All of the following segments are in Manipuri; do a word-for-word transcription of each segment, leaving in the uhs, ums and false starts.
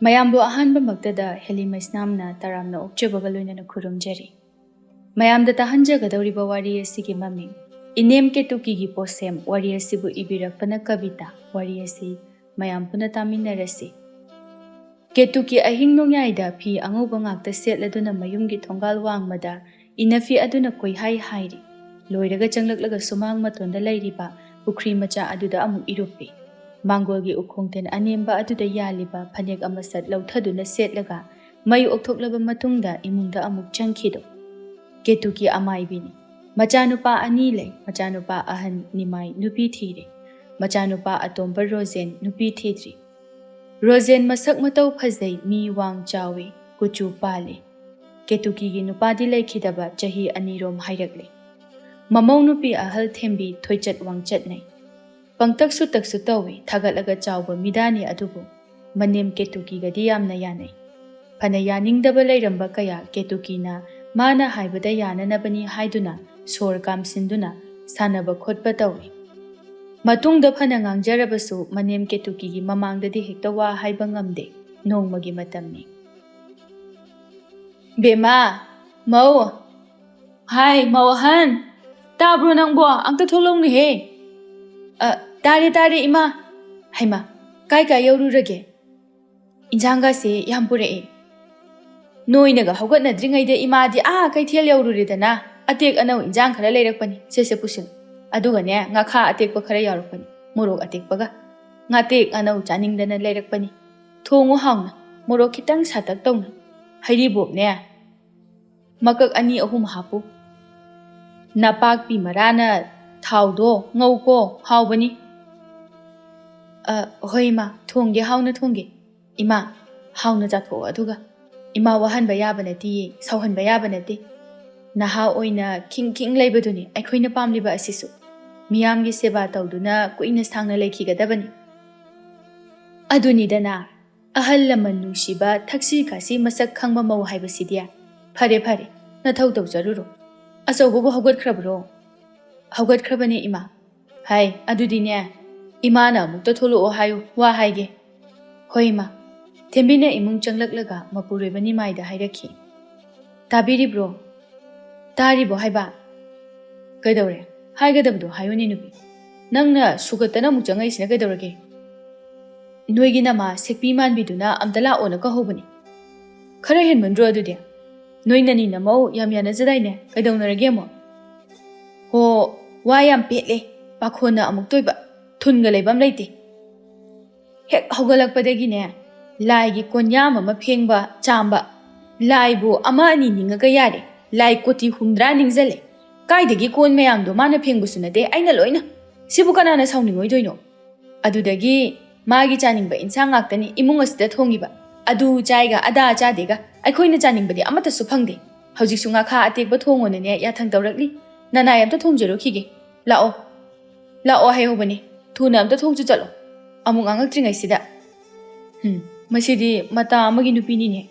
ꯃꯌꯥꯝꯕꯨ ꯑꯍꯥꯟꯕꯃꯛꯇꯗ ꯍꯦꯂꯤꯃꯩꯁꯅꯥꯝꯅ ꯇꯔꯥꯝꯅ ꯑꯣꯛꯆꯕꯒ ꯂꯣꯏꯅꯅ ꯈꯨꯔꯨꯝꯖꯔꯤ꯫ ꯃꯌꯥꯝꯗ ꯇꯥꯍꯟꯖꯒꯗꯧꯔꯤꯕ ꯋꯥꯔꯤ ꯑꯁꯤꯒꯤ ꯃꯃꯤꯡ ꯏꯅꯦꯝ ꯀꯦꯇꯨꯀꯤꯒꯤ ꯄꯣꯠꯁꯦꯝ꯫ ꯋꯥꯔꯤ ꯑꯁꯤꯕꯨ ꯏꯕꯤꯔꯛꯄꯅ ꯀꯕꯤꯇꯥ꯫ ꯋꯥꯔꯤ ꯑꯁꯤ ꯃꯌꯥꯝ ꯄꯨꯟꯅ ꯇꯥꯃꯤꯟꯅꯔꯁꯤ꯫ ꯀꯦꯇꯨꯀꯤ ꯑꯍꯤꯡ ꯅꯣꯡꯌꯥꯏꯗ ꯐꯤ ꯑꯉꯧꯕ ꯉꯥꯛꯇ ꯁꯦꯠꯂꯗꯨꯅ ꯃꯌꯨꯝꯒꯤ ꯊꯣꯡꯒꯥꯜ ꯋꯥꯡꯃꯗ ꯏꯅꯐꯤ ꯑꯗꯨꯅ ꯀꯣꯏꯍꯥꯏ ꯍꯥꯏꯔꯤ꯫ ꯂꯣꯏꯔꯒ ꯆꯪꯂꯛꯂꯒ ꯁꯨꯃꯥꯡ ꯃꯇꯣꯟꯗ ꯂꯩꯔꯤꯕ ꯄꯨꯈ꯭ꯔꯤ ꯃꯆꯥ ꯑꯗꯨꯗ ꯑꯃꯨꯛ ꯏꯔꯨꯞꯄꯤ꯫ ꯃꯥꯡꯒꯣꯜꯒꯤ ꯎꯈꯣꯡꯊꯦꯟ ꯑꯅꯦꯝꯕ ꯑꯗꯨꯗ ꯌꯥꯜꯂꯤꯕ ꯐꯅꯦꯛ ꯑꯃꯁꯠ ꯂꯧꯊꯗꯨꯅ ꯁꯦꯠꯂꯒ ꯃꯩ ꯑꯣꯛꯊꯣꯛꯂꯕ ꯃꯇꯨꯡꯗ ꯏꯃꯨꯡꯗ ꯑꯃꯨꯛ ꯆꯪꯈꯤꯗꯣ꯫ ꯀꯦꯇꯨꯀꯤ ꯑꯃꯥꯏꯕꯤꯅꯤ꯫ ꯃꯆꯥꯅꯨꯄꯥ ꯑꯅꯤ ꯂꯩ꯫ ꯃꯆꯥꯅꯨꯄꯥ ꯑꯍꯟ ꯅꯤꯃꯥꯏ ꯅꯨꯄꯤ ꯊꯤꯔꯦ꯫ ꯃꯆꯥꯅꯨꯄꯥ ꯑꯇꯣꯝꯕ ꯔꯣꯖꯦꯟ ꯅꯨꯄꯤ ꯊꯤꯗ꯭ꯔꯤ꯫ ꯔꯣꯖꯦꯟ ꯃꯁꯛ ꯃꯇꯧ ꯐꯖꯩ, ꯃꯤ ꯋꯥꯡ ꯆꯥꯎꯏ, ꯀꯨꯆꯨ ꯄꯥꯜꯂꯤ꯫ ꯀꯦꯇꯨꯀꯤꯒꯤ ꯅꯨꯄꯥꯗꯤ ꯂꯩꯈꯤꯗꯕ ꯆꯍꯤ ꯑꯅꯤꯔꯣꯝ ꯍꯥꯏꯔꯛꯂꯦ꯫ ꯃꯃꯧ ꯅꯨꯄꯤ ꯑꯍꯜ ꯊꯦꯝꯕꯤ ꯊꯣꯏꯆꯠ ꯋꯥꯡꯆꯠꯅꯩ꯫ ꯄꯪꯇꯛꯁꯨ ꯇꯛꯁꯨ ꯇꯧꯏ, ꯊꯥꯒꯠꯂꯒ ꯆꯥꯎꯕ ꯃꯤꯗꯥꯅꯤ ꯑꯗꯨꯕꯨ ꯃꯅꯦꯝ ꯀꯦꯇꯨꯀꯤꯒꯗꯤ ꯌꯥꯝꯅ ꯌꯥꯅꯩ꯫ ꯐꯅ ꯌꯥꯅꯤꯡꯗꯕ ꯂꯩꯔꯝꯕ ꯀꯌꯥ ꯀꯦꯇꯨꯀꯤꯅ ꯃꯥꯅ ꯍꯥꯏꯕꯗ ꯌꯥꯅꯅꯕꯅꯤ ꯍꯥꯏꯗꯨꯅ ꯁꯣꯔ ꯀꯥꯝꯁꯤꯟꯗꯨꯅ ꯁꯥꯟꯅꯕ ꯈꯣꯠꯄ ꯇꯧꯏ꯫ ꯃꯇꯨꯡꯗ ꯐꯅ ꯉꯥꯡꯖꯔꯕꯁꯨ ꯃꯅꯦꯝ ꯀꯦꯇꯨꯀꯤꯒꯤ ꯃꯃꯥꯡꯗꯗꯤ ꯍꯦꯛꯇ ꯋꯥ ꯍꯥꯏꯕ ꯉꯝꯗꯦ꯫ ꯅꯣꯡꯃꯒꯤ ꯃꯇꯝꯅꯤ꯫ "ꯕꯦꯝꯃ, ꯃꯧ, ꯍꯥꯏ, ꯃꯧ ꯑꯍꯟ, ꯇꯥꯕ꯭ꯔꯣ ꯅꯪꯕꯣ? ꯑꯝꯇ ꯊꯣꯛꯂꯛꯎꯅꯦꯍꯦ!" "ꯑ, ꯇꯥꯔꯦ, ꯇꯥꯔꯦ, ꯏꯃꯥ꯫ ꯍꯩꯃꯥ, ꯀꯥꯏ ꯀꯥꯏ ꯌꯧꯔꯨꯔꯒꯦ?" "ꯏꯟꯖꯥꯡꯒꯁꯦ ꯌꯥꯝ ꯄꯨꯔꯛꯑꯦ꯫ ꯅꯣꯏꯅꯒ ꯍꯧꯒꯠꯅꯗ꯭ꯔꯤꯉꯩꯗ ꯏꯃꯥꯗꯤ ꯑꯥ ꯀꯩꯊꯦꯜ ꯌꯧꯔꯨꯔꯦꯗꯅ, ꯑꯇꯦꯛ ꯑꯅꯧ ꯏꯟꯖꯥꯡ ꯈꯔ ꯂꯩꯔꯛꯄꯅꯤ꯫ ꯁꯦ, ꯁꯦ, ꯄꯨꯁꯤꯜꯂꯨ꯫ ꯑꯗꯨꯒꯅꯦ, ꯉꯥꯈꯥ ꯑꯇꯦꯛꯄ ꯈꯔ ꯌꯥꯎꯔꯛꯄꯅꯤ, ꯃꯣꯔꯣꯛ ꯑꯇꯦꯛꯄꯒ꯫ ꯉꯥꯇꯦꯛ ꯑꯅꯧ ꯆꯥꯅꯤꯡꯗꯅ ꯂꯩꯔꯛꯄꯅꯤ꯫ ꯊꯣꯡꯉꯨ ꯍꯥꯎꯅ, ꯃꯣꯔꯣꯛ ꯈꯤꯇꯪ ꯁꯥꯇꯛ ꯇꯧꯅ꯫ ꯍꯩꯔꯤꯕꯣꯞꯅꯦ, ꯃꯀꯛ ꯑꯅꯤ ꯑꯍꯨꯝ ꯍꯥꯞꯄꯨ꯫ ꯅꯄꯥꯛꯄꯤ ꯃꯔꯥꯅ ꯊꯥꯎꯗꯣ ꯉꯧꯀꯣ, ꯍꯥꯎꯕꯅꯤ꯫" "ꯑ, ꯍꯣꯏ ꯏꯃꯥ, ꯊꯣꯡꯒꯦ, ꯍꯥꯎꯅ ꯊꯣꯡꯒꯦ꯫ ꯏꯃꯥ, ꯍꯥꯎꯅ ꯆꯥꯊꯣꯛꯑꯣ ꯑꯗꯨꯒ꯫ ꯏꯃꯥ ꯋꯥꯍꯟꯕ ꯌꯥꯕ ꯅꯠꯇꯤꯌꯦ, ꯁꯥꯎꯍꯟꯕ ꯌꯥꯕ ꯅꯠꯇꯦ꯫ ꯅꯍꯥ ꯑꯣꯏꯅ ꯈꯤꯡ ꯈꯤꯡ ꯂꯩꯕꯗꯨꯅꯤ ꯑꯩꯈꯣꯏꯅ ꯄꯥꯝꯂꯤꯕ ꯑꯁꯤꯁꯨ꯫ ꯃꯤꯌꯥꯝꯒꯤ ꯁꯦꯕꯥ ꯇꯧꯗꯨꯅ ꯀꯨꯏꯅ ꯁꯥꯡꯅ ꯂꯩꯈꯤꯒꯗꯕꯅꯤ꯫" ꯑꯗꯨꯅꯤꯗꯅ, ꯑꯍꯜ ꯂꯃꯟ ꯅꯨꯡꯁꯤꯕ, ꯊꯛꯁꯤ ꯈꯥꯁꯤ ꯃꯁꯛ ꯈꯪꯕ ꯃꯧ ꯍꯥꯏꯕꯁꯤꯗꯤ꯫ ꯐꯔꯦ, ꯐꯔꯦ, ꯅꯊꯧ ꯇꯧꯖꯔꯨꯔꯣ꯫ ꯑꯆꯧꯕꯕꯨ ꯍꯧꯒꯠꯈ꯭ꯔꯕ꯭ꯔꯣ? "ꯍꯧꯒꯠꯈ꯭ꯔꯕꯅꯦ, ꯏꯃꯥ꯫" "ꯍꯥꯏ, ꯑꯗꯨꯗꯤꯅꯦ, ꯏꯃꯥꯅ ꯑꯃꯨꯛꯇ ꯊꯣꯛꯂꯛꯑꯣ ꯍꯥꯏꯌꯨ, ꯋꯥ ꯍꯥꯏꯒꯦ꯫" "ꯍꯣꯏ, ꯏꯃꯥ꯫" ꯊꯦꯝꯕꯤꯅ ꯏꯃꯨꯡ ꯆꯪꯂꯛꯂꯒ ꯃꯄꯨꯔꯣꯏꯕ ꯅꯤꯃꯥꯏꯗ ꯍꯥꯏꯔꯛꯈꯤ, "ꯇꯥꯕꯤꯔꯤꯕ꯭ꯔꯣ? ꯇꯥꯔꯤꯕꯣ ꯍꯥꯏꯕ? ꯀꯩꯗꯧꯔꯦ? ꯍꯥꯏꯒꯗꯕꯗꯣ ꯍꯥꯏꯌꯨꯅꯦ ꯅꯨꯄꯤ꯫ ꯅꯪꯅ ꯁꯨꯒꯠꯇꯅ ꯑꯃꯨꯛ ꯆꯪꯉꯛꯏꯁꯤꯅ ꯀꯩꯗꯧꯔꯒꯦ? ꯅꯣꯏꯒꯤ ꯅꯃꯥ ꯁꯦꯛꯄꯤ ꯃꯥꯟꯕꯤꯗꯨꯅ ꯑꯝꯇ ꯂꯥꯛꯑꯣꯅ ꯀꯧꯍꯧꯕꯅꯤ꯫ ꯈꯔ ꯍꯦꯟꯃꯟꯗ꯭ꯔꯣ ꯑꯗꯨꯗꯤ? ꯅꯣꯏ ꯅꯅꯤ ꯅꯃꯧ ꯌꯥꯝ ꯌꯥꯅꯖꯗꯥꯏꯅꯦ? ꯀꯩꯗꯧꯅꯔꯒꯦ ꯑꯃꯨꯛ?" "ꯍꯣ, ꯋꯥ ꯌꯥꯝ ꯄꯦꯠꯂꯦ꯫ ꯄꯥꯈꯣꯟꯅ ꯑꯃꯨꯛ ꯇꯣꯏꯕ꯫ ꯊꯨꯟꯒ ꯂꯩꯕꯝ ꯂꯩꯇꯦ꯫ ꯍꯦꯛ ꯍꯧꯒꯠꯂꯛꯄꯗꯒꯤꯅꯦ, ꯂꯥꯏꯒꯤ ꯀꯣꯟꯌꯥꯝ ꯑꯃ ꯐꯦꯡꯕ, ꯆꯥꯝꯕ꯫ ꯂꯥꯏꯕꯨ ꯑꯃ ꯑꯅꯤ ꯅꯤꯡꯉꯒ ꯌꯥꯔꯦ꯫ ꯂꯥꯏ ꯀꯣꯇꯤ ꯍꯨꯝꯗ꯭ꯔꯥ ꯅꯤꯡꯁꯤꯜꯂꯦ꯫ ꯀꯥꯏꯗꯒꯤ ꯀꯣꯟ ꯃꯌꯥꯝꯗꯣ ꯃꯥꯅ ꯐꯦꯡꯕꯁꯨ ꯅꯠꯇꯦ, ꯑꯩꯅ ꯂꯣꯏꯅ꯫ ꯁꯤꯕꯨ ꯀꯅꯥꯅ ꯁꯥꯎꯅꯤꯡꯉꯣꯏꯗꯣꯏꯅꯣ? ꯑꯗꯨꯗꯒꯤ ꯃꯥꯒꯤ ꯆꯥꯅꯤꯡꯕ ꯏꯟꯁꯥꯡ ꯉꯥꯛꯇꯅꯤ ꯏꯃꯨꯡ ꯑꯁꯤꯗ ꯊꯣꯡꯉꯤꯕ꯫ ꯑꯗꯨ ꯆꯥꯏꯒ ꯑꯗꯥ ꯆꯥꯗꯦꯒ ꯑꯩꯈꯣꯏꯅ ꯆꯥꯅꯤꯡꯕꯗꯤ ꯑꯃꯠꯇꯁꯨ ꯐꯪꯗꯦ꯫ ꯍꯧꯖꯤꯛꯁꯨ ꯉꯥꯈꯥ ꯑꯇꯦꯛꯄ ꯊꯣꯡꯉꯣꯅꯅꯦ ꯌꯥꯊꯪ ꯇꯧꯔꯛꯂꯤ꯫ ꯅꯅꯥꯏ ꯑꯝꯇ ꯊꯣꯡꯖꯔꯨꯈꯤꯒꯦ꯫ ꯂꯥꯛꯑꯣ꯫ ꯂꯥꯛꯑꯣ ꯍꯥꯏꯍꯧꯕꯅꯤ꯫ ꯊꯨꯅ ꯑꯝꯇ ꯊꯣꯡꯁꯨ ꯆꯠꯂꯣ꯫ ꯑꯃꯨꯛ ꯉꯥꯡꯉꯛꯇ꯭ꯔꯤꯉꯩꯁꯤꯗ꯫ ꯍꯨꯝ, ꯃꯁꯤꯗꯤ ꯃꯇꯥ ꯑꯃꯒꯤ ꯅꯨꯄꯤꯅꯤꯅꯦ꯫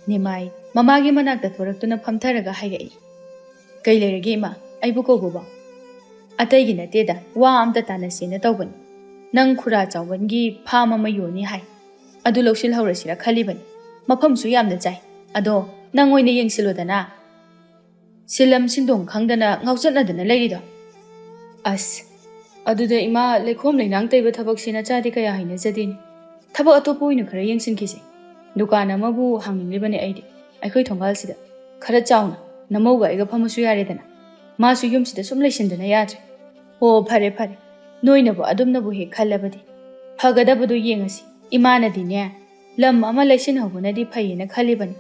ꯅꯤꯃꯥꯏ ꯃꯃꯥꯒꯤ ꯃꯅꯥꯛꯇ ꯊꯣꯔꯛꯇꯨꯅ ꯐꯝꯊꯔꯒ ꯍꯥꯏꯔꯛꯏ, "ꯀꯩ ꯂꯩꯔꯒꯦ ꯏꯃꯥ? ꯑꯩꯕꯨ ꯀꯧꯕꯕꯣ?" "ꯑꯇꯩꯒꯤ ꯅꯠꯇꯦꯗ, ꯋꯥ ꯑꯝꯇ ꯇꯥꯟꯅꯁꯦꯅ ꯇꯧꯕꯅꯤ꯫ ꯅꯪ ꯈꯨꯔꯥ ꯆꯥꯎꯕꯟꯒꯤ ꯐꯥꯝ ꯑꯃ ꯌꯣꯟꯅꯤ ꯍꯥꯏ꯫ ꯑꯗꯨ ꯂꯧꯁꯤꯜꯍꯧꯔꯁꯤꯔ ꯈꯜꯂꯤꯕꯅꯤ꯫ ꯃꯐꯝꯁꯨ ꯌꯥꯝꯅ ꯆꯥꯏ꯫ ꯑꯗꯣ ꯅꯪ ꯑꯣꯏꯅ ꯌꯦꯡꯁꯤꯜꯂꯣꯗꯅ꯫ ꯁꯤꯜꯂꯝ ꯁꯤꯟꯗꯣꯡ ꯈꯪꯗꯅ ꯉꯥꯎꯆꯠꯅꯗꯅ ꯂꯩꯔꯤꯗꯣ?" "ꯑꯁ, ꯑꯗꯨꯗ ꯏꯃꯥ, ꯂꯩꯈꯣꯝ ꯂꯩꯅꯥꯡ ꯇꯩꯕ ꯊꯕꯛꯁꯤ ꯅꯆꯥꯗꯤ ꯀꯌꯥ ꯍꯩꯅꯖꯗꯦꯅꯦ꯫ ꯊꯕꯛ ꯑꯇꯣꯞꯄ ꯑꯣꯏꯅ ꯈꯔ ꯌꯦꯡꯁꯤꯟꯈꯤꯁꯦ꯫ ꯗꯨꯀꯥꯟ ꯑꯃꯕꯨ ꯍꯥꯡꯅꯤꯡꯂꯤꯕꯅꯦ ꯑꯩꯗꯤ, ꯑꯩꯈꯣꯏ ꯊꯣꯡꯒꯥꯜꯁꯤꯗ꯫ ꯈꯔ ꯆꯥꯎꯅ, ꯅꯃꯧꯒ ꯑꯩꯒ ꯐꯝꯃꯁꯨ ꯌꯥꯔꯦꯗꯅ꯫ ꯃꯥꯁꯨ ꯌꯨꯝꯁꯤꯗ ꯁꯨꯝ ꯂꯩꯁꯤꯟꯗꯅ ꯌꯥꯗ꯭ꯔꯦ꯫ ꯍꯣ, ꯐꯔꯦ, ꯐꯔꯦ꯫ ꯅꯣꯏꯅꯕꯨ ꯑꯗꯨꯝꯅꯕꯨ ꯍꯦꯛ ꯈꯜꯂꯕꯗꯤ꯫ ꯐꯒꯗꯕꯗꯨ ꯌꯦꯡꯉꯁꯤ꯫ ꯏꯃꯥꯅꯗꯤꯅꯦ, ꯂꯝ ꯑꯃ ꯂꯩꯁꯤꯟꯍꯧꯕꯅꯗꯤ ꯐꯩꯌꯦꯅ ꯈꯜꯂꯤꯕꯅꯤ꯫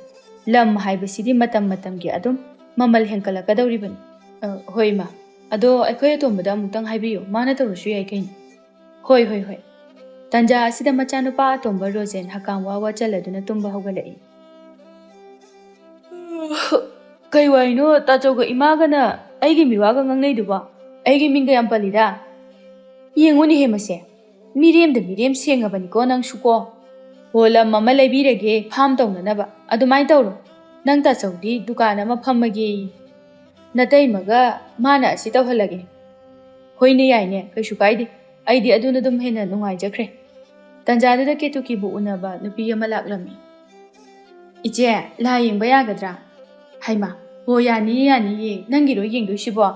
ꯂꯝ ꯍꯥꯏꯕꯁꯤꯗꯤ ꯃꯇꯝ ꯃꯇꯝꯒꯤ ꯑꯗꯨꯝ ꯃꯃꯜ ꯍꯦꯟꯀꯠꯂꯛꯀꯗꯧꯔꯤꯕꯅꯤ꯫" "ꯑ, ꯍꯣꯏ, ꯏꯃꯥ꯫ ꯑꯗꯣ ꯑꯩꯈꯣꯏ ꯑꯇꯣꯝꯕꯗ ꯑꯃꯨꯛꯇꯪ ꯍꯥꯏꯕꯤꯌꯨ, ꯃꯥꯅ ꯇꯧꯔꯁꯨ ꯌꯥꯏ ꯀꯩꯅꯣ꯫" "ꯍꯣꯏ, ꯍꯣꯏ, ꯍꯣꯏ꯫" ꯇꯟꯖꯥ ꯑꯁꯤꯗ ꯃꯆꯥꯅꯨꯄꯥ ꯑꯇꯣꯝꯕ ꯔꯣꯖꯦꯟ ꯍꯀꯥꯝ ꯋꯥ ꯋꯥ ꯆꯜꯂꯗꯨꯅ ꯇꯨꯝꯕ ꯍꯧꯒꯠꯂꯛꯏ꯫ "ꯀꯩ ꯋꯥꯔꯤꯅꯣ ꯇꯥꯆꯧꯒ ꯏꯃꯥꯒꯅ ꯑꯩꯒꯤ ꯃꯤꯋꯥꯒ ꯉꯥꯡꯅꯩꯗꯨꯕꯣ? ꯑꯩꯒꯤ ꯃꯤꯡꯒ ꯌꯥꯝ ꯄꯜꯂꯤꯗ꯫ ꯌꯦꯡꯉꯨꯅꯦꯍꯦ ꯃꯁꯦ, ꯃꯤꯔꯦꯝꯗ ꯃꯤꯔꯦꯝ ꯁꯦꯡꯉꯕꯅꯤꯀꯣ ꯅꯪꯁꯨꯀꯣ꯫ ꯍꯣ, ꯂꯝ ꯑꯃ ꯂꯩꯕꯤꯔꯒꯦ ꯐꯥꯝ ꯇꯧꯅꯅꯕ, ꯑꯗꯨꯃꯥꯏꯅ ꯇꯧꯔꯣ꯫ ꯅꯪ ꯇꯥꯆꯧꯗꯤ ꯗꯨꯀꯥꯟ ꯑꯃ ꯐꯝꯃꯒꯦ, ꯅꯇꯩꯃꯒ ꯃꯥꯅ ꯑꯁꯤ ꯇꯧꯍꯜꯂꯒꯦ꯫" "ꯍꯣꯏꯅꯦ, ꯌꯥꯏꯅꯦ, ꯀꯩꯁꯨ ꯀꯥꯏꯗꯦ꯫ ꯑꯩꯗꯤ ꯑꯗꯨꯅ ꯑꯗꯨꯝ ꯍꯦꯟꯅ ꯅꯨꯡꯉꯥꯏꯖꯈ꯭ꯔꯦ꯫" ꯇꯥꯟꯖꯥꯗꯨꯗ ꯀꯦꯇꯨꯀꯤꯕꯨ ꯎꯅꯕ ꯅꯨꯄꯤ ꯑꯃ ꯂꯥꯛꯂꯝꯃꯤ꯫ "ꯏꯆꯦ, ꯂꯥꯏ ꯌꯦꯡꯕ ꯌꯥꯒꯗ꯭ꯔꯥ?" "ꯍꯩꯃꯥ, ꯍꯣ, ꯌꯥꯅꯤꯌꯦ, ꯌꯥꯅꯤꯌꯦ, ꯅꯪꯒꯤꯔꯣ ꯌꯦꯡꯗꯣꯏꯁꯤꯕꯣ?"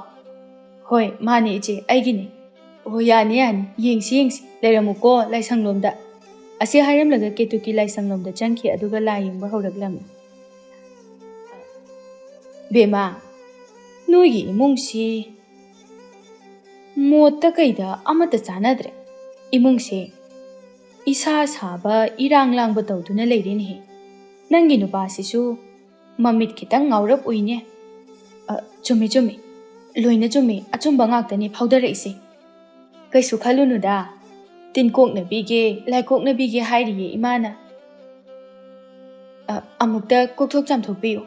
"ꯍꯣꯏ, ꯃꯥꯅꯦ ꯏꯆꯦ, ꯑꯩꯒꯤꯅꯦ꯫" "ꯑꯣ, ꯌꯥꯅꯤ, ꯌꯥꯅꯤ, ꯌꯦꯡꯁꯤ, ꯌꯦꯡꯁꯤ, ꯂꯩꯔꯝꯃꯨꯀꯣ ꯂꯥꯏꯁꯪꯂꯣꯝꯗ꯫" ꯑꯁꯤ ꯍꯥꯏꯔꯝꯂꯒ ꯀꯦꯇꯨꯀꯤ ꯂꯥꯏꯁꯪꯂꯣꯝꯗ ꯆꯪꯈꯤ, ꯑꯗꯨꯒ ꯂꯥꯏ ꯌꯦꯡꯕ ꯍꯧꯔꯛꯂꯝꯃꯤ꯫ "ꯕꯦꯝꯃ, ꯅꯣꯏꯒꯤ ꯏꯃꯨꯡꯁꯤ ꯃꯣꯠꯇ ꯀꯩꯗ ꯑꯃꯠꯇ ꯆꯥꯟꯅꯗ꯭ꯔꯦ꯫ ꯏꯃꯨꯡꯁꯦ ꯏꯁꯥ ꯁꯥꯕ, ꯏꯔꯥꯡ ꯂꯥꯡꯕ ꯇꯧꯗꯨꯅ ꯂꯩꯔꯦꯅꯦꯍꯦ꯫ ꯅꯪꯒꯤ ꯅꯨꯄꯥꯁꯤꯁꯨ ꯃꯃꯤꯠ ꯈꯤꯇꯪ ꯉꯥꯎꯔꯞ ꯎꯏꯅꯦ꯫" "ꯑ, ꯆꯨꯝꯃꯤ, ꯆꯨꯝꯃꯤ꯫ ꯂꯣꯏꯅ ꯆꯨꯝꯃꯤ꯫ ꯑꯆꯨꯝꯕ ꯉꯥꯛꯇꯅꯤ ꯐꯥꯎꯗꯔꯛꯏꯁꯦ꯫ ꯀꯩꯁꯨ ꯈꯜꯂꯨꯅꯨꯗ꯫ ꯇꯤꯟꯀꯣꯛꯅꯕꯤꯒꯦ, ꯂꯥꯏꯀꯣꯛꯅꯕꯤꯒꯦ ꯍꯥꯏꯔꯤꯌꯦ ꯏꯃꯥꯅ꯫ ꯑ, ꯑꯃꯨꯛꯇ ꯀꯣꯛꯊꯣꯛ ꯆꯥꯝꯊꯣꯛꯄꯤꯌꯨ꯫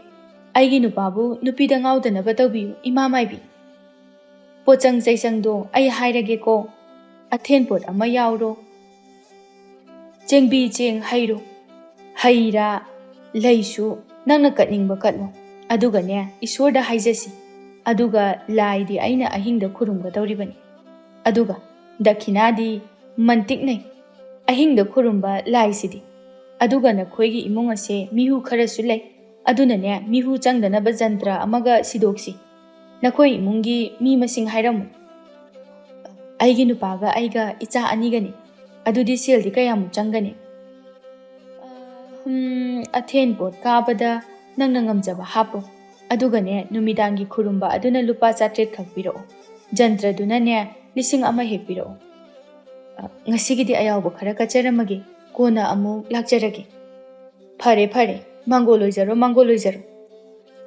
ꯑꯩꯒꯤ ꯅꯨꯄꯥꯕꯨ ꯅꯨꯄꯤꯗ ꯉꯥꯎꯗꯅꯕ ꯇꯧꯕꯤꯌꯨ, ꯏꯃꯥ ꯃꯥꯏꯕꯤ꯫ ꯄꯣꯠꯆꯪ ꯆꯩꯆꯪꯗꯣ ꯑꯩ ꯍꯥꯏꯔꯒꯦꯀꯣ꯫ ꯑꯊꯦꯟ ꯄꯣꯠ ꯑꯃ ꯌꯥꯎꯔꯣ꯫ ꯆꯦꯡꯕꯤ ꯆꯦꯡ ꯍꯩꯔꯣ꯫ ꯍꯩ ꯔꯥ, ꯂꯩꯁꯨ ꯅꯪꯅ ꯀꯠꯅꯤꯡꯕ ꯀꯠꯂꯣ꯫ ꯑꯗꯨꯒꯅꯦ, ꯏꯁꯣꯔꯗ ꯍꯥꯏꯖꯁꯤ꯫ ꯑꯗꯨꯒ ꯂꯥꯏꯗꯤ ꯑꯩꯅ ꯑꯍꯤꯡꯗ ꯈꯨꯔꯨꯝꯒꯗꯧꯔꯤꯕꯅꯤ꯫ ꯑꯗꯨꯒ ꯗꯈꯤꯅꯥꯗꯤ ꯃꯟꯇꯤꯛꯅꯩ꯫ ꯑꯍꯤꯡꯗ ꯈꯨꯔꯨꯝꯕ ꯂꯥꯏꯁꯤꯗꯤ꯫ ꯑꯗꯨꯒ ꯅꯈꯣꯏꯒꯤ ꯏꯃꯨꯡ ꯑꯁꯦ ꯃꯤꯍꯨ ꯈꯔꯁꯨ ꯂꯩ꯫ ꯑꯗꯨꯅꯅꯦ, ꯃꯤꯍꯨ ꯆꯪꯗꯅꯕ ꯖꯟꯇ꯭ꯔ ꯑꯃꯒ ꯁꯤꯗꯣꯛꯁꯤ꯫ ꯅꯈꯣꯏ ꯏꯃꯨꯡꯒꯤ ꯃꯤ ꯃꯁꯤꯡ ꯍꯥꯏꯔꯝꯃꯨ꯫" "ꯑꯩꯒꯤ ꯅꯨꯄꯥꯒ ꯑꯩꯒ ꯏꯆꯥ ꯑꯅꯤꯒꯅꯤ꯫" "ꯑꯗꯨꯗꯤ ꯁꯦꯜꯗꯤ ꯀꯌꯥꯃꯨꯛ ꯆꯪꯒꯅꯤ?" "ꯎꯝ, ꯑꯊꯦꯟ ꯄꯣꯠ ꯀꯥꯕꯗ ꯅꯪꯅ ꯉꯝꯖꯕ ꯍꯥꯞꯄꯣ꯫ ꯑꯗꯨꯒꯅꯦ, ꯅꯨꯃꯤꯗꯥꯡꯒꯤ ꯈꯨꯔꯨꯝꯕ ꯑꯗꯨꯅ ꯂꯨꯄꯥ ꯆꯥꯇ꯭ꯔꯦꯠ ꯈꯛ ꯄꯤꯔꯛꯑꯣ꯫ ꯖꯟꯇ꯭ꯔꯗꯨꯅꯅꯦ, ꯂꯤꯁꯤꯡ ꯑꯃ ꯍꯦꯛ ꯄꯤꯔꯛꯑꯣ꯫ ꯑ, ꯉꯁꯤꯒꯤꯗꯤ ꯑꯌꯥꯎꯕ ꯈꯔ ꯀꯠꯆꯔꯝꯃꯒꯦ, ꯀꯣꯟꯅ ꯑꯃꯨꯛ ꯂꯥꯛꯆꯔꯒꯦ꯫" "ꯐꯔꯦ, ꯐꯔꯦ, ꯃꯥꯡꯒꯣꯜ ꯑꯣꯏꯖꯔꯣ, ꯃꯥꯡꯒꯣꯜ ꯑꯣꯏꯖꯔꯣ꯫"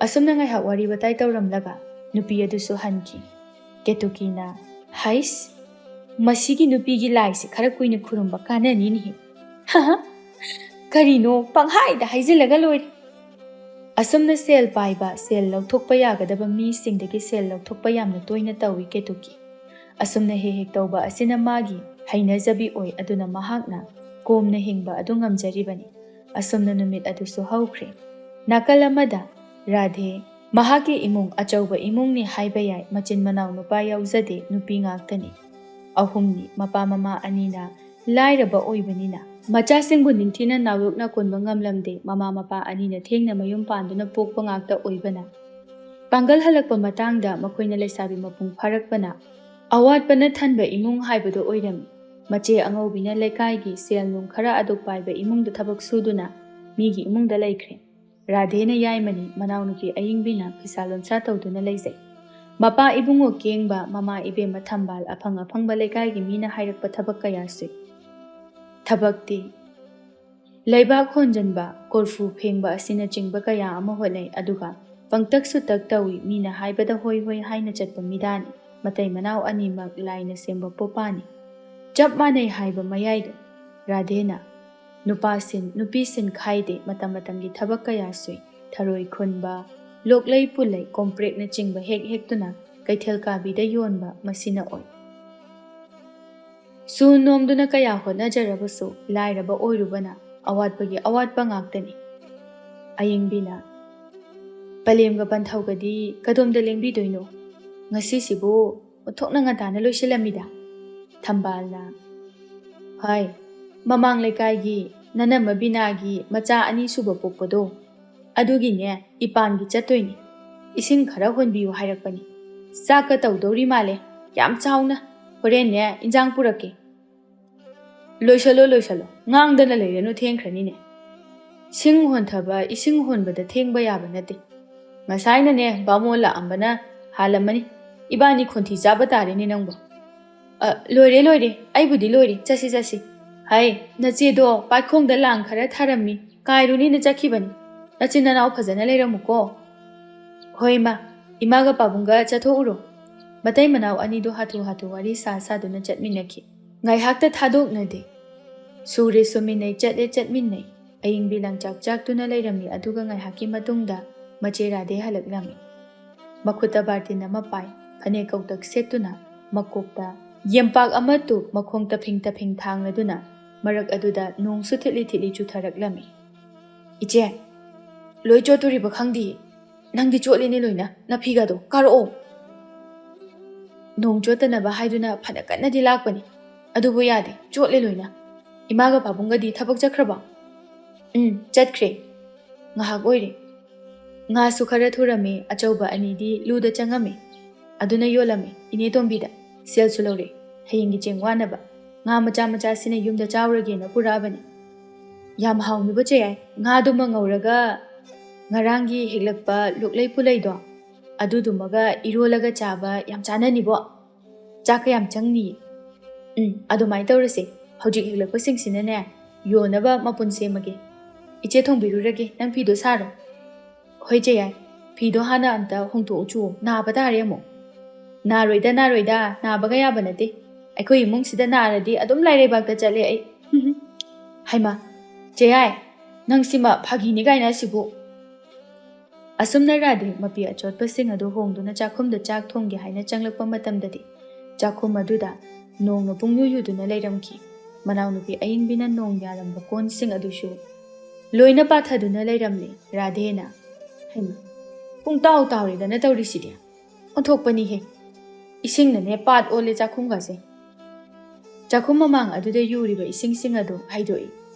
ꯑꯁꯨꯝꯅ ꯉꯥꯏꯍꯥꯛ ꯋꯥꯔꯤ ꯋꯥꯇꯥꯏ ꯇꯧꯔꯝꯂꯒ ꯅꯨꯄꯤ ꯑꯗꯨꯁꯨ ꯍꯟꯈꯤ꯫ ꯀꯦꯇꯨꯀꯤꯅ, "ꯍꯩꯁ, ꯃꯁꯤꯒꯤ ꯅꯨꯄꯤꯒꯤ ꯂꯥꯏꯁꯦ ꯈꯔ ꯀꯨꯏꯅ ꯈꯨꯔꯨꯝꯕ ꯀꯥꯟꯅꯅꯤꯅꯦꯍꯦ꯫ ꯀꯔꯤꯅꯣ, ꯄꯪꯍꯥꯏꯗ ꯍꯥꯏꯖꯤꯜꯂꯒ ꯂꯣꯏꯔꯦ꯫" ꯑꯁꯨꯝꯅ ꯁꯦꯜ ꯄꯥꯏꯕ, ꯁꯦꯜ ꯂꯧꯊꯣꯛꯄ ꯌꯥꯒꯗꯕ ꯃꯤꯁꯤꯡꯗꯒꯤ ꯁꯦꯜ ꯂꯧꯊꯣꯛꯄ ꯌꯥꯝꯅ ꯇꯣꯏꯅ ꯇꯧꯏ ꯀꯦꯇꯨꯀꯤ꯫ ꯑꯁꯨꯝꯅ ꯍꯦꯛ ꯍꯦꯛ ꯇꯧꯕ ꯑꯁꯤꯅ ꯃꯥꯒꯤ ꯍꯩꯅꯖꯕꯤ ꯑꯣꯏ, ꯑꯗꯨꯅ ꯃꯍꯥꯛꯅ ꯀꯣꯝꯅ ꯍꯤꯡꯕ ꯑꯗꯨ ꯉꯝꯖꯔꯤꯕꯅꯤ꯫ ꯑꯁꯨꯝꯅ ꯅꯨꯃꯤꯠ ꯑꯗꯨꯁꯨ ꯍꯧꯈ꯭ꯔꯦ꯫ ꯅꯥꯀꯜ ꯑꯃꯗ ꯔꯥꯙꯦ, ꯃꯍꯥꯛꯀꯤ ꯏꯃꯨꯡ ꯑꯆꯧꯕ ꯏꯃꯨꯡꯅꯤ ꯍꯥꯏꯕ ꯌꯥꯏ, ꯃꯆꯤꯟ ꯃꯅꯥꯎ ꯅꯨꯄꯥ ꯌꯥꯎꯖꯗꯦ, ꯅꯨꯄꯤ ꯉꯥꯛꯇꯅꯤ꯫ ꯑꯍꯨꯝꯅꯤ, ꯃꯄꯥ ꯃꯃꯥ ꯑꯅꯤꯅ ꯂꯥꯏꯔꯕ ꯑꯣꯏꯕꯅꯤꯅ ꯃꯆꯥꯁꯤꯡꯕꯨ ꯅꯤꯡꯊꯤꯅ ꯅꯥꯎꯌꯣꯛꯅ ꯀꯣꯟꯕ ꯉꯝꯂꯝꯗꯦ꯫ ꯃꯃꯥ ꯃꯄꯥ ꯑꯅꯤꯅ ꯊꯦꯡꯅ ꯃꯌꯨꯝ ꯄꯥꯟꯗꯨꯅ ꯄꯣꯛꯄ ꯉꯥꯛꯇ ꯑꯣꯏꯕꯅ ꯄꯥꯡꯒꯜ ꯍꯜꯂꯛꯄ ꯃꯇꯥꯡꯗ ꯃꯈꯣꯏꯅ ꯂꯩꯁꯥꯕꯤ ꯃꯄꯨꯡ ꯐꯥꯔꯛꯄꯅ ꯑꯋꯥꯠꯄꯅ ꯊꯟꯕ ꯏꯃꯨꯡ ꯍꯥꯏꯕꯗꯨ ꯑꯣꯏꯔꯝꯃꯤ꯫ ꯃꯆꯦ ꯑꯉꯧꯕꯤꯅ ꯂꯩꯀꯥꯏꯒꯤ ꯁꯦꯜ ꯅꯨꯡ ꯈꯔ ꯑꯗꯨꯛ ꯄꯥꯏꯕ ꯏꯃꯨꯡꯗ ꯊꯕꯛ ꯁꯨꯗꯨꯅ ꯃꯤꯒꯤ ꯏꯃꯨꯡꯗ ꯂꯩꯈ꯭ꯔꯦ꯫ ꯔꯥꯙꯦꯅ ꯌꯥꯏꯃꯅꯤ, ꯃꯅꯥꯎꯅꯨꯄꯤ ꯑꯌꯤꯡꯕꯤꯅ ꯐꯤꯁꯥ ꯂꯣꯟꯁꯥ ꯇꯧꯗꯨꯅ ꯂꯩꯖꯩ꯫ ꯃꯄꯥ ꯏꯕꯨꯡꯉꯣ ꯀꯦꯡꯕ, ꯃꯃꯥ ꯏꯕꯦꯝꯃ ꯊꯝꯕꯥꯜ, ꯑꯐꯪ ꯑꯐꯪꯕ ꯂꯩꯀꯥꯏꯒꯤ ꯃꯤꯅ ꯍꯥꯏꯔꯛꯄ ꯊꯕꯛ ꯀꯌꯥ ꯁꯨꯏ꯫ ꯊꯕꯛꯇꯤ ꯂꯩꯕꯥꯛ ꯍꯣꯟꯖꯟꯕ, ꯀꯣꯔꯐꯨ ꯐꯦꯡꯕ ꯑꯁꯤꯅꯆꯤꯡꯕ ꯀꯌꯥ ꯑꯃ ꯍꯣꯠꯅꯩ꯫ ꯑꯗꯨꯒ ꯄꯪꯇꯛꯁꯨ ꯇꯛ ꯇꯧꯏ꯫ ꯃꯤꯅ ꯍꯥꯏꯕꯗ ꯍꯣꯏ ꯍꯣꯏ ꯍꯥꯏꯅ ꯆꯠꯄ ꯃꯤꯗꯥꯅꯤ꯫ ꯃꯇꯩ ꯃꯅꯥꯎ ꯑꯅꯤꯃꯛ ꯂꯥꯏꯅ ꯁꯦꯝꯕ ꯄꯣꯄꯥꯅꯤ꯫ ꯆꯞ ꯃꯥꯟꯅꯩ ꯍꯥꯏꯕ ꯃꯌꯥꯏꯗꯣ꯫ ꯔꯥꯙꯦꯅ ꯅꯨꯄꯥ ꯁꯤꯟ, ꯅꯨꯄꯤ ꯁꯤꯟ ꯈꯥꯏꯗꯦ, ꯃꯇꯝ ꯃꯇꯝꯒꯤ ꯊꯕꯛ ꯀꯌꯥ ꯁꯨꯏ꯫ ꯊꯔꯣꯏ ꯈꯨꯟꯕ, ꯂꯣꯛꯂꯩ ꯄꯨꯜꯂꯩ, ꯀꯣꯝꯄ꯭ꯔꯦꯛꯅꯆꯤꯡꯕ ꯍꯦꯛ ꯍꯦꯛꯇꯨꯅ ꯀꯩꯊꯦꯜ ꯀꯥꯕꯤꯗ ꯌꯣꯟꯕ ꯃꯁꯤꯅ ꯑꯣꯏ꯫ ꯁꯨ ꯅꯣꯝꯗꯨꯅ ꯀꯌꯥ ꯍꯣꯠꯅꯖꯔꯕꯁꯨ ꯂꯥꯏꯔꯕ ꯑꯣꯏꯔꯨꯕꯅ ꯑꯋꯥꯠꯄꯒꯤ ꯑꯋꯥꯠꯄ ꯉꯥꯛꯇꯅꯤ꯫ ꯑꯌꯤꯡꯕꯤꯅ, "ꯄꯂꯦꯝꯒ ꯄꯟꯊꯧꯒꯗꯤ ꯀꯗꯣꯝꯗ ꯂꯦꯡꯕꯤꯗꯣꯏꯅꯣ? ꯉꯁꯤꯁꯤꯕꯨ ꯑꯣꯟꯊꯣꯛꯅ ꯉꯟꯇꯥꯅ ꯂꯣꯏꯁꯤꯜꯂꯝꯃꯤꯗ?" ꯊꯝꯕꯥꯜꯅ, "ꯍꯣꯏ, ꯃꯃꯥꯡ ꯂꯩꯀꯥꯏꯒꯤ ꯅꯅꯝꯃ ꯕꯤꯅꯥꯒꯤ ꯃꯆꯥ ꯑꯅꯤꯁꯨꯕ ꯄꯣꯛꯄꯗꯣ, ꯑꯗꯨꯒꯤꯅꯦ ꯏꯄꯥꯟꯒꯤ ꯆꯠꯇꯣꯏꯅꯤ꯫ ꯏꯁꯤꯡ ꯈꯔ ꯍꯣꯟꯕꯤꯌꯨ ꯍꯥꯏꯔꯛꯄꯅꯤ꯫ ꯆꯥꯛꯀ ꯇꯧꯗꯧꯔꯤ ꯃꯥꯜꯂꯦ, ꯌꯥꯝ ꯆꯥꯎꯅ꯫ ꯍꯣꯔꯦꯟꯅꯦ ꯏꯟꯖꯥꯡ ꯄꯨꯔꯛꯀꯦ꯫ ꯂꯣꯏꯁꯜꯂꯣ, ꯂꯣꯏꯁꯜꯂꯣ, ꯉꯥꯡꯗꯅ ꯂꯩꯔꯅꯨ, ꯊꯦꯡꯈ꯭ꯔꯅꯤꯅꯦ꯫ ꯁꯤꯡ ꯍꯣꯟꯊꯕ ꯏꯁꯤꯡ ꯍꯣꯟꯕꯗ ꯊꯦꯡꯕ ꯌꯥꯕ ꯅꯠꯇꯦ꯫ ꯉꯁꯥꯏꯅꯅꯦ ꯕꯥꯃꯣꯟ ꯂꯥꯛꯑꯝꯕꯅ ꯍꯥꯜꯂꯝꯃꯅꯤ꯫ ꯏꯕꯥꯅꯤ ꯈꯣꯟꯊꯤ ꯆꯥꯕ ꯇꯥꯔꯦꯅꯦ ꯅꯪꯕꯨ꯫ ꯑ, ꯂꯣꯏꯔꯦ, ꯂꯣꯏꯔꯦ, ꯑꯩꯕꯨꯗꯤ ꯂꯣꯏꯔꯦ, ꯆꯠꯁꯤ, ꯆꯠꯁꯤ꯫ ꯍꯥꯏ, ꯅꯆꯦꯗꯣ ꯄꯥꯏꯈꯣꯡꯗ ꯂꯥꯡ ꯈꯔ ꯊꯥꯔꯝꯃꯤ, ꯀꯥꯏꯔꯨꯅꯤꯅ ꯆꯠꯈꯤꯕꯅꯤ꯫ ꯅꯆꯤꯟ ꯅꯅꯥꯎ ꯐꯖꯅ ꯂꯩꯔꯝꯃꯨꯀꯣ꯫ ꯍꯣꯏ ꯏꯃꯥ, ꯏꯃꯥꯒ ꯄꯥꯕꯨꯡꯒ ꯆꯠꯊꯣꯛꯎꯔꯣ꯫ ꯃꯇꯩ ꯃꯅꯥꯎ ꯑꯅꯤꯗꯨ ꯍꯥꯊꯨ ꯍꯥꯊꯨ ꯋꯥꯔꯤ ꯁꯥ ꯁꯥꯗꯨꯅ ꯆꯠꯃꯤꯟꯅꯈꯤ꯫ ꯉꯥꯏꯍꯥꯛꯇ ꯊꯥꯗꯣꯛꯅꯗꯦ꯫ ꯁꯨꯔꯦ ꯁꯨꯃꯤꯟꯅꯩ, ꯆꯠꯂꯦ ꯆꯠꯃꯤꯟꯅꯩ꯫ ꯑꯌꯤꯡꯕꯤ ꯂꯪꯆꯥꯛ ꯆꯥꯛꯇꯨꯅ ꯂꯩꯔꯝꯃꯤ꯫ ꯑꯗꯨꯒ ꯉꯥꯏꯍꯥꯛꯀꯤ ꯃꯇꯨꯡꯗ ꯃꯆꯦ ꯔꯥꯙꯦ ꯍꯜꯂꯛꯂꯝꯃꯤ꯫ ꯃꯈꯨꯠꯇ ꯕꯥꯔꯇꯤꯟ ꯑꯃ ꯄꯥꯏ, ꯐꯅꯦꯛ ꯀꯧꯇꯛ ꯁꯦꯠꯇꯨꯅ, ꯃꯀꯣꯛꯇ ꯌꯦꯝꯄꯥꯛ ꯑꯃ ꯇꯨ, ꯃꯈꯣꯡ ꯇꯐꯤꯡ ꯇꯐꯤꯡ ꯊꯥꯡꯂꯗꯨꯅ, ꯃꯔꯛ ꯑꯗꯨꯗ ꯅꯣꯡꯁꯨ ꯊꯤꯠꯂꯤ ꯊꯤꯠꯂꯤ ꯆꯨꯊꯔꯛꯂꯝꯃꯤ꯫ "ꯏꯆꯦ, ꯂꯣꯏ ꯆꯣꯠꯇꯣꯔꯤꯕ ꯈꯪꯗꯤꯌꯦ꯫ ꯅꯪꯗꯤ ꯆꯣꯠꯂꯤꯅꯦ ꯂꯣꯏꯅ, ꯅꯐꯤꯒꯗꯣ ꯀꯥꯔꯛꯑꯣ꯫" ꯅꯣꯡ ꯆꯣꯠꯇꯅꯕ ꯍꯥꯏꯗꯨꯅ ꯐꯅ ꯀꯟꯅꯗꯤ ꯂꯥꯛꯄꯅꯤ꯫ ꯑꯗꯨꯕꯨ ꯌꯥꯗꯦ, ꯆꯣꯠꯂꯦ ꯂꯣꯏꯅ꯫ ꯏꯃꯥꯒ ꯄꯥꯕꯨꯡꯒꯗꯤ ꯊꯕꯛ ꯆꯠꯈ꯭ꯔꯕꯣ? ꯎꯝ, ꯆꯠꯈ꯭ꯔꯦ꯫ ꯉꯥꯏꯍꯥꯛ ꯑꯣꯏꯔꯦ꯫ ꯉꯥꯁꯨ ꯈꯔ ꯊꯨꯔꯝꯃꯤ, ꯑꯆꯧꯕ ꯑꯅꯤꯗꯤ ꯂꯨꯗ ꯆꯪꯉꯝꯃꯤ꯫ ꯑꯗꯨꯅ ꯌꯣꯜꯂꯝꯃꯤ, ꯏꯅꯦ ꯇꯣꯝꯕꯤꯗ꯫ ꯁꯦꯜꯁꯨ ꯂꯧꯔꯦ꯫ ꯍꯌꯦꯡꯒꯤ ꯆꯦꯡ ꯋꯥꯅꯕ꯫ ꯉꯥ ꯃꯆꯥ ꯃꯆꯥꯁꯤꯅ ꯌꯨꯝꯗ ꯆꯥꯎꯔꯒꯦꯅ ꯄꯨꯔꯛꯑꯕꯅꯤ꯫ ꯌꯥꯝ ꯍꯥꯎꯅꯤꯕꯨ ꯆꯦ ꯌꯥꯏ꯫ ꯉꯥꯗꯨꯃ ꯉꯧꯔꯒ ꯉꯔꯥꯡꯒꯤ ꯍꯦꯛꯂꯛꯄ ꯂꯣꯛꯂꯩ ꯄꯨꯂꯩꯗꯣ ꯑꯗꯨꯗꯨꯃꯒ ꯏꯔꯣꯜꯂꯒ ꯆꯥꯕ ꯌꯥꯝ ꯆꯥꯅꯅꯤꯕꯣ꯫ ꯆꯥꯛꯀ ꯌꯥꯝ ꯆꯪꯅꯤꯌꯦ꯫ ꯎꯝ, ꯑꯗꯨꯃꯥꯏꯅ ꯇꯧꯔꯁꯦ꯫ ꯍꯧꯖꯤꯛ ꯍꯦꯛꯂꯛꯄꯁꯤꯡꯁꯤꯅꯅꯦ, ꯌꯣꯟꯅꯕ ꯃꯄꯨꯟ ꯁꯦꯝꯃꯒꯦ꯫ ꯏꯆꯦ ꯊꯣꯡꯕꯤꯔꯨꯔꯒꯦ, ꯅꯪ ꯐꯤꯗꯣ ꯁꯥꯔꯣ꯫ ꯍꯣꯏ ꯆꯦ ꯌꯥꯏ, ꯐꯤꯗꯣ ꯍꯥꯟꯅ ꯑꯝꯇ ꯍꯣꯡꯗꯣꯛꯎ ꯆꯨꯑꯣ, ꯅꯥꯕ ꯇꯥꯔꯦ ꯑꯃꯨꯛ꯫ ꯅꯥꯔꯣꯏꯗ, ꯅꯥꯔꯣꯏꯗ, ꯅꯥꯕꯒ ꯌꯥꯕ ꯅꯠꯇꯦ꯫ ꯑꯩꯈꯣꯏ ꯏꯃꯨꯡꯁꯤꯗ ꯅꯥꯔꯗꯤ ꯑꯗꯨꯝ ꯂꯥꯏꯔꯩꯕꯥꯛꯇ ꯆꯠꯂꯦ ꯑꯩ꯫ ꯍꯩꯃꯥ, ꯆꯦ ꯌꯥꯏ, ꯅꯪ ꯁꯤꯃ ꯐꯥꯒꯤꯅꯤ ꯀꯥꯏꯅ ꯑꯁꯤꯕꯨ꯫ ꯑꯁꯨꯝꯅ ꯔꯥꯙꯦ ꯃꯄꯤ ꯑꯆꯣꯠꯄꯁꯤꯡ ꯑꯗꯨ ꯍꯣꯡꯗꯨꯅ ꯆꯥꯛꯈꯨꯝꯗ ꯆꯥꯛ ꯊꯣꯡꯒꯦ ꯍꯥꯏꯅ ꯆꯪꯂꯛꯄ ꯃꯇꯝꯗꯗꯤ, ꯆꯥꯛꯈꯨꯝ ꯑꯗꯨꯗ ꯅꯣꯡꯅ ꯄꯨꯡꯌꯨ ꯌꯨꯗꯨꯅ ꯂꯩꯔꯝꯈꯤ꯫ ꯃꯅꯥꯎꯅꯨꯄꯤ ꯑꯌꯤꯡꯕꯤꯅ ꯅꯣꯡ ꯌꯥꯔꯝꯕ ꯀꯣꯟꯁꯤꯡ ꯑꯗꯨꯁꯨ ꯂꯣꯏꯅ ꯄꯥꯊꯗꯨꯅ ꯂꯩꯔꯝꯂꯦ꯫ ꯔꯥꯙꯦꯅ, "ꯍꯩꯃꯥ, ꯄꯨꯡ ꯇꯥꯎ ꯇꯥꯎꯔꯦꯗꯅ ꯇꯧꯔꯤꯁꯤꯗꯤ꯫ ꯑꯣꯟꯊꯣꯛꯄꯅꯤꯍꯦ꯫ ꯏꯁꯤꯡꯅꯅꯦ ꯄꯥꯠ ꯑꯣꯜꯂꯦ ꯆꯥꯛꯈꯨꯝꯒꯁꯦ꯫" ꯆꯥꯛꯈꯨꯝ ꯃꯃꯥꯡ ꯑꯗꯨꯗ ꯌꯨꯔꯤꯕ ꯏꯁꯤꯡꯁꯤꯡ ꯑꯗꯨ ꯍꯩꯗꯣꯛꯏ꯫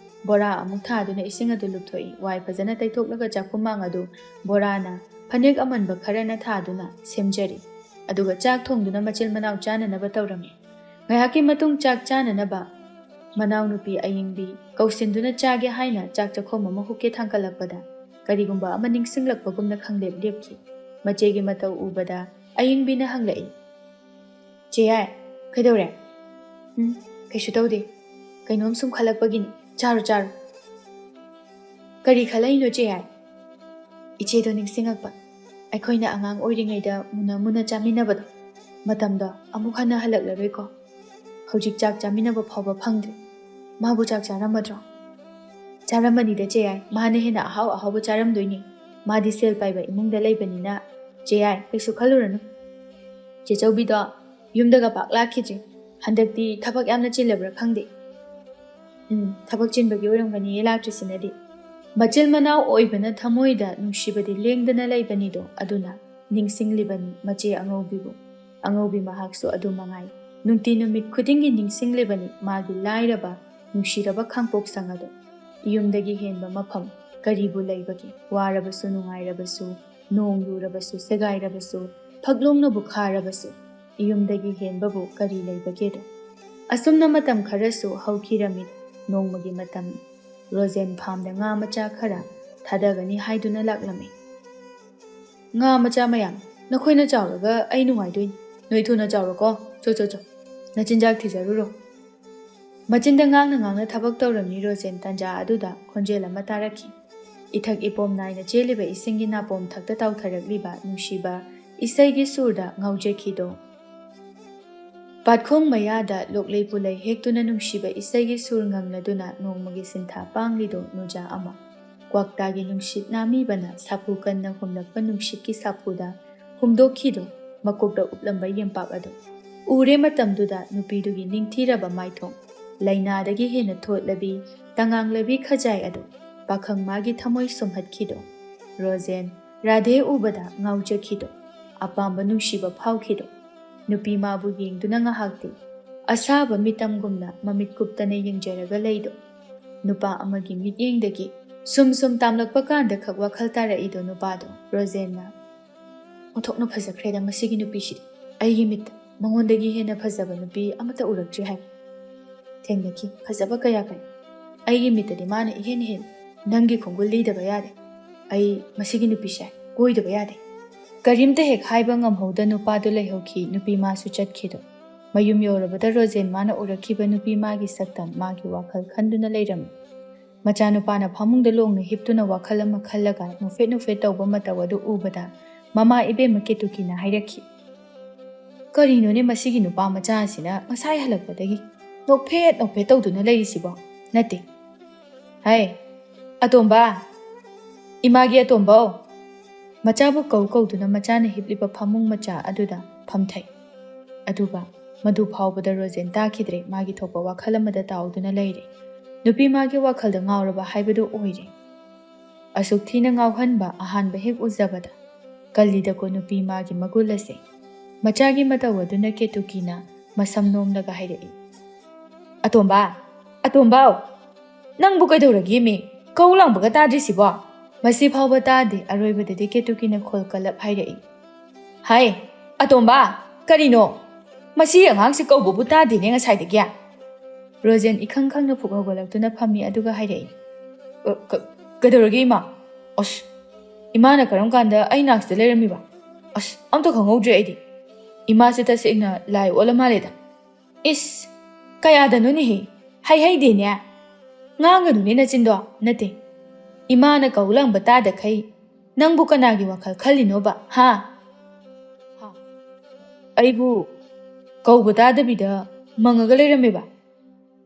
ꯕꯣꯔꯥ ꯑꯃꯨꯛ ꯊꯥꯗꯨꯅ ꯏꯁꯤꯡ ꯑꯗꯨ ꯂꯨꯞꯊꯣꯛꯏ꯫ ꯋꯥꯏ ꯐꯖꯅ ꯇꯩꯊꯣꯛꯂꯒ ꯆꯥꯛꯈꯨꯝ ꯃꯥꯡ ꯑꯗꯨ ꯕꯣꯔꯥꯅ ꯐꯅꯦꯛ ꯑꯃꯟꯕ ꯈꯔꯅ ꯊꯥꯗꯨꯅ ꯁꯦꯝꯖꯔꯤ꯫ ꯑꯗꯨꯒ ꯆꯥꯛ ꯊꯣꯡꯗꯨꯅ ꯃꯆꯤꯜ ꯃꯅꯥꯎ ꯆꯥꯅꯅꯕ ꯇꯧꯔꯝꯃꯤ꯫ ꯉꯥꯏꯍꯥꯛꯀꯤ ꯃꯇꯨꯡ ꯆꯥꯛ ꯆꯥꯅꯅꯕ ꯃꯅꯥꯎꯅꯨꯄꯤ ꯑꯌꯤꯡꯕꯤ ꯀꯧꯁꯤꯟꯗꯨꯅ ꯆꯥꯒꯦ ꯍꯥꯏꯅ ꯆꯥꯛ ꯆꯥꯛꯈꯣꯝ ꯑꯃ ꯍꯨꯛꯀꯦ ꯊꯥꯡꯒꯠꯂꯛꯄꯗ ꯀꯔꯤꯒꯨꯝꯕ ꯑꯃ ꯅꯤꯡꯁꯤꯡꯂꯛꯄꯒꯨꯝꯅ ꯈꯪꯂꯦꯞ ꯂꯦꯞꯈꯤ꯫ ꯃꯆꯦꯒꯤ ꯃꯇꯧ ꯎꯕꯗ ꯑꯌꯤꯡꯕꯤꯅ ꯍꯪꯂꯛꯏ, "ꯆꯦ ꯌꯥꯏ, ꯀꯩꯗꯧꯔꯦ?" "ꯎꯝ, ꯀꯩꯁꯨ ꯇꯧꯗꯦ꯫ ꯀꯩꯅꯣꯝ ꯁꯨꯝ ꯈꯜꯂꯛꯄꯒꯤꯅꯤ꯫ ꯆꯥꯔꯣ, ꯆꯥꯔꯣ꯫" "ꯀꯔꯤ ꯈꯜꯂꯛꯏꯅꯣ ꯆꯦ ꯌꯥꯏ?" "ꯏꯆꯦꯗꯣ ꯅꯤꯡꯁꯤꯡꯉꯛꯄ꯫ ꯑꯩꯈꯣꯏꯅ ꯑꯉꯥꯡ ꯑꯣꯏꯔꯤꯉꯩꯗ ꯃꯨꯟꯅ ꯃꯨꯟꯅ ꯆꯥꯃꯤꯟꯅꯕꯗꯣ꯫ ꯃꯇꯝꯗꯣ ꯑꯃꯨꯛ ꯍꯟꯅ ꯍꯜꯂꯛꯂꯔꯣꯏꯀꯣ꯫ ꯍꯧꯖꯤꯛ ꯆꯥꯛ ꯆꯥꯃꯤꯟꯅꯕ ꯐꯥꯎꯕ ꯐꯪꯗ꯭ꯔꯦ꯫ ꯃꯥꯕꯨ ꯆꯥꯛ ꯆꯥꯔꯝꯃꯗ꯭ꯔꯣ?" "ꯆꯥꯔꯝꯃꯅꯤꯗ ꯆꯦ ꯌꯥꯏ, ꯃꯥꯅ ꯍꯦꯟꯅ ꯑꯍꯥꯎ ꯑꯍꯥꯎꯕ ꯆꯥꯔꯝꯗꯣꯏꯅꯤ꯫ ꯃꯥꯗꯤ ꯁꯦꯜ ꯄꯥꯏꯕ ꯏꯃꯨꯡꯗ ꯂꯩꯕꯅꯤꯅ꯫ ꯆꯦ ꯌꯥꯏ, ꯀꯩꯁꯨ ꯈꯜꯂꯨꯔꯅꯨ꯫ ꯆꯦ ꯆꯧꯕꯤꯗꯣ ꯌꯨꯝꯗꯒ ꯄꯥꯛ ꯂꯥꯛꯈꯤꯗ꯭ꯔꯦ꯫ ꯍꯟꯗꯛꯇꯤ ꯊꯕꯛ ꯌꯥꯝꯅ ꯆꯤꯜꯂꯕ꯭ꯔꯥ ꯈꯪꯗꯦ꯫" "ꯎꯝ, ꯊꯕꯛ ꯆꯤꯟꯕꯒꯤ ꯑꯣꯏꯔꯝꯒꯅꯤꯌꯦ ꯂꯥꯛꯇ꯭ꯔꯤꯁꯤꯅꯗꯤ꯫" ꯃꯆꯤꯜ ꯃꯅꯥꯎ ꯑꯣꯏꯕꯅ ꯊꯃꯣꯏꯗ ꯅꯨꯡꯁꯤꯕꯗꯤ ꯂꯦꯡꯗꯅ ꯂꯩꯕꯅꯤꯗꯣ, ꯑꯗꯨꯅ ꯅꯤꯡꯁꯤꯡꯂꯤꯕꯅꯤ ꯃꯆꯦ ꯑꯉꯧꯕꯤꯕꯨ꯫ ꯑꯉꯧꯕꯤ ꯃꯍꯥꯛꯁꯨ ꯑꯗꯨ ꯃꯉꯥꯏ꯫ ꯅꯨꯡꯇꯤ ꯅꯨꯃꯤꯠ ꯈꯨꯗꯤꯡꯒꯤ ꯅꯤꯡꯁꯤꯡꯂꯤꯕꯅꯤ ꯃꯥꯒꯤ ꯂꯥꯏꯔꯕ, ꯅꯨꯡꯁꯤꯔꯕ ꯈꯥꯡꯄꯣꯛꯁꯪ ꯑꯗꯨ꯫ ꯌꯨꯝꯗꯒꯤ ꯍꯦꯟꯕ ꯃꯐꯝ ꯀꯔꯤꯕꯨ ꯂꯩꯕꯒꯦ? ꯋꯥꯔꯕꯁꯨ ꯅꯨꯡꯉꯥꯏꯔꯕꯁꯨ, ꯅꯣꯡ ꯌꯨꯔꯕꯁꯨ ꯁꯦꯒꯥꯏꯔꯕꯁꯨ, ꯐꯛꯂꯣꯡꯅꯕꯨ ꯈꯥꯔꯕꯁꯨ, ꯌꯨꯝꯗꯒꯤ ꯍꯦꯟꯕꯕꯨ ꯀꯔꯤ ꯂꯩꯕꯒꯦꯗꯣ? ꯑꯁꯨꯝꯅ ꯃꯇꯝ ꯈꯔꯁꯨ ꯍꯧꯈꯤꯔꯝꯃꯤ꯫ ꯅꯣꯡꯃꯒꯤ ꯃꯇꯝ ꯔꯣꯖꯦꯟ ꯐꯥꯝꯗ ꯉꯥ ꯃꯆꯥ ꯈꯔ ꯊꯥꯗꯒꯅꯤ ꯍꯥꯏꯗꯨꯅ ꯂꯥꯛꯂꯝꯃꯤ꯫ "ꯉꯥ ꯃꯆꯥ ꯃꯌꯥꯝ, ꯅꯈꯣꯏꯅ ꯆꯥꯎꯔꯒ ꯑꯩ ꯅꯨꯡꯉꯥꯏꯗꯣꯏꯅꯤ꯫ ꯅꯣꯏ ꯊꯨꯅ ꯆꯥꯎꯔꯣꯀꯣ꯫ ꯆꯣ, ꯆꯣ, ꯆꯣ꯫ ꯅꯆꯤꯟꯖꯥꯛ ꯊꯤꯖꯔꯨꯔꯣ꯫" ꯃꯆꯤꯟꯗ ꯉꯥꯡꯅ ꯉꯥꯡꯅ ꯊꯕꯛ ꯇꯧꯔꯝꯃꯤ ꯔꯣꯖꯦꯟ꯫ ꯇꯟꯖꯥ ꯑꯗꯨꯗ ꯈꯣꯟꯖꯦꯜ ꯑꯃ ꯇꯥꯔꯛꯈꯤ꯫ ꯏꯊꯛ ꯏꯄꯣꯝ ꯅꯥꯏꯅ ꯆꯦꯜꯂꯤꯕ ꯏꯁꯤꯡꯒꯤ ꯅꯥꯄꯣꯝ ꯊꯛꯇ ꯇꯥꯎꯊꯔꯛꯂꯤꯕ ꯅꯨꯡꯁꯤꯕ ꯏꯁꯩꯒꯤ ꯁꯨꯔꯗ ꯉꯥꯎꯖꯈꯤꯗꯣ꯫ ꯄꯥꯠꯈꯣꯡ ꯃꯌꯥꯗ ꯂꯣꯛꯂꯩ ꯄꯨꯂꯩ ꯍꯦꯛꯇꯨꯅ ꯅꯨꯡꯁꯤꯕ ꯏꯁꯩꯒꯤ ꯁꯨꯔ ꯉꯪꯂꯗꯨꯅ ꯅꯣꯡꯃꯒꯤ ꯁꯤꯟꯊꯥ ꯄꯥꯡꯂꯤꯗꯣ ꯅꯨꯖꯥ ꯑꯃ꯫ ꯀ꯭ꯋꯥꯛꯇꯥꯒꯤ ꯅꯨꯡꯁꯤꯠ ꯅꯥꯃꯤꯕꯅ ꯁꯥꯐꯨ ꯀꯟꯅ ꯍꯨꯝꯂꯛꯄ ꯅꯨꯡꯁꯤꯠꯀꯤ ꯁꯥꯐꯨꯗ ꯍꯨꯝꯗꯣꯛꯈꯤꯗꯣ ꯃꯀꯣꯛꯇ ꯎꯞꯂꯝꯕ ꯌꯦꯝꯄꯥꯛ ꯑꯗꯨ꯫ ꯎꯔꯦ ꯃꯇꯝꯗꯨꯗ ꯅꯨꯄꯤꯗꯨꯒꯤ ꯅꯤꯡꯊꯤꯔꯕ ꯃꯥꯏꯊꯣꯡ, ꯂꯥꯏꯅꯥꯗꯒꯤ ꯍꯦꯟꯅ ꯊꯣꯠꯂꯕꯤ, ꯇꯉꯥꯡꯂꯕꯤ ꯈꯖꯥꯏ ꯑꯗꯨ ꯄꯥꯈꯪ ꯃꯥꯒꯤ ꯊꯃꯣꯏ ꯁꯨꯝꯍꯠꯈꯤꯗꯣ꯫ ꯔꯣꯖꯦꯟ ꯔꯥꯙꯦ ꯎꯕꯗ ꯉꯥꯎꯖꯈꯤꯗꯣ꯫ ꯑꯄꯥꯝꯕ ꯅꯨꯡꯁꯤꯕ ꯐꯥꯎꯈꯤꯗꯣ꯫ ꯅꯨꯄꯤ ꯃꯥꯕꯨ ꯌꯦꯡꯗꯨꯅ ꯉꯥꯏꯍꯥꯛꯇꯤ ꯑꯁꯥꯕ ꯃꯤꯇꯝꯒꯨꯝꯅ ꯃꯃꯤꯠ ꯀꯨꯞꯇꯅ ꯌꯦꯡꯖꯔꯒ ꯂꯩꯗꯣ꯫ ꯅꯨꯄꯥ ꯑꯃꯒꯤ ꯃꯤꯠꯌꯦꯡꯗꯒꯤ ꯁꯨꯝ ꯁꯨꯝ ꯇꯥꯝꯂꯛꯄ ꯀꯥꯟꯗ ꯈꯛ ꯋꯥꯈꯜ ꯇꯥꯔꯛꯏꯗꯣ ꯅꯨꯄꯥꯗꯣ꯫ ꯔꯣꯖꯦꯟꯅ, "ꯑꯣꯟꯊꯣꯛꯅ ꯐꯖꯈ꯭ꯔꯦꯗ ꯃꯁꯤꯒꯤ ꯅꯨꯄꯤꯁꯤꯗꯤ꯫ ꯑꯩꯒꯤ ꯃꯤꯠꯇ ꯃꯉꯣꯟꯗꯒꯤ ꯍꯦꯟꯅ ꯐꯖꯕ ꯅꯨꯄꯤ ꯑꯃꯠꯇ ꯎꯔꯛꯇ꯭ꯔꯤ ꯍꯥꯏꯕ꯫ ꯊꯦꯡꯅꯈꯤ ꯐꯖꯕ ꯀꯌꯥ ꯀꯌꯥ꯫ ꯑꯩꯒꯤ ꯃꯤꯠꯇꯗꯤ ꯃꯥꯅ ꯏꯍꯦꯟ ꯍꯦꯜꯂꯤ꯫ ꯅꯪꯒꯤ ꯈꯣꯡꯒꯨꯜ ꯂꯤꯗꯕ ꯌꯥꯗꯦ꯫ ꯑꯩ ꯃꯁꯤꯒꯤ ꯅꯨꯄꯤꯁꯦ ꯀꯣꯏꯗꯕ ꯌꯥꯗꯦ꯫" ꯀꯔꯤꯝꯇ ꯍꯦꯛ ꯍꯥꯏꯕ ꯉꯝꯍꯧꯗ ꯅꯨꯄꯥꯗꯨ ꯂꯩꯍꯧꯈꯤ꯫ ꯅꯨꯄꯤ ꯃꯥꯁꯨ ꯆꯠꯈꯤꯗꯣ꯫ ꯃꯌꯨꯝ ꯌꯧꯔꯕꯗ ꯔꯣꯖꯦꯟ ꯃꯥꯅ ꯎꯔꯛꯈꯤꯕ ꯅꯨꯄꯤ ꯃꯥꯒꯤ ꯁꯛꯇꯝ ꯃꯥꯒꯤ ꯋꯥꯈꯜ ꯈꯟꯗꯨꯅ ꯂꯩꯔꯝꯃꯤ꯫ ꯃꯆꯥꯅꯨꯄꯥꯅ ꯐꯃꯨꯡꯗ ꯂꯣꯡꯅ ꯍꯤꯞꯇꯨꯅ ꯋꯥꯈꯜ ꯑꯃ ꯈꯜꯂꯒ ꯅꯣꯛꯐꯦꯠ ꯅꯣꯛꯐꯦꯠ ꯇꯧꯕ ꯃꯇꯧ ꯑꯗꯨ ꯎꯕꯗ ꯃꯃꯥ ꯏꯕꯦꯝꯃ ꯀꯦꯇꯨꯀꯤꯅ ꯍꯥꯏꯔꯛꯈꯤ, "ꯀꯔꯤꯅꯣꯅꯦ ꯃꯁꯤꯒꯤ ꯅꯨꯄꯥ ꯃꯆꯥ ꯑꯁꯤꯅ ꯉꯁꯥꯏ ꯍꯜꯂꯛꯄꯗꯒꯤ ꯅꯣꯛꯐꯦꯠ ꯅꯣꯛꯐꯦꯠ ꯇꯧꯗꯨꯅ ꯂꯩꯔꯤꯁꯤꯕꯣ? ꯅꯠꯇꯦ꯫ ꯍꯩ, ꯑꯇꯣꯝꯕ! ꯏꯃꯥꯒꯤ ꯑꯇꯣꯝꯕꯧ!" ꯃꯆꯥꯕꯨ ꯀꯧ ꯀꯧꯗꯨꯅ ꯃꯆꯥꯅ ꯍꯤꯞꯂꯤꯕ ꯐꯃꯨꯡ ꯃꯆꯥ ꯑꯗꯨꯗ ꯐꯝꯊꯩ꯫ ꯑꯗꯨꯒ ꯃꯗꯨ ꯐꯥꯎꯕꯗ ꯔꯣꯖꯦꯟ ꯇꯥꯈꯤꯗ꯭ꯔꯦ꯫ ꯃꯥꯒꯤ ꯊꯣꯛꯄ ꯋꯥꯈꯜ ꯑꯃꯗ ꯇꯥꯎꯗꯨꯅ ꯂꯩꯔꯦ꯫ ꯅꯨꯄꯤ ꯃꯥꯒꯤ ꯋꯥꯈꯜꯗ ꯉꯥꯎꯔꯕ ꯍꯥꯏꯕꯗꯨ ꯑꯣꯏꯔꯦ꯫ ꯑꯁꯨꯛ ꯊꯤꯅ ꯉꯥꯎꯍꯟꯕ ꯑꯍꯥꯟꯕ ꯍꯦꯛ ꯎꯖꯕꯗ ꯀꯜꯂꯤꯗꯀꯣ ꯅꯨꯄꯤ ꯃꯥꯒꯤ ꯃꯒꯨꯟ ꯑꯁꯦ꯫ ꯃꯆꯥꯒꯤ ꯃꯇꯧ ꯑꯗꯨꯅ ꯀꯦꯇꯨꯀꯤꯅ ꯃꯁꯝ ꯅꯣꯝꯂꯒ ꯍꯥꯏꯔꯛꯏ꯫ "ꯑꯇꯣꯝꯕ, ꯑꯇꯣꯝꯕꯥꯎ, ꯅꯪꯕꯨ ꯀꯩꯗꯧꯔꯒꯦꯃꯤ? ꯀꯧ ꯂꯥꯡꯕꯒ ꯇꯥꯗ꯭ꯔꯤꯁꯤꯕꯣ?" ꯃꯁꯤ ꯐꯥꯎꯕ ꯇꯥꯗꯦ꯫ ꯑꯔꯣꯏꯕꯗꯗꯤ ꯀꯦꯇꯨꯀꯤꯅ ꯈꯣꯜ ꯀꯜꯂꯞ ꯍꯥꯏꯔꯛꯏ꯫ "ꯍꯥꯏ, ꯑꯇꯣꯝꯕ, ꯀꯔꯤꯅꯣ? ꯃꯁꯤ ꯑꯉꯥꯡꯁꯤ ꯀꯧꯕꯕꯨ ꯇꯥꯗꯦꯅꯦ ꯉꯁꯥꯏꯗꯒꯤ?" ꯔꯣꯖꯦꯟ ꯏꯈꯪ ꯈꯪꯅ ꯐꯨꯛ ꯍꯧꯒꯠꯂꯛꯇꯨꯅ ꯐꯝꯃꯤ, ꯑꯗꯨꯒ ꯍꯥꯏꯔꯛꯏ꯫ "ꯑ, ꯀ-, ꯀꯩꯗꯧꯔꯒꯦ, ꯏꯃꯥ? ꯑꯁ, ꯏꯃꯥꯅ ꯀꯔꯝ ꯀꯥꯟꯗ ꯑꯩ ꯅꯥꯛꯁꯤꯗ ꯂꯩꯔꯝꯃꯤꯕ? ꯑꯁ, ꯑꯝꯇ ꯈꯪꯍꯧꯗ꯭ꯔꯦ ꯑꯩꯗꯤ꯫ ꯏꯃꯥꯁꯦ ꯇꯁꯦꯡꯅ ꯂꯥꯏ ꯑꯣꯜꯂ ꯃꯥꯜꯂꯦꯗ꯫ ꯏꯁ, ꯀꯌꯥꯗꯅꯣꯅꯦꯍꯦ? ꯍꯩꯍꯩꯗꯦꯅꯦ꯫ ꯉꯥꯡꯒꯅꯨꯅꯦ ꯅꯆꯤꯟꯗꯣ, ꯅꯠꯇꯦ꯫ ꯏꯃꯥꯅ ꯀꯧ ꯂꯥꯡꯕ ꯇꯥꯗꯈꯩ ꯅꯪꯕꯨ ꯀꯅꯥꯒꯤ ꯋꯥꯈꯜ ꯈꯜꯂꯤꯅꯣꯕ, ꯍꯥ? ꯍꯥ? ꯑꯩꯕꯨ ꯀꯧꯕ ꯇꯥꯗꯕꯤꯗ ꯃꯪꯉꯒ ꯂꯩꯔꯝꯃꯦꯕ?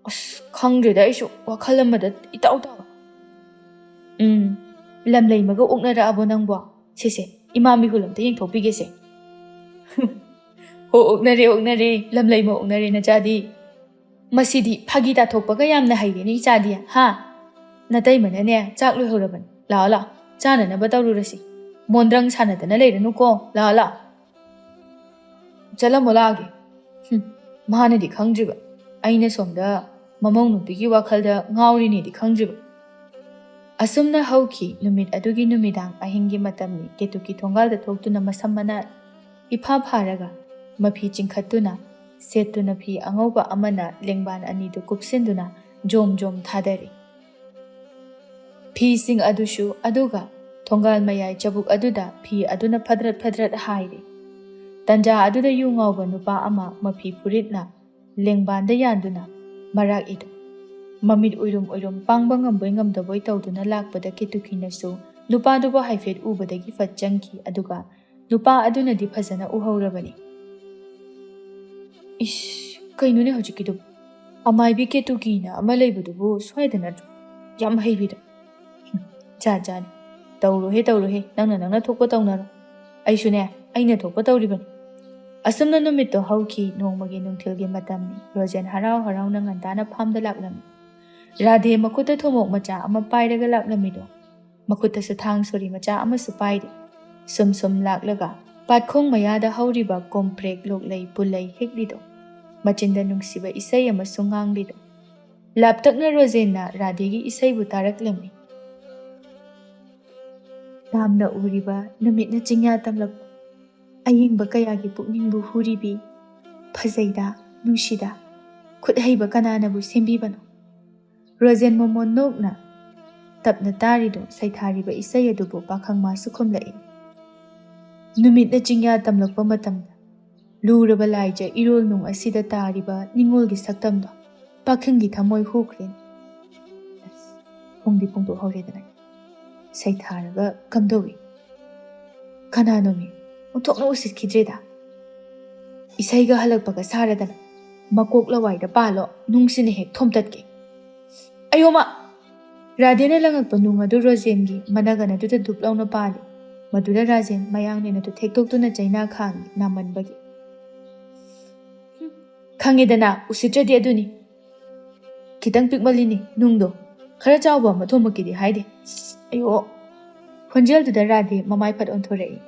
ꯑꯁ, ꯈꯪꯗ꯭ꯔꯦꯗ, ꯑꯩꯁꯨ ꯋꯥꯈꯜ ꯑꯃꯗ ꯏꯇꯥꯎ ꯇꯥꯎ꯫ ꯎꯝ, ꯂꯝꯂꯩꯃꯒ ꯑꯣꯛꯅꯔꯛꯑꯕꯣ ꯅꯪꯕꯣ? ꯁꯦꯁꯦ, ꯏꯃꯥ ꯃꯤꯍꯨꯜ ꯑꯝꯇ ꯌꯦꯡꯊꯣꯛꯄꯤꯒꯦꯁꯦ꯫ ꯍꯣ, ꯑꯣꯛꯅꯔꯦ, ꯑꯣꯛꯅꯔꯦ, ꯂꯝꯂꯩꯃ ꯑꯣꯛꯅꯔꯦ ꯅꯆꯥꯗꯤ꯫ ꯃꯁꯤꯗꯤ ꯐꯥꯒꯤ ꯇꯥꯊꯣꯛꯄꯒ ꯌꯥꯝꯅ ꯍꯩꯔꯦꯅꯦ ꯏꯆꯥꯗꯤ, ꯍꯥ? ꯅꯇꯩꯃꯅꯅꯦ, ꯆꯥꯛ ꯂꯣꯏꯍꯧꯔꯕꯅꯤ꯫ ꯂꯥꯛꯑꯣ, ꯂꯥꯛꯑꯣ, ꯆꯥꯅꯅꯕ ꯇꯧꯔꯨꯔꯁꯤ꯫ ꯃꯣꯟꯗ꯭ꯔꯪ ꯁꯥꯟꯅꯗꯅ ꯂꯩꯔꯅꯨꯀꯣ꯫ ꯂꯥꯛꯑꯣ, ꯂꯥꯛꯑꯣ꯫ ꯆꯠꯂꯝꯃꯣ, ꯂꯥꯛꯑꯒꯦ꯫ ꯍꯨꯝ, ꯃꯥꯅꯗꯤ ꯈꯪꯗ꯭ꯔꯤꯕ꯫ ꯑꯩꯅ ꯁꯣꯝꯗ ꯃꯃꯧ ꯅꯨꯄꯤꯒꯤ ꯋꯥꯈꯜꯗ ꯉꯥꯎꯔꯤꯅꯦꯗꯤ ꯈꯪꯗ꯭ꯔꯤꯕ꯫ ꯑꯁꯨꯝꯅ ꯍꯧꯈꯤ ꯅꯨꯃꯤꯠ ꯑꯗꯨꯒꯤ ꯅꯨꯃꯤꯗꯥꯡ꯫ ꯑꯍꯤꯡꯒꯤ ꯃꯇꯝꯅꯤ꯫ ꯀꯦꯇꯨꯀꯤ ꯊꯣꯡꯒꯥꯜꯗ ꯊꯣꯛꯇꯨꯅ ꯃꯁꯝ ꯃꯅꯥ ꯏꯐꯥ ꯐꯥꯔꯒ, ꯃꯐꯤ ꯆꯤꯡꯈꯠꯇꯨꯅ, ꯁꯦꯠꯇꯨꯅ ꯐꯤ ꯑꯉꯧꯕ ꯑꯃꯅ ꯂꯦꯡꯕꯥꯟ ꯑꯅꯤꯗꯨ ꯀꯨꯞꯁꯤꯟꯗꯨꯅ ꯖꯣꯝ ꯖꯣꯝ ꯊꯥꯗꯔꯤ꯫ ꯐꯤꯁꯤꯡ ꯑꯗꯨꯁꯨ, ꯑꯗꯨꯒ ꯊꯣꯡꯒꯥꯜ ꯃꯌꯥꯏ ꯆꯕꯨꯛ ꯑꯗꯨꯗ ꯐꯤ ꯑꯗꯨꯅ ꯐꯗ꯭ꯔꯠ ꯐꯗ꯭ꯔꯠ ꯍꯥꯏꯔꯤ꯫ ꯇꯟꯖꯥ ꯑꯗꯨꯗ ꯌꯨ ꯉꯥꯎꯕ ꯅꯨꯄꯥ ꯑꯃ ꯃꯐꯤ ꯐꯨꯔꯤꯠꯅ ꯂꯦꯡꯕꯥꯟꯗ ꯌꯥꯟꯗꯨꯅ ꯃꯔꯥꯛꯏꯗꯣ꯫ ꯃꯃꯤꯠ ꯎꯏꯔꯨꯝ ꯎꯏꯔꯨꯝ ꯄꯥꯡꯕ ꯉꯝꯕꯣꯏ ꯉꯝꯗꯕꯣꯏ ꯇꯧꯗꯨꯅ ꯂꯥꯛꯄꯗ ꯀꯦꯇꯨꯀꯤꯅꯁꯨ ꯅꯨꯄꯥꯗꯨꯕꯨ ꯍꯥꯏꯐꯦꯠ ꯎꯕꯗꯒꯤ ꯐꯠ ꯆꯪꯈꯤ, ꯑꯗꯨꯒ ꯅꯨꯄꯥ ꯑꯗꯨꯅꯗꯤ ꯐꯖꯅ ꯎꯍꯧꯔꯕꯅꯤ꯫ "ꯏꯁ, ꯀꯩꯅꯣꯅꯦ ꯍꯧꯖꯤꯛꯀꯤꯗꯨꯕꯨ? ꯑꯃꯥꯏꯕꯤ ꯀꯦꯇꯨꯀꯤꯅ ꯑꯃ ꯂꯩꯕꯗꯨꯕꯨ ꯁ꯭ꯋꯥꯏꯗ ꯅꯠꯇ꯭ꯔꯣ? ꯌꯥꯝ ꯍꯩꯕꯤꯗꯣ꯫ ꯍꯨꯝ, ꯖꯥꯠ ꯖꯥꯠꯅꯤ꯫ ꯇꯧꯔꯣꯍꯦ, ꯇꯧꯔꯣꯍꯦ, ꯅꯪꯅ ꯅꯪꯅ ꯊꯣꯛꯄ ꯇꯧꯅꯔꯣ꯫ ꯑꯩꯁꯨꯅꯦ, ꯑꯩꯅ ꯊꯣꯛꯄ ꯇꯧꯔꯤꯕꯅꯤ꯫" ꯑꯁꯨꯝꯅ ꯅꯨꯃꯤꯠꯇꯣ ꯍꯧꯈꯤ꯫ ꯅꯣꯡꯃꯒꯤ ꯅꯨꯡꯊꯤꯜꯒꯤ ꯃꯇꯝꯅꯤ꯫ ꯔꯣꯖꯦꯟ ꯍꯔꯥꯎ ꯍꯔꯥꯎꯅ ꯉꯟꯇꯥꯅ ꯐꯥꯝꯗ ꯂꯥꯛꯂꯝꯃꯤ꯫ ꯔꯥꯙꯦ ꯃꯈꯨꯠꯇ ꯊꯨꯝꯃꯣꯛ ꯃꯆꯥ ꯑꯃ ꯄꯥꯏꯔꯒ ꯂꯥꯛꯂꯝꯃꯤꯗꯣ꯫ ꯃꯈꯨꯠꯇꯁꯨ ꯊꯥꯡ ꯁꯣꯔꯤ ꯃꯆꯥ ꯑꯃꯁꯨ ꯄꯥꯏꯔꯤ꯫ ꯁꯨꯝ ꯁꯨꯝ ꯂꯥꯛꯂꯒ ꯄꯥꯠꯈꯣꯡ ꯃꯌꯥꯗ ꯍꯧꯔꯤꯕ ꯀꯣꯝꯄ꯭ꯔꯦꯛ ꯂꯣꯛꯂꯩ ꯄꯨꯜꯂꯩ ꯍꯦꯛꯂꯤꯗꯣ꯫ ꯃꯆꯤꯟꯗ ꯅꯨꯡꯁꯤꯕ ꯏꯁꯩ ꯑꯃꯁꯨ ꯉꯥꯡꯂꯤꯗꯣ꯫ ꯂꯥꯞꯇꯛꯅ ꯔꯣꯖꯦꯟꯅ ꯔꯥꯙꯦꯒꯤ ꯏꯁꯩꯕꯨ ꯇꯥꯔꯛꯂꯝꯃꯤ꯫ ꯂꯥꯝꯅ ꯎꯔꯤꯕ ꯅꯨꯃꯤꯠꯅ ꯆꯤꯡꯌꯥ ꯇꯝꯂꯛꯄ, ꯑꯌꯦꯡꯕ ꯀꯌꯥꯒꯤ ꯄꯨꯛꯅꯤꯡꯕꯨ ꯍꯨꯔꯤꯕꯤ, ꯐꯖꯩꯗ, ꯅꯨꯡꯁꯤꯗ, ꯈꯨꯠ ꯍꯩꯕ ꯀꯅꯥꯅꯕꯨ ꯁꯦꯝꯕꯤꯕꯅꯣ? ꯔꯣꯖꯦꯟ ꯃꯣꯃꯣꯟ ꯅꯣꯛꯅ ꯇꯞꯅ ꯇꯥꯔꯤꯗꯨ ꯁꯩꯊꯥꯔꯤꯕ ꯏꯁꯩ ꯑꯗꯨꯕꯨ ꯄꯥꯈꯪ ꯃꯥꯁꯨ ꯈꯨꯝꯂꯛꯏ꯫ ꯅꯨꯃꯤꯠꯅ ꯆꯤꯡꯌꯥ ꯇꯝꯂꯛꯄ ꯃꯇꯝꯗ ꯂꯨꯔꯕ ꯂꯥꯏꯖ ꯏꯔꯣꯜ ꯅꯨꯡ ꯑꯁꯤꯗ ꯇꯥꯔꯤꯕ ꯅꯤꯡꯉꯣꯜꯒꯤ ꯁꯛꯇꯝꯗꯣ ꯄꯥꯈꯪꯒꯤ ꯊꯃꯣꯏ ꯍꯨꯈ꯭ꯔꯦ꯫ ꯑꯁ, ꯄꯨꯡꯗꯤ ꯄꯨꯡꯗꯣꯛꯍꯧꯔꯦꯗꯅ꯫ ꯁꯩꯊꯥꯔꯒ ꯀꯝꯗꯧꯏ? ꯀꯅꯥꯅꯣꯃꯤ? ꯑꯣꯟꯊꯣꯛꯅ ꯎꯁꯤꯠꯈꯤꯗ꯭ꯔꯦꯗ꯫ ꯏꯁꯩꯒ ꯍꯜꯂꯛꯄꯒ ꯁꯥꯔꯗꯅ꯫ ꯃꯀꯣꯛ ꯂꯋꯥꯏꯗ ꯄꯥꯜꯂꯣ, ꯅꯨꯡꯁꯤꯅ ꯍꯦꯛ ꯊꯣꯝꯇꯠꯀꯦ꯫ ꯑꯌꯣꯃ! ꯔꯥꯙꯦꯅ ꯂꯪꯉꯛꯄ ꯅꯨꯡ ꯑꯗꯨ ꯔꯣꯖꯦꯟꯒꯤ ꯃꯅꯒꯟ ꯑꯗꯨꯗ ꯗꯨꯞ ꯂꯥꯎꯅ ꯄꯥꯜꯂꯤ꯫ ꯃꯗꯨꯗ ꯔꯥꯖꯦꯟ ꯃꯌꯥꯡꯂꯦꯟ ꯑꯗꯨ ꯊꯦꯛꯇꯣꯛꯇꯨꯅ ꯆꯩꯅꯥ ꯈꯥꯡꯉꯤ ꯅꯥꯃꯟꯕꯒꯤ꯫ ꯈꯪꯉꯦꯗꯅ, ꯎꯁꯤꯠꯇ꯭ꯔꯗꯤ ꯑꯗꯨꯅꯤ꯫ ꯈꯤꯇꯪ ꯄꯤꯛꯃꯜꯂꯤꯅꯤ ꯅꯨꯡꯗꯣ꯫ ꯈꯔ ꯆꯥꯎꯕ ꯑꯃ ꯊꯣꯝꯃꯛꯀꯦꯗꯤ ꯍꯥꯏꯗꯦ꯫ ꯑꯌꯣ! ꯈꯣꯟꯖꯦꯜꯗꯨꯗ ꯔꯥꯙꯦ ꯃꯃꯥꯏ ꯐꯠ ꯑꯣꯟꯊꯣꯔꯛꯏ꯫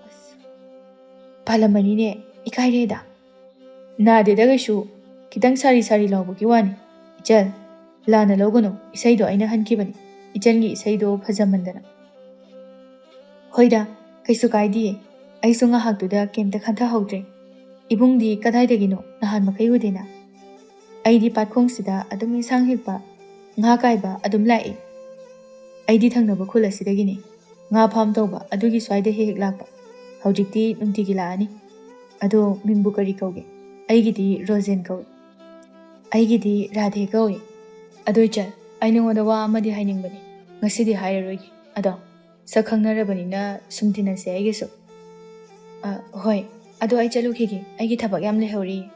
ꯑꯁ, ꯄꯥꯜꯂꯝꯃꯅꯤꯅꯦ, ꯏꯀꯥꯏꯔꯦꯗ꯫ ꯅꯥꯗꯦꯗ ꯀꯩꯁꯨ, ꯈꯤꯇꯪ ꯁꯥꯔꯤ ꯁꯥꯔꯤ ꯂꯥꯎꯕꯒꯤ ꯋꯥꯅꯤ꯫ ꯏꯆꯜ, ꯂꯥꯟꯅ ꯂꯧꯒꯅꯨ, ꯏꯁꯩꯗꯣ ꯑꯩꯅ ꯍꯟꯈꯤꯕꯅꯤ꯫ ꯏꯆꯟꯒꯤ ꯏꯁꯩꯗꯣ ꯐꯖꯃꯟꯗꯅ꯫ ꯍꯣꯏꯗ, ꯀꯩꯁꯨ ꯀꯥꯏꯗꯤꯌꯦ꯫ ꯑꯩꯁꯨ ꯉꯥꯏꯍꯥꯛꯇꯨꯗ ꯀꯩꯝꯇ ꯈꯟꯊꯍꯧꯗ꯭ꯔꯦ꯫ ꯏꯕꯨꯡꯗꯤ ꯀꯗꯥꯏꯗꯒꯤꯅꯣ? ꯅꯍꯥꯟ ꯃꯈꯩ ꯎꯗꯦꯅ꯫ ꯑꯩꯗꯤ ꯄꯥꯠꯈꯣꯡꯁꯤꯗ ꯑꯗꯨꯝ ꯏꯟꯁꯥꯡ ꯍꯦꯛꯄ, ꯉꯥ ꯀꯥꯏꯕ ꯑꯗꯨꯝ ꯂꯥꯛꯏ꯫ ꯑꯩꯗꯤ ꯊꯪꯅꯕ ꯈꯨꯜ ꯑꯁꯤꯗꯒꯤꯅꯤ꯫ ꯉꯥ ꯐꯥꯝ ꯇꯧꯕ ꯑꯗꯨꯒꯤ ꯁ꯭ꯋꯥꯏꯗ ꯍꯦꯛ ꯍꯦꯛ ꯂꯥꯛꯄ꯫ ꯍꯧꯖꯤꯛꯇꯤ ꯅꯨꯡꯇꯤꯒꯤ ꯂꯥꯛꯑꯅꯤ꯫ ꯑꯗꯣ ꯃꯤꯡꯕꯨ ꯀꯔꯤ ꯀꯧꯒꯦ? ꯑꯩꯒꯤꯗꯤ ꯔꯣꯖꯦꯟ ꯀꯧꯏ꯫ ꯑꯩꯒꯤꯗꯤ ꯔꯥꯙꯦ ꯀꯧꯏ꯫ ꯑꯗꯣ ꯏꯆꯜ, ꯑꯩ ꯅꯉꯣꯟꯗ ꯋꯥ ꯑꯃꯗꯤ ꯍꯥꯏꯅꯤꯡꯕꯅꯤ꯫ ꯉꯁꯤꯗꯤ ꯍꯥꯏꯔꯔꯣꯏꯒꯦ꯫ ꯑꯗꯣ ꯁꯛ ꯈꯪꯅꯔꯕꯅꯤꯅ ꯁꯨꯝ ꯇꯤꯟꯅꯁꯦ ꯑꯩꯒꯤꯁꯨ꯫ ꯑ, ꯍꯣꯏ꯫ ꯑꯗꯣ ꯑꯩ ꯆꯠꯂꯨꯈꯤꯒꯦ꯫ ꯑꯩꯒꯤ ꯊꯕꯛ ꯌꯥꯝ ꯂꯩꯍꯧꯔꯤ꯫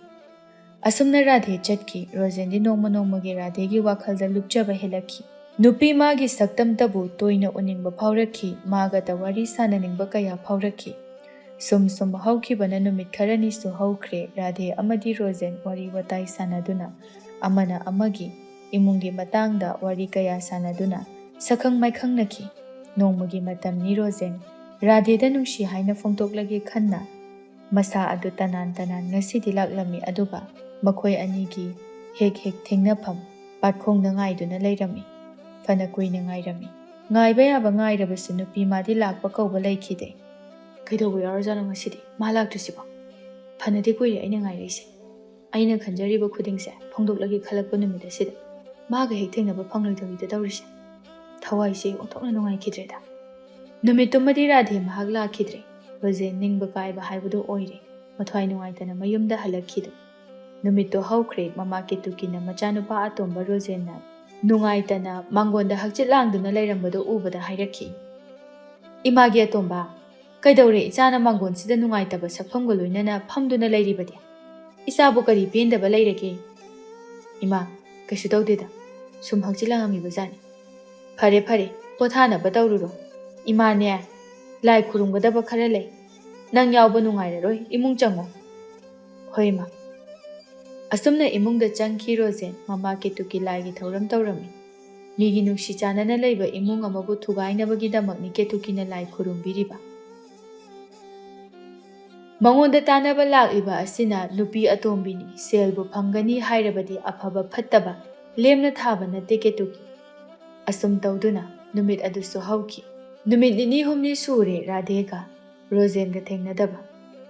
ꯑꯁꯨꯝꯅ ꯔꯥꯙꯦ ꯆꯠꯈꯤ꯫ ꯔꯣꯖꯦꯟꯗꯤ ꯅꯣꯡꯃ ꯅꯣꯡꯃꯒꯤ ꯔꯥꯙꯦꯒꯤ ꯋꯥꯈꯜꯗ ꯂꯨꯞꯆꯕ ꯍꯦꯜꯂꯛꯈꯤ꯫ ꯅꯨꯄꯤ ꯃꯥꯒꯤ ꯁꯛꯇꯝꯇꯕꯨ ꯇꯣꯏꯅ ꯎꯅꯤꯡꯕ ꯐꯥꯎꯔꯛꯈꯤ꯫ ꯃꯥꯒꯇ ꯋꯥꯔꯤ ꯁꯥꯟꯅꯅꯤꯡꯕ ꯀꯌꯥ ꯐꯥꯎꯔꯛꯈꯤ꯫ ꯁꯨꯝ ꯁꯨꯝ ꯍꯧꯈꯤꯕꯅ ꯅꯨꯃꯤꯠ ꯈꯔꯅꯤꯁꯨ ꯍꯧꯈ꯭ꯔꯦ꯫ ꯔꯥꯙꯦ ꯑꯃꯗꯤ ꯔꯣꯖꯦꯟ ꯋꯥꯔꯤ ꯋꯥꯇꯥꯏ ꯁꯥꯟꯅꯗꯨꯅ, ꯑꯃꯅ ꯑꯃꯒꯤ ꯏꯃꯨꯡꯒꯤ ꯃꯇꯥꯡꯗ ꯋꯥꯔꯤ ꯀꯌꯥ ꯁꯥꯟꯅꯗꯨꯅ ꯁꯛꯈꯪ ꯃꯥꯏꯈꯪꯅꯈꯤ꯫ ꯅꯣꯡꯃꯒꯤ ꯃꯇꯝꯅꯤ ꯔꯣꯖꯦꯟ ꯔꯥꯙꯦꯗ ꯅꯨꯡꯁꯤ ꯍꯥꯏꯅ ꯐꯣꯡꯗꯣꯛꯂꯒꯦ ꯈꯟꯅ ꯃꯁꯥ ꯑꯗꯨ ꯇꯅꯥꯟ ꯇꯅꯥꯟ ꯉꯁꯤꯗꯤ ꯂꯥꯛꯂꯝꯃꯤ, ꯑꯗꯨꯒ ꯃꯈꯣꯏ ꯑꯅꯤꯒꯤ ꯍꯦꯛ ꯍꯦꯛ ꯊꯦꯡꯅꯐꯝ ꯄꯥꯠꯈꯣꯡꯗ ꯉꯥꯏꯗꯨꯅ ꯂꯩꯔꯝꯃꯤ꯫ ꯐꯅ ꯀꯨꯏꯅ ꯉꯥꯏꯔꯝꯃꯤ꯫ ꯉꯥꯏꯕ ꯌꯥꯕ ꯉꯥꯏꯔꯕꯁꯨ ꯅꯨꯄꯤ ꯃꯥꯗꯤ ꯂꯥꯛꯄ ꯀꯧꯕ ꯂꯩꯈꯤꯗꯦ꯫ "ꯀꯩꯗꯧꯕ ꯌꯥꯎꯔꯖꯥꯠꯅꯣ ꯉꯁꯤꯗꯤ? ꯃꯥ ꯂꯥꯛꯇ꯭ꯔꯤꯁꯤꯕꯣ? ꯐꯅꯗꯤ ꯀꯨꯏꯔꯦ ꯑꯩꯅ ꯉꯥꯏꯔꯛꯏꯁꯦ꯫ ꯑꯩꯅ ꯈꯟꯖꯔꯤꯕ ꯈꯨꯗꯤꯡꯁꯦ ꯐꯣꯡꯗꯣꯛꯂꯒꯦ ꯈꯜꯂꯛꯄ ꯅꯨꯃꯤꯠ ꯑꯁꯤꯗ ꯃꯥꯒ ꯍꯦꯛ ꯊꯦꯡꯅꯕ ꯐꯪꯂꯣꯏꯗꯧꯔꯤꯗ ꯇꯧꯔꯤꯁꯦ꯫ ꯊꯋꯥꯏꯁꯦ ꯑꯣꯟꯊꯣꯛꯅ ꯅꯨꯡꯉꯥꯏꯈꯤꯗ꯭ꯔꯦꯗ"꯫ ꯅꯨꯃꯤꯠꯇꯨꯃꯗꯤ ꯔꯥꯙꯦ ꯃꯍꯥꯛ ꯂꯥꯛꯈꯤꯗ꯭ꯔꯦ꯫ ꯔꯣꯖꯦꯟ ꯅꯤꯡꯕ ꯀꯥꯏꯕ ꯍꯥꯏꯕꯗꯨ ꯑꯣꯏꯔꯦ꯫ ꯃꯊ꯭ꯋꯥꯏ ꯅꯨꯡꯉꯥꯏꯇꯅ ꯃꯌꯨꯝꯗ ꯍꯜꯂꯛꯈꯤꯗꯨ꯫ ꯅꯨꯃꯤꯠꯇꯨ ꯍꯧꯈ꯭ꯔꯦ꯫ ꯃꯃꯥ ꯀꯦꯇꯨꯀꯤꯅ ꯃꯆꯥꯅꯨꯄꯥ ꯑꯇꯣꯝꯕ ꯔꯣꯖꯦꯟꯅ ꯅꯨꯡꯉꯥꯏꯇꯅ ꯃꯥꯡꯒꯣꯟꯗ ꯍꯛꯆꯤꯠ ꯂꯥꯡꯗꯨꯅ ꯂꯩꯔꯝꯕꯗꯨ ꯎꯕꯗ ꯍꯥꯏꯔꯛꯈꯤ, "ꯏꯃꯥꯒꯤ ꯑꯇꯣꯝꯕ, ꯀꯩꯗꯧꯔꯦ ꯏꯆꯥꯅ ꯃꯥꯡꯒꯣꯟꯁꯤꯗ ꯅꯨꯡꯉꯥꯏꯇꯕ ꯁꯛꯐꯝꯒ ꯂꯣꯏꯅꯅ ꯐꯝꯗꯨꯅ ꯂꯩꯔꯤꯕꯗꯤ? ꯏꯆꯥꯕꯨ ꯀꯔꯤ ꯄꯦꯟꯗꯕ ꯂꯩꯔꯒꯦ?" "ꯏꯃꯥ, ꯀꯩꯁꯨ ꯇꯧꯗꯦꯗ, ꯁꯨꯝ ꯍꯛꯆꯤꯠ ꯂꯥꯡꯉꯝꯃꯤꯕ ꯖꯥꯠꯅꯤ"꯫ "ꯐꯔꯦ ꯐꯔꯦ, ꯄꯣꯊꯥꯅꯕ ꯇꯧꯔꯨꯔꯣ꯫ ꯏꯃꯥꯅꯦ, ꯂꯥꯏ ꯈꯨꯔꯨꯝꯒꯗꯕ ꯈꯔ ꯂꯩ꯫ ꯅꯪ ꯌꯥꯎꯕ ꯅꯨꯡꯉꯥꯏꯔꯔꯣꯏ, ꯏꯃꯨꯡ ꯆꯪꯉꯣ"꯫ "ꯍꯣꯏ ꯏꯃꯥ"꯫ ꯑꯁꯨꯝꯅ ꯏꯃꯨꯡꯗ ꯆꯪꯈꯤ ꯔꯣꯖꯦꯟ꯫ ꯃꯃꯥ ꯀꯦꯇꯨꯀꯤ ꯂꯥꯏꯒꯤ ꯊꯧꯔꯝ ꯇꯧꯔꯝꯃꯤ꯫ ꯃꯤꯒꯤ ꯅꯨꯡꯁꯤ ꯆꯥꯟꯅꯅ ꯂꯩꯕ ꯏꯃꯨꯡ ꯑꯃꯕꯨ ꯊꯨꯒꯥꯏꯅꯕꯒꯤꯗꯃꯛꯅꯤ ꯀꯦꯇꯨꯀꯤꯅ ꯂꯥꯏ ꯈꯨꯔꯨꯝꯕꯤꯔꯤꯕ꯫ ꯃꯉꯣꯟꯗ ꯇꯥꯟꯅꯕ ꯂꯥꯛꯂꯤꯕ ꯑꯁꯤꯅ ꯅꯨꯄꯤ ꯑꯇꯣꯝꯕꯤꯅꯤ꯫ ꯁꯦꯜꯕꯨ ꯐꯪꯒꯅꯤ ꯍꯥꯏꯔꯕꯗꯤ ꯑꯐꯕ ꯐꯠꯇꯕ ꯂꯦꯝꯅ ꯊꯥꯕ ꯅꯠꯇꯦ ꯀꯦꯇꯨꯀꯤ꯫ ꯑꯁꯨꯝ ꯇꯧꯗꯨꯅ ꯅꯨꯃꯤꯠ ꯑꯗꯨꯁꯨ ꯍꯧꯈꯤ꯫ ꯅꯨꯃꯤꯠ ꯅꯤꯅꯤ ꯍꯨꯝꯅꯤ ꯁꯨꯔꯦ ꯔꯥꯙꯦꯒ ꯔꯣꯖꯦꯟꯒ ꯊꯦꯡꯅꯗꯕ꯫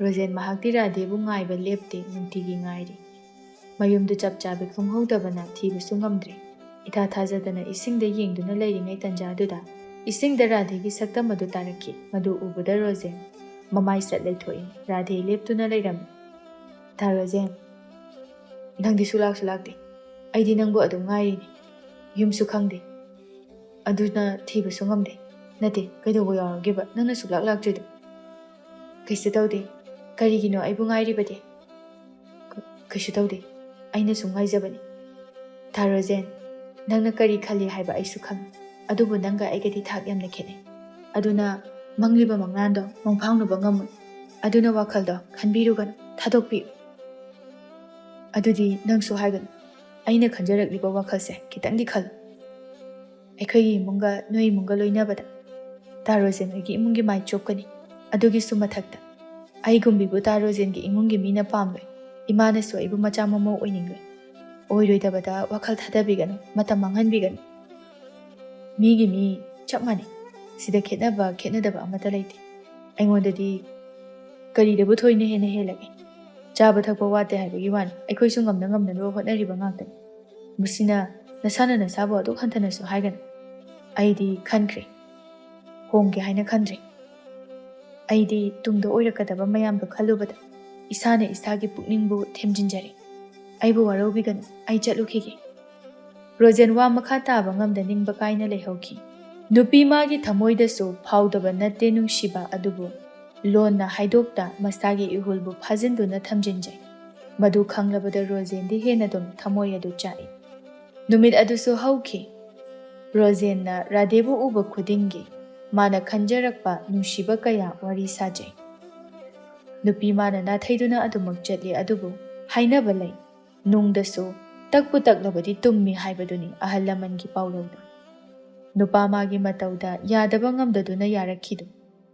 ꯔꯣꯖꯦꯟ ꯃꯍꯥꯛꯇꯤ ꯔꯥꯙꯦꯕꯨ ꯉꯥꯏꯕ ꯂꯦꯞꯇꯦ, ꯅꯨꯡꯇꯤꯒꯤ ꯉꯥꯏꯔꯤ꯫ ꯃꯌꯨꯝꯗꯨ ꯆꯞ ꯆꯥꯕꯤ ꯈꯪꯍꯧꯗꯕꯅ ꯊꯤꯕꯁꯨ ꯉꯝꯗ꯭ꯔꯦ꯫ ꯏꯊꯥ ꯊꯥꯖꯗꯅ ꯏꯁꯤꯡꯗ ꯌꯦꯡꯗꯨꯅ ꯂꯩꯔꯤꯉꯩ ꯇꯟꯖꯥꯗꯨꯗ ꯏꯁꯤꯡꯗ ꯔꯥꯙꯦꯒꯤ ꯁꯛꯇꯝ ꯑꯗꯨ ꯇꯥꯔꯛꯈꯤ꯫ ꯃꯗꯨ ꯎꯕꯗ ꯔꯣꯖꯦꯟ ꯃꯃꯥꯏ ꯁꯠ ꯂꯩꯊꯣꯛꯏ꯫ ꯔꯥꯙꯦ ꯂꯦꯞꯇꯨꯅ ꯂꯩꯔꯝꯃꯤ꯫ "ꯇꯥ ꯔꯣꯖꯦꯟ, ꯅꯪꯗꯤ ꯁꯨꯂꯥꯛꯁꯨ ꯂꯥꯛꯇꯦ꯫ ꯑꯩꯗꯤ ꯅꯪꯕꯨ ꯑꯗꯨꯝ ꯉꯥꯏꯔꯤꯅꯤ꯫ ꯌꯨꯝꯁꯨ ꯈꯪꯗꯦ꯫ ꯑꯗꯨꯅ ꯊꯤꯕꯁꯨ ꯉꯝꯗꯦ꯫ ꯅꯠꯇꯦ, ꯀꯩꯗꯧꯕ ꯌꯥꯎꯔꯒꯦꯕ ꯅꯪꯅ ꯁꯨꯛꯂꯥꯛ ꯂꯥꯛꯇ꯭ꯔꯤꯗꯣ?" "ꯀꯩꯁꯨ ꯇꯧꯗꯦ꯫ ꯀꯔꯤꯒꯤꯅꯣ ꯑꯩꯕꯨ ꯉꯥꯏꯔꯤꯕꯗꯤ?" "ꯀ-, ꯀꯩꯁꯨ ꯇꯧꯗꯦ꯫ ꯑꯩꯅ ꯁꯨꯝ ꯉꯥꯏꯖꯕꯅꯤ"꯫ "ꯇꯥ ꯔꯣꯖꯦꯟ, ꯅꯪꯅ ꯀꯔꯤ ꯈꯜꯂꯤ ꯍꯥꯏꯕ ꯑꯩꯁꯨ ꯈꯪꯏ꯫ ꯑꯗꯨꯕꯨ ꯅꯪꯒ ꯑꯩꯒꯗꯤ ꯊꯥꯛ ꯌꯥꯝꯅ ꯈꯦꯠꯅꯩ꯫ ꯑꯗꯨꯅ ꯃꯪꯂꯤꯕ ꯃꯪꯂꯥꯟꯗꯣ ꯃꯪꯐꯥꯎꯅꯕ ꯉꯝꯃꯣꯏ꯫ ꯑꯗꯨꯅ ꯋꯥꯈꯜꯗꯣ ꯈꯟꯕꯤꯔꯨꯒꯅꯨ, ꯊꯥꯗꯣꯛꯄꯤꯌꯨ"꯫ "ꯑꯗꯨꯗꯤ ꯅꯪꯁꯨ ꯍꯥꯏꯒꯅꯨ꯫ ꯑꯩꯅ ꯈꯟꯖꯔꯛꯂꯤꯕ ꯋꯥꯈꯜꯁꯦ ꯈꯤꯇꯪꯗꯤ ꯈꯜꯂꯨ꯫ ꯑꯩꯈꯣꯏꯒꯤ ꯏꯃꯨꯡꯒ ꯅꯣꯏ ꯏꯃꯨꯡꯒ ꯂꯣꯏꯅꯕꯗ ꯇꯥ ꯔꯣꯖꯦꯟ ꯍꯣꯏꯒꯤ ꯏꯃꯨꯡꯒꯤ ꯃꯥꯏ ꯆꯣꯞꯀꯅꯤ꯫ ꯑꯗꯨꯒꯤꯁꯨ ꯃꯊꯛꯇ ꯑꯩꯒꯨꯝꯕꯤꯕꯨ ꯇꯥ ꯔꯣꯖꯦꯟꯒꯤ ꯏꯃꯨꯡꯒꯤ ꯃꯤꯅ ꯄꯥꯝꯂꯣꯏ꯫ ꯏꯃꯥꯅꯁꯨ ꯑꯩꯕꯨ ꯃꯆꯥ ꯃꯃꯧ ꯑꯣꯏꯅꯤꯡꯂꯣꯏ꯫ ꯑꯣꯏꯔꯣꯏꯗꯕꯗ ꯋꯥꯈꯜ ꯊꯥꯗꯕꯤꯒꯅꯨ, ꯃꯇꯝ ꯃꯥꯡꯍꯟꯕꯤꯒꯅꯨ꯫ ꯃꯤꯒꯤ ꯃꯤ ꯆꯞ ꯃꯥꯟꯅꯩ꯫ ꯁꯤꯗ ꯈꯦꯠꯅꯕ, ꯈꯦꯠꯅꯗꯕ ꯑꯃꯠꯇ ꯂꯩꯇꯦ꯫ ꯑꯩꯉꯣꯟꯗꯗꯤ ꯀꯔꯤꯗꯕꯨ ꯊꯣꯏꯅ ꯍꯦꯟꯅ ꯍꯦꯜꯂꯒꯦ? ꯆꯥꯕ ꯊꯛꯄ ꯋꯥꯠꯇꯦ ꯍꯥꯏꯕꯒꯤ ꯋꯥꯅꯤ꯫ ꯑꯩꯈꯣꯏꯁꯨ ꯉꯝꯅ ꯉꯝꯅꯅꯕ ꯍꯣꯠꯅꯔꯤꯕ ꯉꯥꯛꯇꯅꯤ꯫ ꯃꯁꯤꯅ ꯅꯁꯥꯅ ꯅꯁꯥꯕꯨ ꯑꯗꯨꯛ ꯍꯟꯊꯅꯁꯨ ꯍꯥꯏꯒꯅꯨ꯫ ꯑꯩꯗꯤ ꯈꯟꯈ꯭ꯔꯦ꯫ ꯍꯣꯡꯒꯦ ꯍꯥꯏꯅ ꯈꯟꯗ꯭ꯔꯦ꯫ ꯑꯩꯗꯤ ꯇꯨꯡꯗ ꯑꯣꯏꯔꯛꯀꯗꯕ ꯃꯌꯥꯝꯗꯨ ꯈꯜꯂꯨꯕꯗ ꯏꯁꯥꯅ ꯏꯁꯥꯒꯤ ꯄꯨꯛꯅꯤꯡꯕꯨ ꯊꯦꯝꯖꯤꯟꯖꯔꯦ꯫ ꯑꯩꯕꯨ ꯋꯥꯔꯧꯕꯤꯒꯅꯨ, ꯑꯩ ꯆꯠꯂꯨꯈꯤꯒꯦ꯫ ꯔꯣꯖꯦꯟ ꯋꯥ ꯃꯈꯥ ꯇꯥꯕ ꯉꯝꯗ ꯅꯤꯡꯕ ꯀꯥꯏꯅ ꯂꯩꯍꯧꯈꯤ꯫ ꯅꯨꯄꯤ ꯃꯥꯒꯤ ꯊꯃꯣꯏꯗꯁꯨ ꯐꯥꯎꯗꯕ ꯅꯠꯇꯦ ꯅꯨꯡꯁꯤꯕ ꯑꯗꯨꯕꯨ ꯂꯣꯟꯅ ꯍꯥꯏꯗꯣꯛꯇ ꯃꯁꯥꯒꯤ ꯏꯍꯨꯜꯕꯨ ꯐꯥꯖꯤꯟꯗꯨꯅ ꯊꯝꯖꯤꯟꯖꯩ꯫ ꯃꯗꯨ ꯈꯪꯂꯕꯗ ꯔꯣꯖꯦꯟꯗꯤ ꯍꯦꯟꯅ ꯑꯗꯨꯝ ꯊꯃꯣꯏ ꯑꯗꯨ ꯆꯥꯛꯏ꯫ ꯅꯨꯃꯤꯠ ꯑꯗꯨꯁꯨ ꯍꯧꯈꯤ꯫ ꯔꯣꯖꯦꯟꯅ ꯔꯥꯙꯦꯕꯨ ꯎꯕ ꯈꯨꯗꯤꯡꯒꯤ ꯃꯥꯅ ꯈꯟꯖꯔꯛꯄ ꯅꯨꯡꯁꯤꯕ ꯀꯌꯥ ꯋꯥꯔꯤ ꯁꯥꯖꯩ꯫ ꯅꯨꯄꯤ ꯃꯥꯅ ꯅꯥꯊꯩꯗꯨꯅ ꯑꯗꯨꯃꯛ ꯆꯠꯂꯤ, ꯑꯗꯨꯕꯨ ꯍꯥꯏꯅꯕ ꯂꯩ, ꯅꯨꯡꯗꯁꯨ "ꯇꯛꯄꯨ ꯇꯛꯂꯕꯗꯤ ꯇꯨꯝꯃꯤ" ꯍꯥꯏꯕꯗꯨꯅꯤ ꯑꯍꯜ ꯂꯃꯟꯒꯤ ꯄꯥꯎꯔꯧꯗꯣ꯫ ꯅꯨꯄꯥ ꯃꯥꯒꯤ ꯃꯇꯧꯗ ꯌꯥꯗꯕ ꯉꯝꯗꯗꯨꯅ ꯌꯥꯔꯛꯈꯤꯗꯨ꯫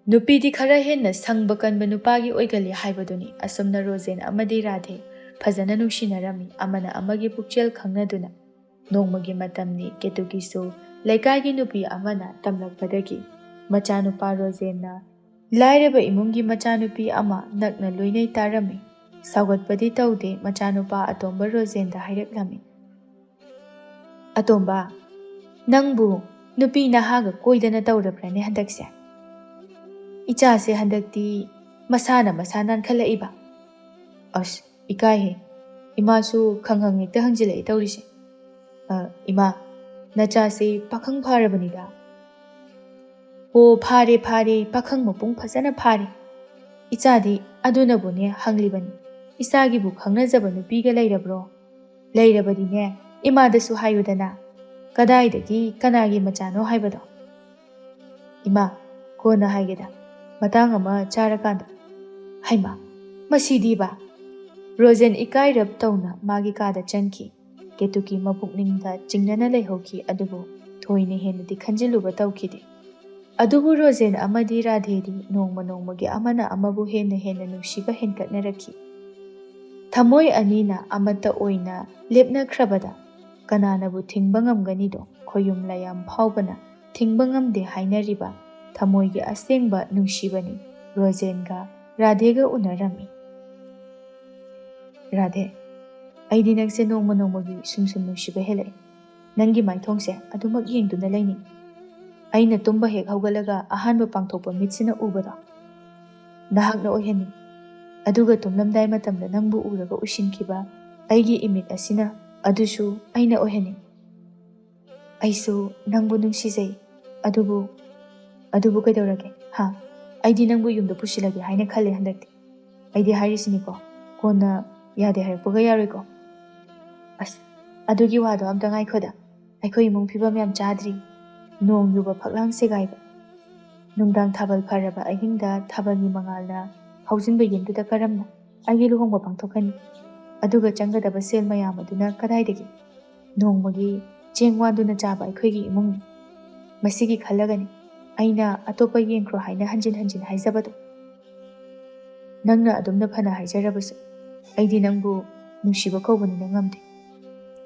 ꯅꯨꯄꯤꯗꯤ ꯈꯔ ꯍꯦꯟꯅ ꯁꯪꯕ ꯀꯟꯕ ꯅꯨꯄꯥꯒꯤ ꯑꯣꯏꯒꯜꯂꯤ ꯍꯥꯏꯕꯗꯨꯅꯤ꯫ ꯑꯁꯨꯝꯅ ꯔꯣꯖꯦꯟ ꯑꯃꯗꯤ ꯔꯥꯙꯦ ꯐꯖꯅ ꯅꯨꯡꯁꯤꯅꯔꯝꯃꯤ꯫ ꯑꯃꯅ ꯑꯃꯒꯤ ꯄꯨꯛꯆꯦꯜ ꯈꯪꯅꯗꯨꯅ꯫ ꯅꯣꯡꯃꯒꯤ ꯃꯇꯝꯅꯤ꯫ ꯀꯦꯇꯨꯀꯤꯁꯨ ꯂꯩꯀꯥꯏꯒꯤ ꯅꯨꯄꯤ ꯑꯃꯅ ꯇꯝꯂꯛꯄꯗꯒꯤ ꯃꯆꯥꯅꯨꯄꯥ ꯔꯣꯖꯦꯟꯅ ꯂꯥꯏꯔꯕ ꯏꯃꯨꯡꯒꯤ ꯃꯆꯥꯅꯨꯄꯤ ꯑꯃ ꯅꯛꯅ ꯂꯣꯏꯅꯩ ꯇꯥꯔꯝꯃꯤ꯫ ꯁꯥꯎꯒꯠꯄꯗꯤ ꯇꯧꯗꯦ꯫ ꯃꯆꯥꯅꯨꯄꯥ ꯑꯇꯣꯝꯕ ꯔꯣꯖꯦꯟꯗ ꯍꯥꯏꯔꯛꯂꯝꯃꯤ, "ꯑꯇꯣꯝꯕ, ꯅꯪꯕꯨ ꯅꯨꯄꯤ ꯅꯍꯥꯒ ꯀꯣꯏꯗꯅ ꯇꯧꯔꯕ꯭ꯔꯅꯦ ꯍꯟꯗꯛꯁꯦ? ꯏꯆꯥꯁꯦ ꯍꯟꯗꯛꯇꯤ ꯃꯁꯥꯅ ꯃꯁꯥ ꯅꯥꯟꯈꯠꯂꯛꯏꯕ꯫ ꯑꯁ, ꯏꯀꯥꯏꯍꯦ꯫ ꯏꯃꯥꯁꯨ ꯈꯪꯍꯪ ꯍꯦꯛꯇ ꯍꯪꯖꯤꯜꯂꯛꯑꯦ ꯇꯧꯔꯤꯁꯦ꯫ ꯑ, ꯏꯃꯥ, ꯅꯆꯥꯁꯦ ꯄꯥꯈꯪ ꯐꯥꯔꯕꯅꯤꯗ?" "ꯑꯣ, ꯐꯥꯔꯦ, ꯐꯥꯔꯦ, ꯄꯥꯈꯪ ꯃꯄꯨꯡ ꯐꯖꯅ ꯐꯥꯔꯦ꯫ ꯏꯆꯥꯗꯤ ꯑꯗꯨꯅꯕꯨꯅꯦ ꯍꯪꯂꯤꯕꯅꯤ꯫ ꯏꯆꯥꯒꯤꯕꯨ ꯈꯪꯅꯖꯕ ꯅꯨꯄꯤꯒ ꯂꯩꯔꯕ꯭ꯔꯣ? ꯂꯩꯔꯕꯗꯤꯅꯦ, ꯏꯃꯥꯗꯁꯨ ꯍꯥꯏꯌꯨꯗꯅ꯫ ꯀꯗꯥꯏꯗꯒꯤ ꯀꯅꯥꯒꯤ ꯃꯆꯥꯅꯣ ꯍꯥꯏꯕꯗꯣ?" "ꯏꯃꯥ, ꯀꯣꯟꯅ ꯍꯥꯏꯒꯦꯗ, ꯃꯇꯥꯡ ꯑꯃ ꯆꯥꯔꯀꯥꯟꯗ꯫" "ꯍꯩꯃꯥ, ꯃꯁꯤꯗꯤꯕ!" ꯔꯣꯖꯦꯟ ꯏꯀꯥꯏꯔꯞ ꯇꯧꯅ ꯃꯥꯒꯤ ꯀꯥꯗ ꯆꯪꯈꯤ꯫ ꯀꯦꯇꯨꯀꯤ ꯃꯄꯨꯛꯅꯤꯡꯗ ꯆꯤꯡꯅꯅ ꯂꯩꯍꯧꯈꯤ, ꯑꯗꯨꯕꯨ ꯊꯣꯏꯅ ꯍꯦꯟꯅꯗꯤ ꯈꯟꯖꯤꯜꯂꯨꯕ ꯇꯧꯈꯤꯗꯦ꯫ ꯑꯗꯨꯕꯨ ꯔꯣꯖꯦꯟ ꯑꯃꯗꯤ ꯔꯥꯙꯦꯗꯤ ꯅꯣꯡꯃ ꯅꯣꯡꯃꯒꯤ ꯑꯃꯅ ꯑꯃꯕꯨ ꯍꯦꯟꯅ ꯍꯦꯟꯅ ꯅꯨꯡꯁꯤꯕ ꯍꯦꯟꯒꯠꯅꯔꯛꯈꯤ꯫ ꯊꯃꯣꯏ ꯑꯅꯤꯅ ꯑꯃꯠꯇ ꯑꯣꯏꯅ ꯂꯦꯞꯅꯈ꯭ꯔꯕꯗ ꯀꯅꯥꯅꯕꯨ ꯊꯤꯡꯕ ꯉꯝꯒꯅꯤꯗꯣ? ꯈꯣꯌꯨꯝ ꯂꯥꯌꯥꯝ ꯐꯥꯎꯕꯅ ꯊꯤꯡꯕ ꯉꯝꯗꯦ ꯍꯥꯏꯅꯔꯤꯕ ꯊꯃꯣꯏꯒꯤ ꯑꯁꯦꯡꯕ ꯅꯨꯡꯁꯤꯕꯅꯤ ꯔꯣꯖꯦꯟꯒ ꯔꯥꯙꯦꯒ ꯎꯅꯔꯝꯃꯤ꯫ "ꯔꯥꯙꯦ, ꯑꯩꯗꯤ ꯅꯪꯁꯦ ꯅꯣꯡꯃ ꯅꯣꯡꯃꯒꯤ ꯁꯨꯝ ꯁꯨꯝ ꯅꯨꯡꯁꯤꯕ ꯍꯦꯜꯂꯛꯑꯦ꯫ ꯅꯪꯒꯤ ꯃꯥꯏꯊꯣꯡꯁꯦ ꯑꯗꯨꯃꯛ ꯌꯦꯡꯗꯨꯅ ꯂꯩꯅꯤꯡꯏ꯫ ꯑꯩꯅ ꯇꯨꯝꯕ ꯍꯦꯛ ꯍꯧꯒꯠꯂꯒ ꯑꯍꯥꯟꯕ ꯄꯥꯡꯊꯣꯛꯄ ꯃꯤꯠꯁꯤꯅ ꯎꯕꯗꯣ ꯅꯍꯥꯛꯅ ꯑꯣꯏꯍꯟꯅꯤꯡꯏ꯫ ꯑꯗꯨꯒ ꯇꯨꯝꯂꯝꯗꯥꯏ ꯃꯇꯝꯗ ꯅꯪꯕꯨ ꯎꯔꯒ ꯎꯏꯁꯤꯟꯈꯤꯕ ꯑꯩꯒꯤ ꯏꯃꯤꯠ ꯑꯁꯤꯅ ꯑꯗꯨꯁꯨ ꯑꯩꯅ ꯑꯣꯏꯍꯟꯅꯤꯡꯏ꯫ ꯑꯩꯁꯨ ꯅꯪꯕꯨ ꯅꯨꯡꯁꯤꯖꯩ꯫ ꯑꯗꯨꯕꯨ, ꯑꯗꯨꯕꯨ ꯀꯩꯗꯧꯔꯒꯦ? ꯍꯥ? ꯑꯩꯗꯤ ꯅꯪꯕꯨ ꯌꯨꯝꯗ ꯄꯨꯁꯤꯜꯂꯒꯦ ꯍꯥꯏꯅ ꯈꯜꯂꯦ ꯍꯟꯗꯛꯇꯤ꯫ ꯑꯩꯗꯤ ꯍꯥꯏꯔꯤꯁꯤꯅꯤꯀꯣ, ꯀꯣꯟꯅ ꯌꯥꯗꯦ ꯍꯥꯏꯔꯛꯄꯒ ꯌꯥꯔꯣꯏꯀꯣ?" "ꯑꯁ, ꯑꯗꯨꯒꯤ ꯋꯥꯗꯣ ꯑꯝꯇ ꯉꯥꯏꯈꯣꯗ꯫ ꯑꯩꯈꯣꯏ ꯏꯃꯨꯡ ꯐꯤꯕꯝ ꯌꯥꯝ ꯆꯥꯗ꯭ꯔꯤ꯫ ꯅꯣꯡ ꯌꯨꯕ ꯐꯛꯂꯥꯡ ꯁꯦꯒꯥꯏꯕ꯫ ꯅꯨꯡꯗꯥꯡ ꯊꯥꯕꯜ ꯐꯔꯕ ꯑꯍꯤꯡꯗ ꯊꯥꯕꯜꯒꯤ ꯃꯉꯥꯜꯅ ꯍꯧꯖꯤꯟꯕ ꯌꯨꯝꯗꯨꯗ ꯀꯔꯝꯅ ꯑꯩꯒꯤ ꯂꯨꯍꯣꯡꯕ ꯄꯥꯡꯊꯣꯛꯀꯅꯤ? ꯑꯗꯨꯒ ꯆꯪꯒꯗꯕ ꯁꯦꯜ ꯃꯌꯥꯝ ꯑꯗꯨꯅ ꯀꯗꯥꯏꯗꯒꯤ? ꯅꯣꯡꯃꯒꯤ ꯆꯦꯡ ꯋꯥꯟꯗꯨꯅ ꯆꯥꯕ ꯑꯩꯈꯣꯏꯒꯤ ꯏꯃꯨꯡꯅꯤ꯫ ꯃꯁꯤꯒꯤ ꯈꯜꯂꯒꯅꯤ ꯑꯩꯅ ꯑꯇꯣꯞꯄ ꯌꯦꯡꯈ꯭ꯔꯣ ꯍꯥꯏꯅ ꯍꯟꯖꯤꯟ ꯍꯟꯖꯤꯟ ꯍꯥꯏꯖꯕꯗꯣ꯫ ꯅꯪꯅ ꯑꯗꯨꯝꯅ ꯐꯅ ꯍꯥꯏꯖꯔꯕꯁꯨ, ꯑꯩꯗꯤ ꯅꯪꯕꯨ ꯅꯨꯡꯁꯤꯕ ꯀꯧꯕꯅꯤꯅ ꯉꯝꯗꯦ꯫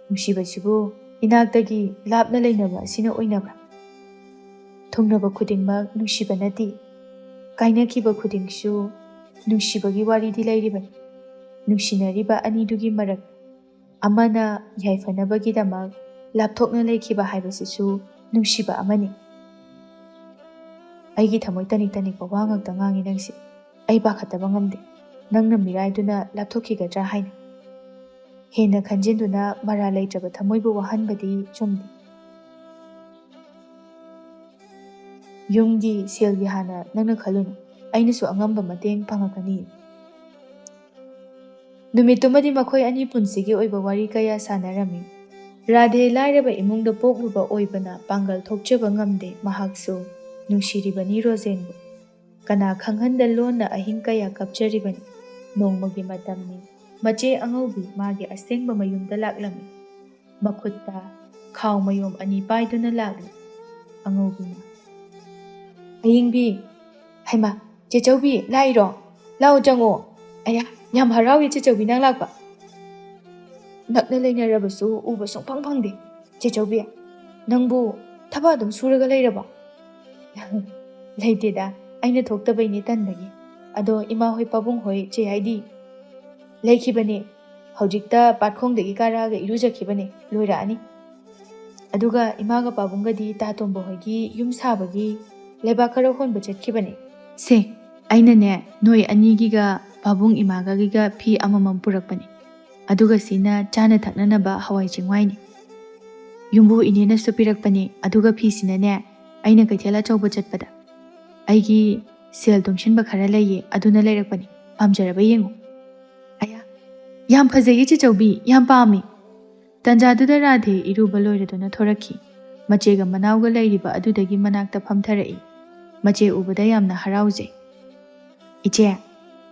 ꯅꯨꯡꯁꯤꯕꯁꯤꯕꯨ ꯏꯅꯥꯛꯇꯒꯤ ꯂꯥꯞꯅ ꯂꯩꯅꯕ ꯑꯁꯤꯅ ꯑꯣꯏꯅꯕ꯭ꯔꯥ? ꯊꯨꯡꯅꯕ ꯈꯨꯗꯤꯡꯃꯛ ꯅꯨꯡꯁꯤꯕ ꯅꯠꯇꯦ꯫ ꯀꯥꯏꯅꯈꯤꯕ ꯈꯨꯗꯤꯡꯁꯨ ꯅꯨꯡꯁꯤꯕꯒꯤ ꯋꯥꯔꯤꯗꯤ ꯂꯩꯔꯤꯕꯅꯤ꯫ ꯅꯨꯡꯁꯤꯅꯔꯤꯕ ꯑꯅꯤꯗꯨꯒꯤ ꯃꯔꯛ ꯑꯃꯅ ꯌꯥꯏꯐꯅꯕꯒꯤꯗꯃꯛ ꯂꯥꯞꯊꯣꯛꯅ ꯂꯩꯈꯤꯕ ꯍꯥꯏꯕꯁꯤꯁꯨ ꯅꯨꯡꯁꯤꯕ ꯑꯃꯅꯤ꯫ ꯑꯩꯒꯤ ꯊꯃꯣꯏ ꯇꯅꯤꯛ ꯇꯅꯤꯛꯄ ꯋꯥ ꯉꯥꯛꯇ ꯉꯥꯡꯉꯤ ꯅꯪꯁꯦ꯫ ꯑꯩ ꯄꯥꯈꯠꯇꯕ ꯉꯝꯗꯦ꯫ ꯅꯪꯅ ꯃꯤꯔꯥꯏꯗꯨꯅ ꯂꯥꯞꯊꯣꯛꯈꯤꯒꯗ꯭ꯔꯥ ꯍꯥꯏꯅ꯫ ꯍꯦꯟꯅ ꯈꯟꯖꯤꯟꯗꯨꯅ ꯃꯔꯥ ꯂꯩꯇ꯭ꯔꯕ ꯊꯃꯣꯏꯕꯨ ꯋꯥꯍꯟꯕꯗꯤ ꯆꯨꯝꯗꯦ꯫ ꯌꯨꯝꯒꯤ ꯁꯦꯜꯒꯤ ꯍꯥꯟꯅ ꯅꯪꯅ ꯈꯜꯂꯨꯅꯨ꯫ ꯑꯩꯅꯁꯨ ꯑꯉꯝꯕ ꯃꯇꯦꯡ ꯄꯥꯡꯉꯛꯀꯅꯤ꯫ ꯅꯨꯃꯤꯠꯇꯨꯃꯗꯤ ꯃꯈꯣꯏ ꯑꯅꯤ ꯄꯨꯟꯁꯤꯒꯤ ꯑꯣꯏꯕ ꯋꯥꯔꯤ ꯀꯌꯥ ꯁꯥꯟꯅꯔꯝꯃꯤ꯫ ꯔꯥꯙꯦ ꯂꯥꯏꯔꯕ ꯏꯃꯨꯡꯗ ꯄꯣꯛꯂꯨꯕ ꯑꯣꯏꯕꯅ ꯄꯥꯡꯒꯜ ꯊꯣꯛꯆꯕ ꯉꯝꯗꯦ꯫ ꯃꯍꯥꯛꯁꯨ ꯅꯨꯡꯁꯤꯔꯤꯕꯅꯤ ꯔꯣꯖꯦꯟꯕꯨ꯫ ꯀꯅꯥ ꯈꯪꯍꯟꯗ ꯂꯣꯟꯅ ꯑꯍꯤꯡ ꯀꯌꯥ ꯀꯞꯆꯔꯤꯕꯅꯤ꯫ ꯅꯣꯡꯃꯒꯤ ꯃꯇꯝꯅꯤ꯫ ꯃꯆꯦ ꯑꯉꯧꯕꯤ ꯃꯥꯒꯤ ꯑꯁꯦꯡꯕ ꯃꯌꯨꯝꯗ ꯂꯥꯛꯂꯝꯃꯤ꯫ ꯃꯈꯨꯠꯇ ꯈꯥꯎ ꯃꯌꯣꯝ ꯑꯅꯤ ꯄꯥꯏꯗꯨꯅ ꯂꯥꯛꯂꯤ꯫ ꯑꯉꯧꯕꯤꯅ, ꯑꯌꯤꯡꯕꯤ, ꯍꯩꯃꯥ, ꯆꯦꯆꯧꯕꯤ, ꯂꯥꯛꯏꯔꯣ? ꯂꯥꯛꯑꯣ, ꯆꯪꯉꯣ꯫ ꯑꯌꯥ, ꯌꯥꯝ ꯍꯔꯥꯎꯏ ꯆꯦꯆꯧꯕꯤ ꯅꯪ ꯂꯥꯛꯄ꯫ ꯅꯛꯅ ꯂꯩꯅꯔꯕꯁꯨ ꯎꯕ ꯁꯨꯡꯐꯪ ꯐꯪꯗꯦ꯫ ꯆꯦꯆꯧꯕꯤ, ꯅꯪꯕꯨ ꯊꯕꯛ ꯑꯗꯨꯝ ꯁꯨꯔꯒ ꯂꯩꯔꯕꯣ? ꯂꯩꯇꯦꯗ, ꯑꯩꯅ ꯊꯣꯛꯇꯕꯩꯅꯦ, ꯇꯟꯕꯒꯤ꯫ ꯑꯗꯣ ꯏꯃꯥ ꯍꯣꯏ, ꯄꯥꯕꯨꯡ ꯍꯣꯏ, ꯆꯦ ꯍꯥꯏꯗꯤ? ꯂꯩꯈꯤꯕꯅꯦ꯫ ꯍꯧꯖꯤꯛꯇ ꯄꯥꯠꯈꯣꯡꯗꯒꯤ ꯀꯥꯔꯛꯑꯒ ꯏꯔꯨꯖꯈꯤꯕꯅꯦ꯫ ꯂꯣꯏꯔꯛꯑꯅꯤ꯫ ꯑꯗꯨꯒ ꯏꯃꯥꯒ ꯄꯥꯕꯨꯡꯒꯗꯤ ꯇꯥ ꯇꯣꯝꯕ ꯍꯣꯏꯒꯤ ꯌꯨꯝ ꯁꯥꯕꯒꯤ ꯂꯩꯕꯥꯛ ꯈꯔ ꯍꯣꯟꯕ ꯆꯠꯈꯤꯕꯅꯦ꯫ ꯁꯦ, ꯑꯩꯅꯅꯦ, ꯅꯣꯏ ꯑꯅꯤꯒꯤꯒ ꯄꯥꯕꯨꯡ ꯏꯃꯥꯒꯒꯤꯒ ꯐꯤ ꯑꯃꯃꯝ ꯄꯨꯔꯛꯄꯅꯦ꯫ ꯑꯗꯨꯒ ꯁꯤꯅ ꯆꯥꯅ ꯊꯛꯅꯅꯕ ꯍꯋꯥꯏ ꯆꯦꯡꯋꯥꯏꯅꯤ꯫ ꯌꯨꯝꯕꯨ ꯏꯅꯦꯅꯁꯨ ꯄꯤꯔꯛꯄꯅꯦ꯫ ꯑꯗꯨꯒ ꯐꯤꯁꯤꯅꯅꯦ, ꯑꯩꯅ ꯀꯩꯊꯦꯜ ꯑꯆꯧꯕ ꯆꯠꯄꯗ ꯑꯩꯒꯤ ꯁꯦꯜ ꯇꯨꯡꯁꯤꯟꯕ ꯈꯔ ꯂꯩꯌꯦ, ꯑꯗꯨꯅ ꯂꯩꯔꯛꯄꯅꯦ꯫ ꯄꯥꯝꯖꯔꯕ ꯌꯦꯡꯉꯨ꯫ ꯑꯌꯥ, ꯌꯥꯝ ꯐꯖꯩꯌꯦ ꯆꯦꯆꯧꯕꯤ, ꯌꯥꯝ ꯄꯥꯝꯃꯤ꯫ ꯇꯟꯖꯥꯗꯨꯗ ꯔꯥꯙꯦ ꯏꯔꯨꯕ ꯂꯣꯏꯔꯗꯨꯅ ꯊꯣꯔꯛꯈꯤ꯫ ꯃꯆꯦꯒ ꯃꯅꯥꯎꯒ ꯂꯩꯔꯤꯕ ꯑꯗꯨꯗꯒꯤ ꯃꯅꯥꯛꯇ ꯐꯝꯊꯔꯛꯏ꯫ ꯃꯆꯦ ꯎꯕꯗ ꯌꯥꯝꯅ ꯍꯔꯥꯎꯖꯩ꯫ "ꯏꯆꯦ,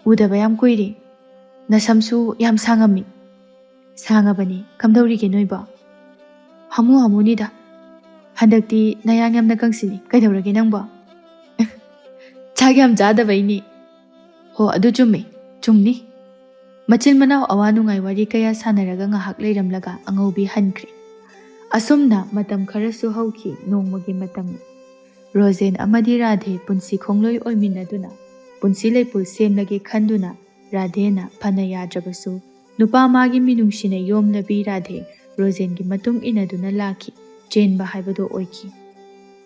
ꯎꯗꯕ ꯌꯥꯝ ꯀꯨꯏꯔꯦ꯫ ꯅꯁꯝꯁꯨ ꯌꯥꯝ ꯁꯥꯡꯉꯝꯃꯤ꯫" "ꯁꯥꯡꯉꯕꯅꯤ꯫ ꯀꯝꯗꯧꯔꯤꯒꯦ ꯅꯣꯏꯕꯣ?" "ꯍꯥꯃꯨ ꯍꯥꯃꯨꯅꯤꯗ꯫ ꯍꯟꯗꯛꯇꯤ ꯅꯌꯥꯡ ꯌꯥꯝꯅ ꯀꯪꯁꯤꯜꯂꯤ꯫ ꯀꯩꯗꯧꯔꯒꯦ ꯅꯪꯕꯣ?" "ꯆꯥꯛ ꯌꯥꯝ ꯆꯥꯗꯕꯩꯅꯤ꯫" "ꯍꯣ, ꯑꯗꯨ ꯆꯨꯝꯃꯤ, ꯆꯨꯝꯅꯤ꯫" ꯃꯆꯤꯟ ꯃꯅꯥꯎ ꯑꯋꯥ ꯅꯨꯡꯉꯥꯏ ꯋꯥꯔꯤ ꯀꯌꯥ ꯁꯥꯟꯅꯔꯒ ꯉꯥꯏꯍꯥꯛ ꯂꯩꯔꯝꯂꯒ ꯑꯉꯧꯕꯤ ꯍꯟꯈ꯭ꯔꯦ꯫ ꯑꯁꯨꯝꯅ ꯃꯇꯝ ꯈꯔꯁꯨ ꯍꯧꯈꯤ, ꯅꯣꯡꯃꯒꯤ ꯃꯇꯝ꯫ ꯔꯣꯖꯦꯟ ꯑꯃꯗꯤ ꯔꯥꯙꯦ ꯄꯨꯟꯁꯤ ꯈꯣꯡꯂꯣꯏ ꯑꯣꯏꯃꯤꯟꯅꯗꯨꯅ ꯄꯨꯟꯁꯤ ꯂꯩꯄꯨꯜ ꯁꯦꯝꯂꯒꯦ ꯈꯟꯗꯨꯅ ꯔꯥꯙꯦꯅ ꯐꯅ ꯌꯥꯗ꯭ꯔꯕꯁꯨ ꯅꯨꯄꯥ ꯃꯥꯒꯤ ꯃꯤꯅꯨꯡꯁꯤꯅ ꯌꯣꯝꯂꯕꯤ ꯔꯥꯙꯦ ꯔꯣꯖꯦꯟꯒꯤ ꯃꯇꯨꯡ ꯏꯟꯅꯗꯨꯅ ꯂꯥꯛꯈꯤ꯫ ꯆꯦꯟꯕ ꯍꯥꯏꯕꯗꯨ ꯑꯣꯏꯈꯤ꯫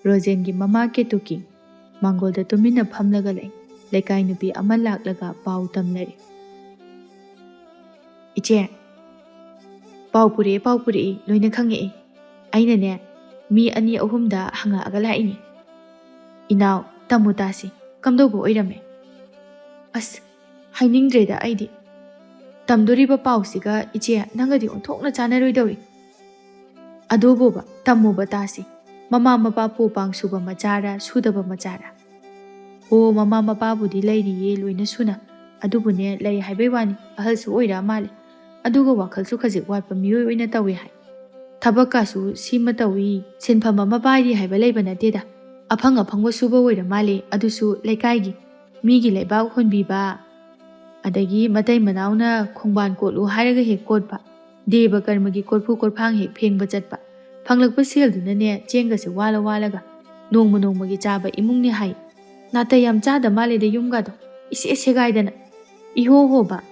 ꯔꯣꯖꯦꯟꯒꯤ ꯃꯃꯥ ꯀꯦꯇꯨꯀꯤ ꯃꯥꯡꯒꯣꯜꯗ ꯇꯨꯃꯤꯟꯅ ꯐꯝꯂꯒ ꯂꯩ꯫ ꯂꯩꯀꯥꯏ ꯅꯨꯄꯤ ꯑꯃ ꯂꯥꯛꯂꯒ ꯄꯥꯎ ꯇꯝꯂꯔꯦ꯫ "ꯏꯆꯦ, ꯄꯥꯎ ꯄꯨꯔꯛꯑꯦ, ꯄꯥꯎ ꯄꯨꯔꯛꯑꯦ, ꯂꯣꯏꯅ ꯈꯪꯉꯛꯑꯦ꯫ ꯑꯩꯅꯅꯦ, ꯃꯤ ꯑꯅꯤ ꯑꯍꯨꯝꯗ ꯍꯪꯉꯛꯑꯒ ꯂꯥꯛꯏꯅꯦ꯫ ꯏꯅꯥꯎ, ꯇꯝꯃꯨ ꯇꯥꯁꯤ, ꯀꯝꯗꯧꯕ ꯑꯣꯏꯔꯝꯃꯦ?" "ꯑꯁ, ꯍꯥꯏꯅꯤꯡꯗ꯭ꯔꯦꯗ ꯑꯩꯗꯤ꯫ ꯇꯝꯗꯣꯔꯤꯕ ꯄꯥꯎꯁꯤꯒ ꯏꯆꯦ ꯅꯪꯒꯗꯤ ꯑꯣꯟꯊꯣꯛꯅ ꯆꯥꯟꯅꯔꯣꯏꯗꯧꯔꯤ꯫ ꯑꯗꯨꯕꯨꯕ ꯇꯝꯃꯨꯕ ꯇꯥꯁꯤ꯫ ꯃꯃꯥ ꯃꯄꯥ ꯄꯨ ꯄꯥꯡ ꯁꯨꯕ ꯃꯆꯥꯔ ꯁꯨꯗꯕ ꯃꯆꯥꯔ?" "ꯑꯣ, ꯃꯃꯥ ꯃꯄꯥꯕꯨꯗꯤ ꯂꯩꯔꯤꯌꯦ ꯂꯣꯏꯅ ꯁꯨꯅ꯫ ꯑꯗꯨꯕꯨꯅꯦ, ꯂꯩ ꯍꯥꯏꯕꯩ ꯋꯥꯅꯤ, ꯑꯍꯜꯁꯨ ꯑꯣꯏꯔꯛꯑ ꯃꯥꯜꯂꯦ꯫ ꯑꯗꯨꯒ ꯋꯥꯈꯜꯁꯨ ꯈꯖꯤꯛ ꯋꯥꯠꯄ ꯃꯤꯑꯣꯏ ꯑꯣꯏꯅ ꯇꯧꯏ ꯍꯥꯏ꯫ ꯊꯕꯛꯀꯁꯨ ꯁꯤꯃ ꯇꯧꯏ, ꯁꯤꯟꯐꯝ ꯑꯃ ꯄꯥꯏꯔꯤ ꯍꯥꯏꯕ ꯂꯩꯕ ꯅꯠꯇꯦꯗ꯫ ꯑꯐꯪ ꯑꯐꯪꯕ ꯁꯨꯕ ꯑꯣꯏꯔ ꯃꯥꯜꯂꯦ, ꯑꯗꯨꯁꯨ ꯂꯩꯀꯥꯏꯒꯤ꯫ ꯃꯤꯒꯤ ꯂꯩꯕꯥꯛ ꯍꯣꯟꯕꯤꯕ, ꯑꯗꯒꯤ ꯃꯇꯩ ꯃꯅꯥꯎꯅ ꯈꯣꯡꯕꯥꯟ ꯀꯣꯠꯂꯨ ꯍꯥꯏꯔꯒ ꯍꯦꯛ ꯀꯣꯠꯄ, ꯗꯦꯕ ꯀꯔꯃꯒꯤ ꯀꯣꯔꯐꯨ ꯀꯣꯔꯐꯥꯡ ꯍꯦꯛ ꯐꯦꯡꯕ ꯆꯠꯄ꯫ ꯐꯪꯂꯛꯄ ꯁꯦꯜꯗꯨꯅꯅꯦ ꯆꯦꯡꯒꯁꯦ ꯋꯥꯜꯂ ꯋꯥꯜꯂꯒ ꯅꯣꯡꯃ ꯅꯣꯡꯃꯒꯤ ꯆꯥꯕ ꯏꯃꯨꯡꯅꯤ ꯍꯥꯏ꯫ ꯅꯥꯇꯩ ꯌꯥꯝ ꯆꯥꯗ ꯃꯥꯜꯂꯦꯗ, ꯌꯨꯝꯒꯗꯣ ꯏꯁꯦ ꯁꯦꯒꯥꯏꯗꯅ꯫ ꯏꯍꯣ ꯍꯣꯕ,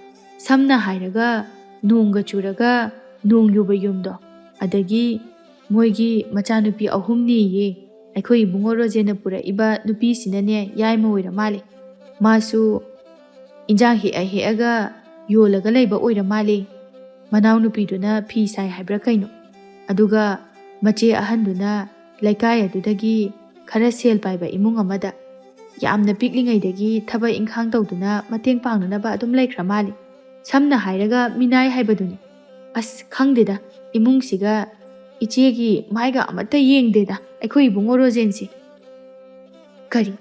ꯁꯝꯅ ꯍꯥꯏꯔꯒ ꯅꯣꯡꯒ ꯆꯨꯔꯒ ꯅꯣꯡ ꯌꯨꯕ ꯌꯨꯝꯗꯣ꯫ ꯑꯗꯒꯤ ꯃꯣꯏꯒꯤ ꯃꯆꯥꯅꯨꯄꯤ ꯑꯍꯨꯝꯅꯦꯌꯦ꯫ ꯑꯩꯈꯣꯏ ꯏꯕꯨꯡꯉꯣ ꯔꯣꯖꯦꯟꯅ ꯄꯨꯔꯛꯏꯕ ꯅꯨꯄꯤꯁꯤꯅꯅꯦ ꯌꯥꯏꯃ ꯑꯣꯏꯔ ꯃꯥꯜꯂꯦ꯫ ꯃꯥꯁꯨ ꯏꯟꯖꯥꯡ ꯍꯦꯛꯑ ꯍꯦꯛꯑꯒ ꯌꯣꯜꯂꯒ ꯂꯩꯕ ꯑꯣꯏꯔ ꯃꯥꯜꯂꯦ꯫ ꯃꯅꯥꯎꯅꯨꯄꯤꯗꯨꯅ ꯐꯤ ꯁꯥꯏ ꯍꯥꯏꯕ꯭ꯔꯥ ꯀꯩꯅꯣ꯫ ꯑꯗꯨꯒ ꯃꯆꯦ ꯑꯍꯟꯗꯨꯅ ꯂꯩꯀꯥꯏ ꯑꯗꯨꯗꯒꯤ ꯈꯔ ꯁꯦꯜ ꯄꯥꯏꯕ ꯏꯃꯨꯡ ꯑꯃꯗ ꯌꯥꯝꯅ ꯄꯤꯛꯂꯤꯉꯩꯗꯒꯤ ꯊꯕꯛ ꯏꯪꯈꯥꯡ ꯇꯧꯗꯨꯅ ꯃꯇꯦꯡ ꯄꯥꯡꯅꯅꯕ ꯑꯗꯨꯝ ꯂꯩꯈ꯭ꯔ ꯃꯥꯜꯂꯤ꯫ ꯁꯝꯅ ꯍꯥꯏꯔꯒ ꯃꯤꯅꯥꯏ ꯍꯥꯏꯕꯗꯨꯅꯤ꯫ ꯑꯁ, ꯈꯪꯗꯦꯗ, ꯏꯃꯨꯡꯁꯤꯒ ꯏꯆꯦꯒꯤ ꯃꯥꯏꯒ ꯑꯃꯠꯇ ꯌꯦꯡꯗꯦꯗ ꯑꯩꯈꯣꯏ ꯏꯕꯨꯡꯉꯣ ꯔꯣꯖꯦꯟꯁꯦ꯫ ꯀꯔꯤ?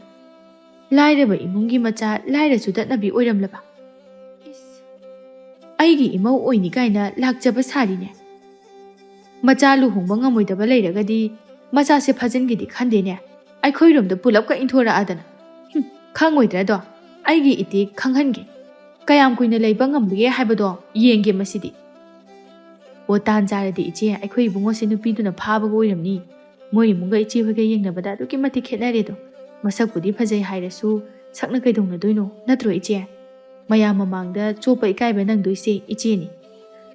ꯂꯥꯏꯔꯕ ꯏꯃꯨꯡꯒꯤ ꯃꯆꯥ ꯂꯥꯏꯔ ꯆꯨꯗꯠꯅꯕꯤ ꯑꯣꯏꯔꯝꯂꯕ? ꯏꯁ, ꯑꯩꯒꯤ ꯏꯃꯧ ꯑꯣꯏꯅꯤ ꯀꯥꯏꯅ ꯂꯥꯛꯆꯕ ꯁꯥꯔꯤꯅꯦ꯫ ꯃꯆꯥ ꯂꯨꯍꯣꯡꯕ ꯉꯝꯃꯣꯏꯗꯕ ꯂꯩꯔꯒꯗꯤ ꯃꯆꯥꯁꯦ ꯐꯥꯖꯤꯟꯒꯦꯗꯤ ꯈꯟꯗꯦꯅꯦ꯫ ꯑꯩꯈꯣꯏꯔꯣꯝꯗ ꯄꯨꯂꯞꯀ ꯏꯟꯊꯣꯔꯛꯑꯗꯅ꯫ ꯍꯨꯝ, ꯈꯪꯉꯣꯏꯗ꯭ꯔꯥꯗꯣ? ꯑꯩꯒꯤ ꯏꯇꯤ ꯈꯪꯍꯟꯒꯦ꯫ ꯀꯌꯥꯝ ꯀꯨꯏꯅ ꯂꯩꯕ ꯉꯝꯕꯒꯦ ꯍꯥꯏꯕꯗꯣ ꯌꯦꯡꯒꯦ ꯃꯁꯤꯗꯤ꯫ ꯑꯣ, ꯇꯥꯟ ꯆꯥꯔꯗꯤ ꯏꯆꯦ, ꯑꯩꯈꯣꯏ ꯏꯕꯨꯡꯉꯣꯁꯦ ꯅꯨꯄꯤꯗꯨꯅ ꯐꯥꯕꯒ ꯑꯣꯏꯔꯝꯅꯤ꯫ ꯃꯣꯏ ꯏꯃꯨꯡꯒ ꯏꯆꯦ ꯍꯣꯏꯒ ꯌꯦꯡꯅꯕꯗ ꯑꯗꯨꯛꯀꯤ ꯃꯇꯤꯛ ꯈꯦꯠꯅꯔꯦꯗꯣ꯫ ꯃꯁꯛꯄꯨꯗꯤ ꯐꯖꯩ ꯍꯥꯏꯔꯁꯨ ꯁꯛꯅ ꯀꯩꯗꯧꯅꯗꯣꯏꯅꯣ, ꯅꯠꯇ꯭ꯔꯣ ꯏꯆꯦ? ꯃꯌꯥꯝ ꯃꯃꯥꯡꯗ ꯆꯣꯞꯄ ꯏꯀꯥꯏꯕ ꯅꯪꯗꯣꯏꯁꯦ ꯏꯆꯦꯅꯤ꯫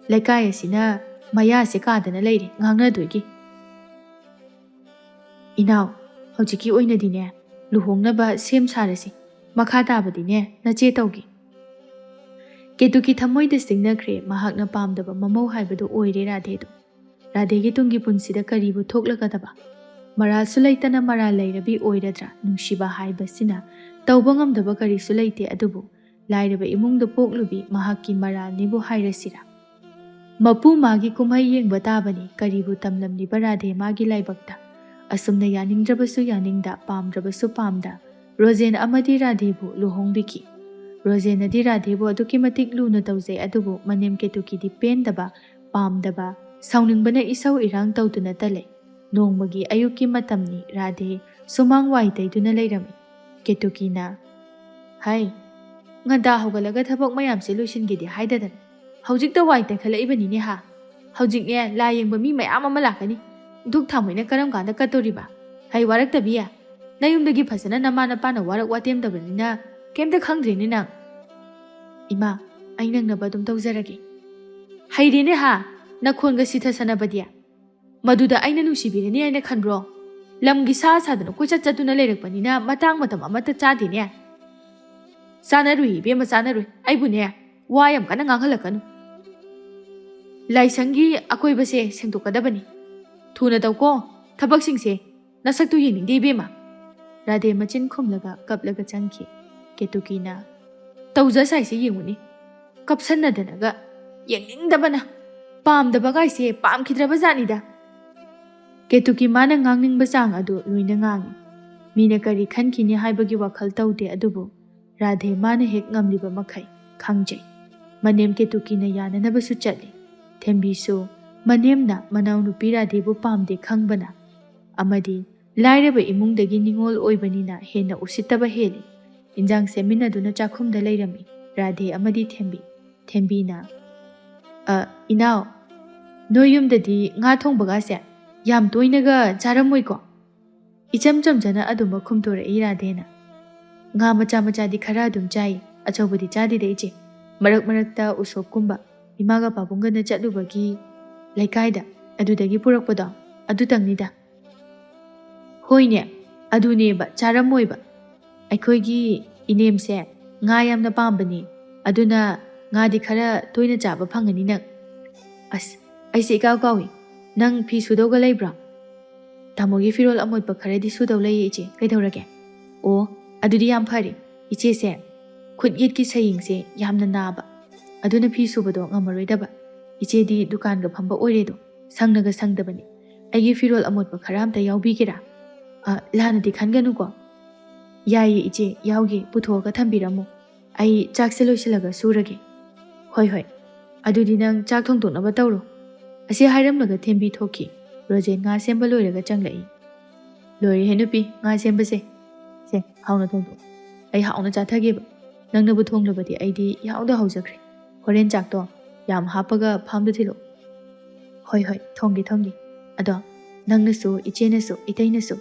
ꯂꯩꯀꯥꯏ ꯑꯁꯤꯅ ꯃꯌꯥꯁꯦ ꯀꯥꯗꯅ ꯂꯩꯔꯦ ꯉꯥꯡꯅꯗꯣꯏꯒꯤ꯫ ꯏꯅꯥꯎ, ꯍꯧꯖꯤꯛꯀꯤ ꯑꯣꯏꯅꯗꯤꯅꯦ, ꯂꯨꯍꯣꯡꯅꯕ ꯁꯦꯝ ꯁꯥꯔꯁꯤ꯫ ꯃꯈꯥ ꯇꯥꯕꯗꯤꯅꯦ, ꯅꯆꯦ ꯇꯧꯒꯦ꯫ ꯀꯦꯇꯨꯀꯤ ꯊꯃꯣꯏꯗ ꯁꯤꯡꯅꯈ꯭ꯔꯦ, ꯃꯍꯥꯛꯅ ꯄꯥꯝꯗꯕ ꯃꯃꯧ ꯍꯥꯏꯕꯗꯨ ꯑꯣꯏꯔꯦ ꯔꯥꯙꯦꯗꯨ꯫ ꯔꯥꯙꯦꯒꯤ ꯇꯨꯡꯒꯤ ꯄꯨꯟꯁꯤꯗ ꯀꯔꯤꯕꯨ ꯊꯣꯛꯂꯒꯗꯕ? ꯃꯔꯥꯜꯁꯨ ꯂꯩꯇꯅ ꯃꯔꯥꯜ ꯂꯩꯔꯕꯤ ꯑꯣꯏꯔꯗ꯭ꯔꯥ? ꯅꯨꯡꯁꯤꯕ ꯍꯥꯏꯕꯁꯤꯅ ꯇꯧꯕ ꯉꯝꯗꯕ ꯀꯔꯤꯁꯨ ꯂꯩꯇꯦ, ꯑꯗꯨꯕꯨ ꯂꯥꯏꯔꯕ ꯏꯃꯨꯡꯗ ꯄꯣꯛꯂꯨꯕꯤ ꯃꯍꯥꯛꯀꯤ ꯃꯔꯥꯜꯅꯤꯕꯨ ꯍꯥꯏꯔꯁꯤꯔꯥ? ꯃꯄꯨ ꯃꯥꯒꯤ ꯀꯨꯝꯍꯩ ꯌꯦꯡꯕ ꯇꯥꯕꯅꯤ, ꯀꯔꯤꯕꯨ ꯇꯝꯂꯝꯂꯤꯕ ꯔꯥꯙꯦ ꯃꯥꯒꯤ ꯂꯥꯏꯕꯛꯇ? ꯑꯁꯨꯝꯅ ꯌꯥꯅꯤꯡꯗ꯭ꯔꯕꯁꯨ ꯌꯥꯅꯤꯡꯗ, ꯄꯥꯝꯗ꯭ꯔꯕꯁꯨ ꯄꯥꯝꯗ, ꯔꯣꯖꯦꯟ ꯑꯃꯗꯤ ꯔꯥꯙꯦꯕꯨ ꯂꯨꯍꯣꯡꯕꯤꯈꯤ꯫ ꯔꯣꯖꯦꯟꯅꯗꯤ ꯔꯥꯙꯦꯕꯨ ꯑꯗꯨꯛꯀꯤ ꯃꯇꯤꯛ ꯂꯨꯅ ꯇꯧꯖꯩ, ꯑꯗꯨꯕꯨ ꯃꯅꯦꯝ ꯀꯦꯇꯨꯀꯤꯗꯤ ꯄꯦꯟꯗꯕ, ꯄꯥꯝꯗꯕ, ꯁꯥꯎꯅꯤꯡꯕꯅ ꯏꯁꯧ ꯏꯔꯥꯡ ꯇꯧꯗꯨꯅꯇ ꯂꯩ꯫ ꯅꯣꯡꯃꯒꯤ ꯑꯌꯨꯛꯀꯤ ꯃꯇꯝꯅꯤ꯫ ꯔꯥꯙꯦ ꯁꯨꯃꯥꯡ ꯋꯥꯏ ꯇꯩꯗꯨꯅ ꯂꯩꯔꯝꯃꯤ꯫ ꯀꯦꯇꯨꯀꯤꯅ, "ꯍꯥꯏ, ꯉꯟꯇꯥ ꯍꯧꯒꯠꯂꯒ ꯊꯕꯛ ꯃꯌꯥꯝꯁꯦ ꯂꯣꯏꯁꯤꯟꯒꯦꯗꯤ ꯍꯥꯏꯗꯗꯅ ꯍꯧꯖꯤꯛꯇ ꯋꯥꯏ ꯇꯩꯈꯠꯂꯛꯏꯕꯅꯤꯅꯦ ꯍꯥ? ꯍꯧꯖꯤꯛꯅꯦ ꯂꯥꯏ ꯌꯦꯡꯕ ꯃꯤ ꯃꯌꯥꯝ ꯑꯃ ꯂꯥꯛꯀꯅꯤ꯫ ꯙꯨꯛ ꯊꯥꯡꯃꯩꯅ ꯀꯔꯝ ꯀꯥꯟꯗ ꯀꯠꯇꯣꯔꯤꯕ? ꯍꯩ ꯋꯥꯔꯛꯇꯕꯤ, ꯅꯌꯨꯝꯗꯒꯤ ꯐꯖꯅ ꯅꯃꯥ ꯅꯄꯥꯅ ꯋꯥꯔꯛ ꯋꯥꯇꯦꯝꯗꯕꯅꯤꯅ ꯀꯩꯝꯇ ꯈꯪꯗ꯭ꯔꯦꯅꯦ ꯅꯪ꯫" "ꯏꯃꯥ, ꯑꯩ ꯅꯪꯅꯕ ꯑꯗꯨꯝ ꯇꯧꯖꯔꯒꯦ꯫" "ꯍꯩꯔꯦꯅꯦ ꯍꯥ, ꯅꯈꯣꯟꯒ ꯁꯤꯊꯁꯅꯕꯗꯤ꯫ ꯃꯗꯨꯗ ꯑꯩꯅ ꯅꯨꯡꯁꯤꯕꯤꯔꯅꯤ ꯍꯥꯏꯅ ꯈꯟꯕ꯭ꯔꯣ? ꯂꯝꯒꯤ ꯁꯥ ꯁꯥꯗꯅ ꯀꯣꯏꯆꯠ ꯆꯠꯇꯨꯅ ꯂꯩꯔꯛꯄꯅꯤꯅ ꯃꯇꯥꯡ ꯃꯇꯝ ꯑꯃꯠꯇ ꯆꯥꯗꯦꯅꯦ꯫" "ꯆꯥꯅꯔꯨꯏ ꯏꯕꯦꯝꯃ, ꯆꯥꯅꯔꯨꯏ꯫ ꯑꯩꯕꯨꯅꯦ ꯋꯥ ꯌꯥꯝ ꯀꯟꯅ ꯉꯥꯡꯍꯜꯂꯛꯀꯅꯨ꯫ ꯂꯥꯏꯁꯪꯒꯤ ꯑꯀꯣꯏꯕꯁꯦ ꯁꯦꯡꯗꯣꯛꯀꯗꯕꯅꯤ꯫ ꯊꯨꯅ ꯇꯧꯀꯣ ꯊꯕꯛꯁꯤꯡꯁꯦ꯫ ꯅꯁꯛꯇꯨ ꯌꯦꯡꯅꯤꯡꯗꯦ ꯏꯕꯦꯝꯃ꯫" ꯔꯥꯙꯦ ꯃꯆꯤꯟ ꯈꯨꯝꯂꯒ ꯀꯞꯂꯒ ꯆꯪꯈꯤ꯫ ꯀꯦꯇꯨꯀꯤꯅ, "ꯇꯧꯖ ꯁꯥꯏꯁꯦ ꯌꯦꯡꯉꯨꯅꯦ, ꯀꯞꯁꯟꯅꯗꯅꯒ꯫ ꯌꯦꯡꯅꯤꯡꯗꯕꯅ, ꯄꯥꯝꯗꯕꯒꯥꯏꯁꯦ ꯄꯥꯝꯈꯤꯗ꯭ꯔꯕ ꯖꯥꯠꯅꯤꯗ꯫" ꯀꯦꯇꯨꯀꯤ ꯃꯥꯅ ꯉꯥꯡꯅꯤꯡꯕ ꯆꯥꯡ ꯑꯗꯨ ꯂꯣꯏꯅ ꯉꯥꯡꯉꯤ꯫ ꯃꯤꯅ ꯀꯔꯤ ꯈꯟꯈꯤꯅꯤ ꯍꯥꯏꯕꯒꯤ ꯋꯥꯈꯜ ꯇꯧꯗꯦ, ꯑꯗꯨꯕꯨ ꯔꯥꯙꯦ ꯃꯥꯅ ꯍꯦꯛ ꯉꯝꯂꯤꯕ ꯃꯈꯩ ꯈꯪꯖꯩ꯫ ꯃꯅꯦꯝ ꯀꯦꯇꯨꯀꯤꯅ ꯌꯥꯅꯅꯕꯁꯨ ꯆꯠꯂꯤ꯫ ꯊꯦꯝꯕꯤꯁꯨ ꯃꯅꯦꯝꯅ ꯃꯅꯥꯎꯅꯨꯄꯤ ꯔꯥꯙꯦꯕꯨ ꯄꯥꯝꯗꯦ ꯈꯪꯕꯅ, ꯑꯃꯗꯤ ꯂꯥꯏꯔꯕ ꯏꯃꯨꯡꯗꯒꯤ ꯅꯤꯉꯣꯜ ꯑꯣꯏꯕꯅꯤꯅ ꯍꯦꯟꯅ ꯎꯁꯤꯠꯇꯕ ꯍꯦꯜꯂꯤ꯫ ꯏꯟꯖꯥꯡ ꯁꯦꯝꯃꯤꯟꯅꯗꯨꯅ ꯆꯥꯛꯈꯨꯝꯗ ꯂꯩꯔꯝꯃꯤ ꯔꯥꯙꯦ ꯑꯃꯗꯤ ꯊꯦꯝꯕꯤ꯫ ꯊꯦꯝꯕꯤꯅ, "ꯑ, ꯏꯅꯥꯎ, ꯅꯣꯏ ꯌꯨꯝꯗꯗꯤ ꯉꯥ ꯊꯣꯡꯕꯒꯁꯦ ꯌꯥꯝ ꯇꯣꯏꯅꯒ ꯆꯥꯔꯝꯃꯣꯏꯀꯣ? ꯏꯆꯝ ꯆꯝꯖꯅ ꯑꯗꯨꯃꯛ ꯈꯨꯝꯗꯣꯔꯛꯏ ꯔꯥꯙꯦꯅ꯫ ꯉꯥ ꯃꯆꯥ ꯃꯆꯥꯗꯤ ꯈꯔ ꯑꯗꯨꯝ ꯆꯥꯏ, ꯑꯆꯧꯕꯗꯤ ꯆꯥꯗꯦꯗ ꯏꯆꯦ꯫ ꯃꯔꯛ ꯃꯔꯛꯇ ꯎꯁꯣꯞꯀꯨꯝꯕ ꯏꯃꯥꯒ ꯄꯥꯕꯨꯡꯒꯅ ꯆꯠꯂꯨꯕꯒꯤ ꯂꯩꯀꯥꯏꯗ, ꯑꯗꯨꯗꯒꯤ ꯄꯨꯔꯛꯄꯗꯣ, ꯑꯗꯨꯇꯪꯅꯤꯗ꯫" "ꯍꯣꯏꯅꯦ, ꯑꯗꯨꯅꯦꯕ ꯆꯥꯔꯝꯃꯣꯏꯕ꯫ ꯑꯩꯈꯣꯏꯒꯤ ꯏꯅꯦꯝꯁꯦ ꯉꯥ ꯌꯥꯝꯅ ꯄꯥꯝꯕꯅꯤ, ꯑꯗꯨꯅ ꯉꯥꯗꯤ ꯈꯔ ꯇꯣꯏꯅ ꯆꯥꯕ ꯐꯪꯒꯅꯤ ꯅꯪ꯫ ꯑꯁ, ꯑꯩꯁꯦ ꯏꯀꯥꯎ ꯀꯥꯎꯏ, ꯅꯪ ꯐꯤ ꯁꯨꯗꯧꯒ ꯂꯩꯕ꯭ꯔꯣ?" "ꯇꯥꯃꯣꯒꯤ ꯐꯤꯔꯣꯜ ꯑꯃꯣꯠꯄ ꯈꯔꯗꯤ ꯁꯨꯗꯧ ꯂꯩꯌꯦ ꯏꯆꯦ, ꯀꯩꯗꯧꯔꯒꯦ?" "ꯑꯣ, ꯑꯗꯨꯗꯤ ꯌꯥꯝ ꯐꯔꯦ꯫ ꯏꯆꯦꯁꯦ ꯈꯨꯠ ꯌꯦꯠꯀꯤ ꯁꯌꯦꯡꯁꯦ ꯌꯥꯝꯅ ꯅꯥꯕ, ꯑꯗꯨꯅ ꯐꯤ ꯁꯨꯕꯗꯣ ꯉꯝꯃꯔꯣꯏꯗꯕ꯫ ꯏꯆꯦꯗꯤ ꯗꯨꯀꯥꯟꯒ ꯐꯝꯕ ꯑꯣꯏꯔꯦꯗꯣ, ꯁꯪꯅꯒ ꯁꯪꯗꯕꯅꯤ꯫ ꯑꯩꯒꯤ ꯐꯤꯔꯣꯜ ꯑꯃꯣꯠꯄ ꯈꯔ ꯑꯝꯇ ꯌꯥꯎꯕꯤꯒꯦꯔꯥ?" "ꯑ, ꯂꯥꯟꯅꯗꯤ ꯈꯟꯒꯅꯨꯀꯣ꯫" "ꯌꯥꯏꯌꯦ ꯏꯆꯦ, ꯌꯥꯎꯒꯦ, ꯄꯨꯊꯣꯛꯑꯒ ꯊꯝꯕꯤꯔꯝꯃꯣ꯫ ꯑꯩ ꯆꯥꯛꯁꯦ ꯂꯣꯏꯁꯤꯜꯂꯒ ꯁꯨꯔꯒꯦ꯫" "ꯍꯣꯏ, ꯍꯣꯏ꯫ ꯑꯗꯨꯗꯤ ꯅꯪ ꯆꯥꯛ ꯊꯣꯡꯗꯣꯛꯅꯕ ꯇꯧꯔꯣ꯫" ꯑꯁꯤ ꯍꯥꯏꯔꯝꯂꯒ ꯊꯦꯝꯕꯤ ꯊꯣꯛꯈꯤ꯫ ꯔꯣꯖꯦꯟ ꯉꯥ ꯁꯦꯝꯕ ꯂꯣꯏꯔꯒ ꯆꯪꯂꯛꯏ꯫ ꯂꯣꯏꯔꯦꯍꯦ ꯅꯨꯄꯤ, ꯉꯥ ꯁꯦꯝꯕꯁꯦ꯫ ꯁꯦ, ꯍꯥꯎꯅ ꯊꯣꯡꯗꯣꯛꯑꯣ꯫ ꯑꯩ ꯍꯥꯎꯅ ꯆꯥꯊꯒꯦꯕ꯫ ꯅꯪꯅꯕꯨ ꯊꯣꯡꯂꯕꯗꯤ ꯑꯩꯗꯤ ꯏꯍꯥꯎꯗ ꯍꯥꯎꯖꯈ꯭ꯔꯦ꯫ ꯍꯣꯔꯦꯟ ꯆꯥꯛꯇꯣ ꯌꯥꯝ ꯍꯥꯞꯄꯒ ꯐꯥꯝꯗ ꯊꯤꯜꯂꯛꯑꯣ꯫ ꯍꯣꯏ, ꯍꯣꯏ, ꯊꯣꯡꯒꯦ, ꯊꯣꯡꯒꯦ꯫ ꯑꯗꯣ ꯅꯪꯅꯁꯨ, ꯏꯆꯦꯅꯁꯨ, ꯏꯇꯩꯅꯁꯨ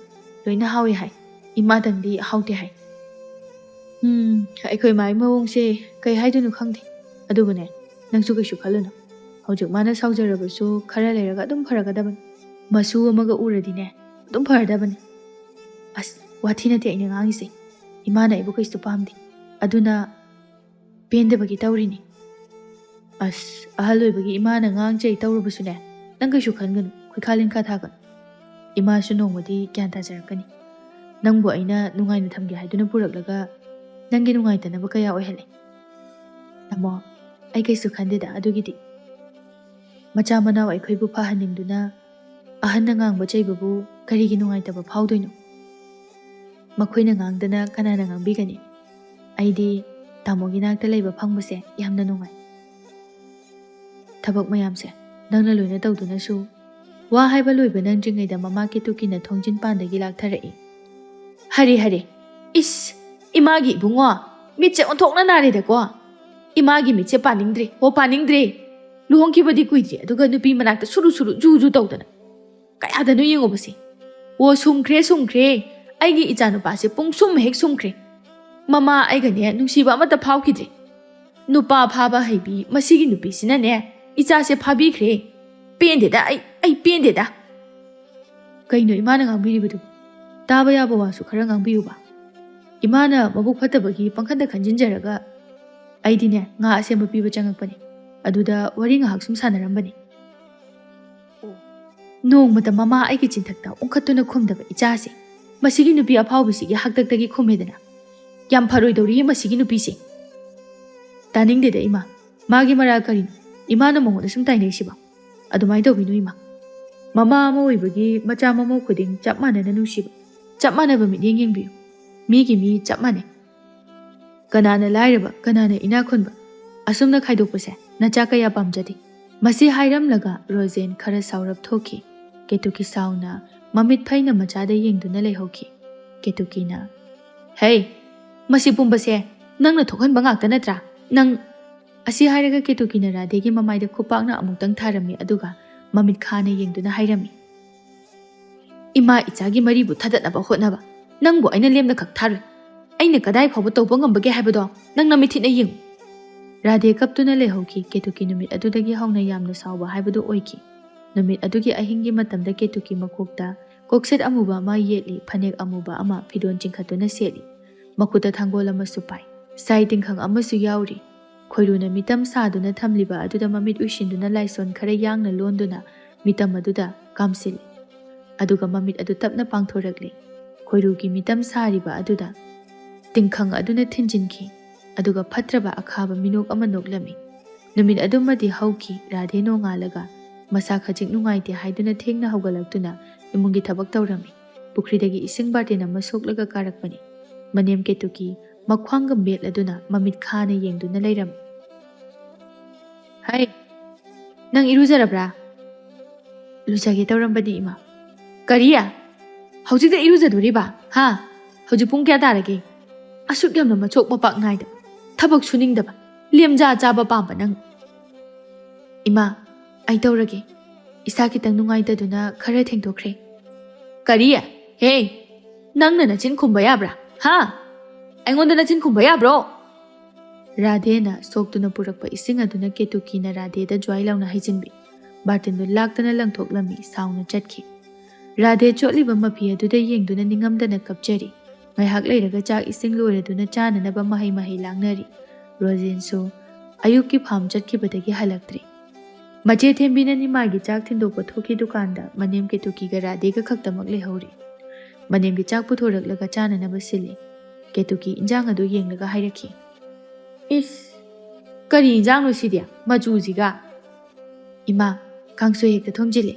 ꯂꯣꯏꯅ ꯍꯥꯎꯏ ꯍꯥꯏ꯫ ꯏꯃꯥꯗꯪꯗꯤ ꯍꯥꯎꯇꯦ ꯍꯥꯏ꯫ ꯎꯝ, ꯑꯩꯈꯣꯏ ꯃꯥꯒꯤ ꯃꯑꯣꯡꯁꯦ ꯀꯩ ꯍꯥꯏꯗꯣꯏꯅꯣ ꯈꯪꯗꯦ꯫ ꯑꯗꯨꯕꯨꯅꯦ, ꯅꯪꯁꯨ ꯀꯩꯁꯨ ꯈꯜꯂꯨꯅꯨ꯫ ꯍꯧꯖꯤꯛ ꯃꯥꯅ ꯁꯥꯎꯖꯔꯕꯁꯨ ꯈꯔ ꯂꯩꯔꯒ ꯑꯗꯨꯝ ꯐꯔꯛꯀꯗꯕꯅꯤ꯫ ꯃꯁꯨ ꯑꯃꯒ ꯎꯔꯗꯤꯅꯦ, ꯑꯗꯨꯝ ꯐꯔꯗꯕꯅꯤ꯫ ꯑꯁ, ꯋꯥꯊꯤ ꯅꯠꯇꯦ ꯑꯩꯅ ꯉꯥꯡꯉꯤꯁꯦ꯫ ꯏꯃꯥꯅ ꯑꯩꯕꯨ ꯀꯩꯁꯨ ꯄꯥꯝꯗꯦ꯫ ꯑꯗꯨꯅ ꯄꯦꯟꯗꯕꯒꯤ ꯇꯧꯔꯤꯅꯤ꯫ ꯑꯁ, ꯑꯍꯜ ꯑꯣꯏꯕꯒꯤ ꯏꯃꯥꯅ ꯉꯥꯡꯆꯩ ꯇꯧꯔꯨꯕꯁꯨꯅꯦ, ꯅꯪ ꯀꯩꯁꯨ ꯈꯟꯒꯅꯨ, ꯈꯨꯠꯈꯥ ꯂꯤꯟꯈꯥ ꯊꯥꯒꯅꯨ꯫ ꯏꯃꯥꯁꯨ ꯅꯣꯡꯃꯗꯤ ꯒ꯭ꯌꯥꯟ ꯇꯥꯖꯔꯛꯀꯅꯤ꯫ ꯅꯪꯕꯨ ꯑꯩꯅ ꯅꯨꯡꯉꯥꯏꯅ ꯊꯝꯒꯦ ꯍꯥꯏꯗꯨꯅ ꯄꯨꯔꯛꯂꯒ ꯅꯪꯒꯤ ꯅꯨꯡꯉꯥꯏꯇꯅꯕ ꯀꯌꯥ ꯑꯣꯏꯍꯜꯂꯦ꯫ ꯇꯥꯃꯣ, ꯑꯩ ꯀꯩꯁꯨ ꯈꯟꯗꯦꯗ ꯑꯗꯨꯒꯤꯗꯤ꯫ ꯃꯆꯥ ꯃꯅꯥꯎ ꯑꯩꯈꯣꯏꯕꯨ ꯐꯍꯟꯅꯤꯡꯗꯨꯅ ꯑꯍꯟꯅ ꯉꯥꯡꯕ ꯆꯩꯕꯕꯨ ꯀꯔꯤꯒꯤ ꯅꯨꯡꯉꯥꯏꯇꯕ ꯐꯥꯎꯗꯣꯏꯅꯣ? ꯃꯈꯣꯏꯅ ꯉꯥꯡꯗꯅ ꯀꯅꯥꯅ ꯉꯥꯡꯕꯤꯒꯅꯤ? ꯑꯩꯗꯤ ꯇꯥꯃꯣꯒꯤ ꯅꯥꯛꯇ ꯂꯩꯕ ꯐꯪꯕꯁꯦ ꯌꯥꯝꯅ ꯅꯨꯡꯉꯥꯏ꯫ ꯊꯕꯛ ꯃꯌꯥꯝꯁꯦ ꯅꯪꯅ ꯂꯣꯏꯅ ꯇꯧꯗꯨꯅꯁꯨ꯫ ꯋꯥ ꯍꯥꯏꯕ ꯂꯣꯏꯕ ꯅꯪꯗ꯭ꯔꯤꯉꯩꯗ ꯃꯃꯥ ꯀꯦꯇꯨꯀꯤꯅ ꯊꯣꯡꯖꯤꯟ ꯄꯥꯟꯗꯒꯤ ꯂꯥꯛꯊꯔꯛꯏ꯫ ꯍꯔꯦ, ꯍꯔꯦ꯫ ꯏꯁ! ꯏꯃꯥꯒꯤ ꯏꯕꯨꯡꯉꯣ! ꯃꯤꯠꯁꯦ ꯑꯣꯟꯊꯣꯛꯅ ꯅꯥꯔꯦꯗꯀꯣ꯫ ꯏꯃꯥꯒꯤ ꯃꯤꯠꯁꯦ ꯄꯥꯅꯤꯡꯗ꯭ꯔꯦ꯫ ꯑꯣ, ꯄꯥꯅꯤꯡꯗ꯭ꯔꯦ꯫ ꯂꯨꯍꯣꯡꯈꯤꯕꯗꯤ ꯀꯨꯏꯗ꯭ꯔꯤ, ꯑꯗꯨꯒ ꯅꯨꯄꯤ ꯃꯅꯥꯛꯇ ꯁꯨꯔꯨ ꯁꯨꯔꯨ ꯖꯨ ꯖꯨ ꯇꯧꯗꯅ꯫ ꯀꯌꯥꯗꯅꯣ ꯌꯦꯡꯉꯣꯕꯁꯦ꯫ ꯑꯣ, ꯁꯨꯝꯈ꯭ꯔꯦ, ꯁꯨꯝꯈ꯭ꯔꯦ꯫ ꯑꯩꯒꯤ ꯏꯆꯥꯅꯨꯄꯥꯁꯦ ꯄꯨꯡ ꯁꯨꯝ ꯍꯦꯛ ꯁꯨꯝꯈ꯭ꯔꯦ꯫ ꯃꯃꯥ ꯑꯩꯒꯅꯦ ꯅꯨꯡꯁꯤꯕ ꯑꯃꯠꯇ ꯐꯥꯎꯈꯤꯗ꯭ꯔꯦ꯫ ꯅꯨꯄꯥ ꯐꯥꯕ ꯍꯩꯕꯤ ꯃꯁꯤꯒꯤ ꯅꯨꯄꯤꯁꯤꯅꯅꯦ ꯏꯆꯥꯁꯦ ꯐꯥꯕꯤꯈ꯭ꯔꯦ꯫ ꯄꯦꯟꯗꯦꯗ, ꯑꯩ, ꯑꯩ ꯄꯦꯟꯗꯦꯗ꯫ ꯀꯩꯅꯣ ꯏꯃꯥꯅ ꯉꯥꯡꯕꯤꯔꯤꯕꯗꯨꯕꯨ? ꯇꯥꯕ ꯌꯥꯕ ꯋꯥꯁꯨ ꯈꯔ ꯉꯥꯡꯕꯤꯌꯨꯕ꯫ ꯏꯃꯥꯅ ꯃꯕꯨꯛ ꯐꯠꯇꯕꯒꯤ ꯄꯪꯈꯟꯗ ꯈꯟꯖꯤꯟꯖꯔꯒ꯫ ꯑꯩꯗꯤꯅꯦ ꯉꯥ ꯑꯁꯦꯝꯕ ꯄꯤꯕ ꯆꯪꯉꯛꯄꯅꯦ꯫ ꯑꯗꯨꯗ ꯋꯥꯔꯤ ꯉꯥꯏꯍꯥꯛ ꯁꯨꯝ ꯁꯥꯟꯅꯔꯝꯕꯅꯦ꯫ ꯅꯣꯡꯃꯇ ꯃꯃꯥ ꯑꯩꯒꯤ ꯆꯤꯟꯊꯛꯇ ꯑꯣꯟꯈꯠꯇꯨꯅ ꯈꯨꯝꯗꯕ ꯏꯆꯥꯁꯦ ꯃꯁꯤꯒꯤ ꯅꯨꯄꯤ ꯑꯐꯥꯎꯕꯤꯁꯤꯒꯤ ꯍꯥꯛꯇꯛꯇꯒꯤ ꯈꯨꯝꯃꯦꯗꯅ꯫ ꯌꯥꯝ ꯐꯔꯣꯏꯗꯧꯔꯤꯌꯦ ꯃꯁꯤꯒꯤ ꯅꯨꯄꯤꯁꯦ꯫ ꯇꯥꯅꯤꯡꯗꯦꯗ ꯏꯃꯥ, ꯃꯥꯒꯤ ꯃꯔꯥꯜ ꯀꯔꯤꯅꯣ? ꯏꯃꯥꯅ ꯃꯉꯣꯟꯗ ꯁꯨꯝ ꯇꯥꯏꯅꯩꯁꯤꯕꯣ? ꯑꯗꯨꯃꯥꯏꯅ ꯇꯧꯕꯤꯅꯨ ꯏꯃꯥ꯫ ꯃꯃꯥ ꯑꯃ ꯑꯣꯏꯕꯒꯤ ꯃꯆꯥ ꯃꯃꯧ ꯈꯨꯗꯤꯡ ꯆꯞ ꯃꯥꯟꯅꯅ ꯅꯨꯡꯁꯤꯕ, ꯆꯞ ꯃꯥꯟꯅꯕ ꯃꯤꯠꯌꯦꯡ ꯌꯦꯡꯕꯤꯌꯨ꯫ ꯃꯤꯒꯤ ꯃꯤ ꯆꯞ ꯃꯥꯟꯅꯩ꯫ ꯀꯅꯥꯅ ꯂꯥꯏꯔꯕ, ꯀꯅꯥꯅ ꯏꯅꯥꯛ ꯈꯨꯟꯕ, ꯑꯁꯨꯝꯅ ꯈꯥꯏꯗꯣꯛꯄꯁꯦ ꯅꯆꯥ ꯀꯌꯥ ꯄꯥꯝꯖꯗꯦ꯫ ꯃꯁꯤ ꯍꯥꯏꯔꯝꯂꯒ ꯔꯣꯖꯦꯟ ꯈꯔ ꯁꯥꯎꯔꯞ ꯊꯣꯛꯈꯤ꯫ ꯀꯦꯇꯨꯀꯤ ꯁꯥꯎꯅ ꯃꯃꯤꯠ ꯐꯩꯅ ꯃꯆꯥꯗ ꯌꯦꯡꯗꯨꯅ ꯂꯩꯍꯧꯈꯤ꯫ ꯀꯦꯇꯨꯀꯤꯅ, "ꯍꯦ, ꯃꯁꯤ ꯄꯨꯝꯕꯁꯦ ꯅꯪꯅ ꯊꯣꯛꯍꯟꯕ ꯉꯥꯛꯇ ꯅꯠꯇ꯭ꯔꯥ? ꯅꯪ!" ꯑꯁꯤ ꯍꯥꯏꯔꯒ ꯀꯦꯇꯨꯀꯤꯅ ꯔꯥꯙꯦꯒꯤ ꯃꯃꯥꯏꯗ ꯈꯨꯄꯥꯛꯅ ꯑꯃꯨꯛꯇꯪ ꯊꯥꯔꯝꯃꯤ, ꯑꯗꯨꯒ ꯃꯃꯤꯠ ꯈꯥꯅ ꯌꯦꯡꯗꯨꯅ ꯍꯥꯏꯔꯝꯃꯤ, "ꯏꯃꯥ ꯏꯆꯥꯒꯤ ꯃꯔꯤꯕꯨ ꯊꯥꯗꯠꯅꯕ ꯍꯣꯠꯅꯕ ꯅꯪꯕꯨ ꯑꯩꯅ ꯂꯦꯝꯅ ꯈꯛ ꯊꯥꯔꯣꯏ꯫ ꯑꯩꯅ ꯀꯗꯥꯏ ꯐꯥꯎꯕ ꯇꯧꯕ ꯉꯝꯕꯒꯦ ꯍꯥꯏꯕꯗꯣ ꯅꯪ ꯅꯃꯤꯠꯊꯤꯠꯅ ꯌꯦꯡꯉꯨ꯫" ꯔꯥꯙꯦ ꯀꯞꯇꯨꯅ ꯂꯩꯍꯧꯈꯤ꯫ ꯀꯦꯇꯨꯀꯤ ꯅꯨꯃꯤꯠ ꯑꯗꯨꯗꯒꯤ ꯍꯧꯅ ꯌꯥꯝꯅ ꯁꯥꯎꯕ ꯍꯥꯏꯕꯗꯨ ꯑꯣꯏꯈꯤ꯫ ꯅꯨꯃꯤꯠ ꯑꯗꯨꯒꯤ ꯑꯍꯤꯡꯒꯤ ꯃꯇꯝꯗ ꯀꯦꯇꯨꯀꯤ ꯃꯀꯣꯛꯇ ꯀꯣꯛꯁꯦꯠ ꯑꯃꯨꯕ ꯑꯃ ꯌꯦꯠꯂꯤ, ꯐꯅꯦꯛ ꯑꯃꯨꯕ ꯑꯃ ꯐꯤꯗꯣꯟ ꯆꯤꯡꯈꯠꯇꯨꯅ ꯁꯦꯠꯂꯤ꯫ ꯃꯈꯨꯠꯇ ꯊꯥꯡꯒꯣꯜ ꯑꯃꯁꯨ ꯄꯥꯏ꯫ ꯁꯥꯏ ꯇꯤꯡꯈꯪ ꯑꯃꯁꯨ ꯌꯥꯎꯔꯤ꯫ ꯈꯣꯏꯔꯨꯅ ꯃꯤꯇꯝ ꯁꯥꯗꯨꯅ ꯊꯝꯂꯤꯕ ꯑꯗꯨꯗ ꯃꯃꯤꯠ ꯎꯏꯁꯤꯟꯗꯨꯅ ꯂꯥꯏꯁꯣꯟ ꯈꯔ ꯌꯥꯡꯅ ꯂꯣꯟꯗꯨꯅ ꯃꯤꯇꯝ ꯑꯗꯨꯗ ꯀꯥꯝꯁꯤꯜꯂꯤ꯫ ꯑꯗꯨꯒ ꯃꯃꯤꯠ ꯑꯗꯨ ꯇꯞꯅ ꯄꯥꯡꯊꯣꯔꯛꯂꯤ꯫ ꯈꯣꯏꯔꯨꯒꯤ ꯃꯤꯇꯝ ꯁꯥꯔꯤꯕ ꯑꯗꯨꯗ ꯇꯤꯡꯈꯪ ꯑꯗꯨꯅ ꯊꯤꯟꯖꯤꯟꯈꯤ꯫ ꯑꯗꯨꯒ ꯐꯠꯇ꯭ꯔꯕ ꯑꯈꯥꯕ ꯃꯤꯅꯣꯛ ꯑꯃ ꯅꯣꯛꯂꯝꯃꯤ꯫ ꯅꯨꯃꯤꯠ ꯑꯗꯨꯃꯗꯤ ꯍꯧꯈꯤ꯫ ꯔꯥꯙꯦ ꯅꯣꯡꯉꯥꯜꯂꯒ ꯃꯁꯥ ꯈꯖꯤꯛ ꯅꯨꯡꯉꯥꯏꯇꯦ ꯍꯥꯏꯗꯨꯅ ꯊꯦꯡꯅ ꯍꯧꯒꯠꯂꯛꯇꯨꯅ ꯏꯃꯨꯡꯒꯤ ꯊꯕꯛ ꯇꯧꯔꯝꯃꯤ꯫ ꯄꯨꯈ꯭ꯔꯤꯗꯒꯤ ꯏꯁꯤꯡ ꯕꯥꯔꯇꯤꯟ ꯑꯃ ꯁꯣꯛꯂꯒ ꯀꯥꯔꯛꯄꯅꯤ꯫ ꯃꯅꯦꯝ ꯀꯦꯇꯨꯀꯤ ꯃꯈ꯭ꯋꯥꯡꯒ ꯃꯦꯠꯂꯗꯨꯅ ꯃꯃꯤꯠ ꯈꯥꯅ ꯌꯦꯡꯗꯨꯅ ꯂꯩꯔꯝꯃꯤ꯫ "ꯍꯩ, ꯅꯪ ꯏꯔꯨꯖꯔꯕ꯭ꯔꯥ?" "ꯂꯨꯖꯒꯦ ꯇꯧꯔꯝꯕꯅꯤ, ꯏꯃꯥ꯫" "ꯀꯔꯤ? ꯍꯧꯖꯤꯛꯇ ꯏꯔꯨꯖꯗꯣꯔꯤꯕ? ꯍꯥ? ꯍꯧꯖꯤꯛ ꯄꯨꯡ ꯀꯌꯥ ꯇꯥꯔꯒꯦ? ꯑꯁꯨꯛ ꯌꯥꯝꯅ ꯃꯆꯣꯛ ꯃꯄꯥꯛ ꯅꯥꯏꯗꯕ, ꯊꯕꯛ ꯁꯨꯅꯤꯡꯗꯕ, ꯂꯦꯝꯖꯥ ꯆꯥꯕ ꯄꯥꯝꯕ ꯅꯪ!" "ꯏꯃꯥ, ꯑꯩ ꯇꯧꯔꯒꯦ꯫ ꯏꯁꯥ ꯈꯤꯇꯪ ꯅꯨꯡꯉꯥꯏꯇꯗꯨꯅ ꯈꯔ ꯊꯦꯡꯗꯣꯛꯈ꯭ꯔꯦ꯫" "ꯀꯔꯤ? ꯍꯦ, ꯅꯪꯅ ꯅꯆꯤꯟ ꯈꯨꯝꯕ ꯌꯥꯕ꯭ꯔꯥ? ꯍꯥ? ꯑꯩꯉꯣꯟꯗ ꯅꯆꯤꯟ ꯈꯨꯝꯕ ꯌꯥꯕ꯭ꯔꯣ?" ꯔꯥꯙꯦꯅ ꯁꯣꯛꯇꯨꯅ ꯄꯨꯔꯛꯄ ꯏꯁꯤꯡ ꯑꯗꯨꯅ ꯀꯦꯇꯨꯀꯤꯅ ꯔꯥꯙꯦꯗ ꯖ꯭ꯋꯥꯏ ꯂꯥꯎꯅ ꯍꯩꯖꯤꯟꯕꯤ꯫ ꯕꯥꯔꯇꯤꯟꯗꯨ ꯂꯥꯛꯇꯅ ꯂꯪꯊꯣꯛꯂꯝꯃꯤ, ꯁꯥꯎꯅ ꯆꯠꯈꯤ꯫ ꯔꯥꯙꯦ ꯆꯣꯠꯂꯤꯕ ꯃꯐꯤ ꯑꯗꯨꯗ ꯌꯦꯡꯗꯨꯅ ꯅꯤꯡꯉꯝꯗꯅ ꯀꯞꯆꯔꯤ꯫ ꯉꯥꯏꯍꯥꯛ ꯂꯩꯔꯒ ꯆꯥꯛ ꯏꯁꯤꯡ ꯂꯣꯏꯔꯗꯨꯅ ꯆꯥꯅꯅꯕ ꯃꯍꯩ ꯃꯍꯩ ꯂꯥꯡꯅꯔꯤ꯫ ꯔꯣꯖꯦꯟꯁꯨ ꯑꯌꯨꯛꯀꯤ ꯐꯥꯝ ꯆꯠꯈꯤꯕꯗꯒꯤ ꯍꯜꯂꯛꯇ꯭ꯔꯤ꯫ ꯃꯆꯦ ꯊꯦꯝꯕꯤꯅ ꯅꯤꯃꯥꯒꯤ ꯆꯥꯛ ꯊꯤꯟꯗꯣꯛꯄ ꯊꯣꯛꯈꯤ ꯗꯨꯀꯥꯟꯗ꯫ ꯃꯅꯦꯝ ꯀꯦꯇꯨꯀꯤꯒ ꯔꯥꯙꯦꯒ ꯈꯛꯇꯃꯛ ꯂꯩꯍꯧꯔꯤ꯫ ꯃꯅꯦꯝꯒꯤ ꯆꯥꯛ ꯄꯨꯊꯣꯔꯛꯂꯒ ꯆꯥꯅꯅꯕ ꯁꯤꯜꯂꯤ꯫ ꯀꯦꯇꯨꯀꯤ ꯏꯟꯖꯥꯡ ꯑꯗꯨ ꯌꯦꯡꯂꯒ ꯍꯥꯏꯔꯛꯈꯤ, "ꯏꯁ, ꯀꯔꯤ ꯏꯟꯖꯥꯡꯅꯣ ꯁꯤꯗꯤ? ꯃꯆꯨꯁꯤꯒ!" "ꯏꯃꯥ, ꯀꯥꯡꯁꯣꯏ ꯍꯦꯛꯇ ꯊꯣꯡꯖꯤꯜꯂꯦ꯫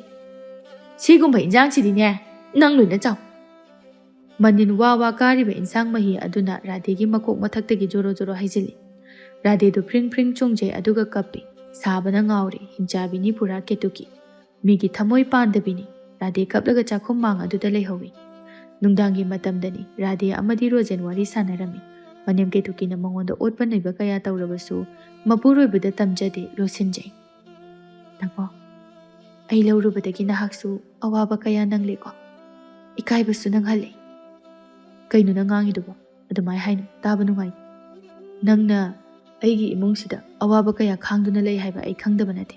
ꯁꯤꯒꯨꯝꯕ ꯏꯟꯖꯥꯡꯁꯤꯗꯤꯅꯦ, ꯅꯪ ꯂꯣꯏꯅ ꯆꯥꯎ꯫" ꯃꯅꯤꯟ ꯋꯥ ꯋꯥ ꯀꯥꯔꯤꯕ ꯏꯟꯁꯥꯡ ꯃꯍꯤ ꯑꯗꯨꯅ ꯔꯥꯙꯦꯒꯤ ꯃꯀꯣꯛ ꯃꯊꯛꯇꯒꯤ ꯖꯣꯔꯣ ꯖꯣꯔꯣ ꯍꯩꯖꯤꯜꯂꯤ꯫ ꯔꯥꯙꯦꯗꯨ ꯐ꯭ꯔꯤꯡ ꯐ꯭ꯔꯤꯡ ꯆꯣꯡꯖꯩ, ꯑꯗꯨꯒ ꯀꯞꯄꯤ꯫ ꯁꯥꯕꯅ ꯉꯥꯎꯔꯦ꯫ ꯍꯤꯡꯆꯥꯕꯤꯅꯤ ꯄꯨꯔꯥ ꯀꯦꯇꯨꯀꯤ꯫ ꯃꯤꯒꯤ ꯊꯃꯣꯏ ꯄꯥꯟꯗꯕꯤꯅꯤ꯫ ꯔꯥꯙꯦ ꯀꯞꯂꯒ ꯆꯥꯛꯈꯨꯝ ꯃꯥꯡ ꯑꯗꯨꯗ ꯂꯩꯍꯧꯏ꯫ ꯅꯨꯡꯗꯥꯡꯒꯤ ꯃꯇꯝꯗꯅꯤ꯫ ꯔꯥꯙꯦ ꯑꯃꯗꯤ ꯔꯣꯖꯦꯟ ꯋꯥꯔꯤ ꯁꯥꯟꯅꯔꯝꯃꯤ꯫ ꯃꯅꯦꯝ ꯀꯦꯇꯨꯀꯤꯅ ꯃꯉꯣꯟꯗ ꯑꯣꯠꯄ ꯅꯩꯕ ꯀꯌꯥ ꯇꯧꯔꯕꯁꯨ ꯃꯄꯨꯔꯣꯏꯕꯗ ꯇꯝꯖꯗꯦ, ꯂꯣꯠꯁꯤꯟꯖꯩ꯫ "ꯅꯪꯕꯣ, ꯑꯩ ꯂꯧꯔꯨꯕꯗꯒꯤ ꯅꯍꯥꯛꯁꯨ ꯑꯋꯥꯕ ꯀꯌꯥ ꯅꯪꯂꯦꯀꯣ? ꯏꯀꯥꯏꯕꯁꯨ ꯅꯪꯍꯜꯂꯦ꯫ ꯀꯩꯅꯣ ꯅꯪ ꯉꯥꯡꯉꯤꯗꯨꯕꯣ? ꯑꯗꯨꯃꯥꯏ ꯍꯥꯏꯅꯨ, ꯇꯥꯕ ꯅꯨꯡꯉꯥꯏꯇꯦ꯫ ꯅꯪꯅ ꯑꯩꯒꯤ ꯏꯃꯨꯡꯁꯤꯗ ꯑꯋꯥꯕ ꯀꯌꯥ ꯈꯥꯡꯗꯨꯅ ꯂꯩ ꯍꯥꯏꯕ ꯑꯩ ꯈꯪꯗꯕ ꯅꯠꯇꯦ꯫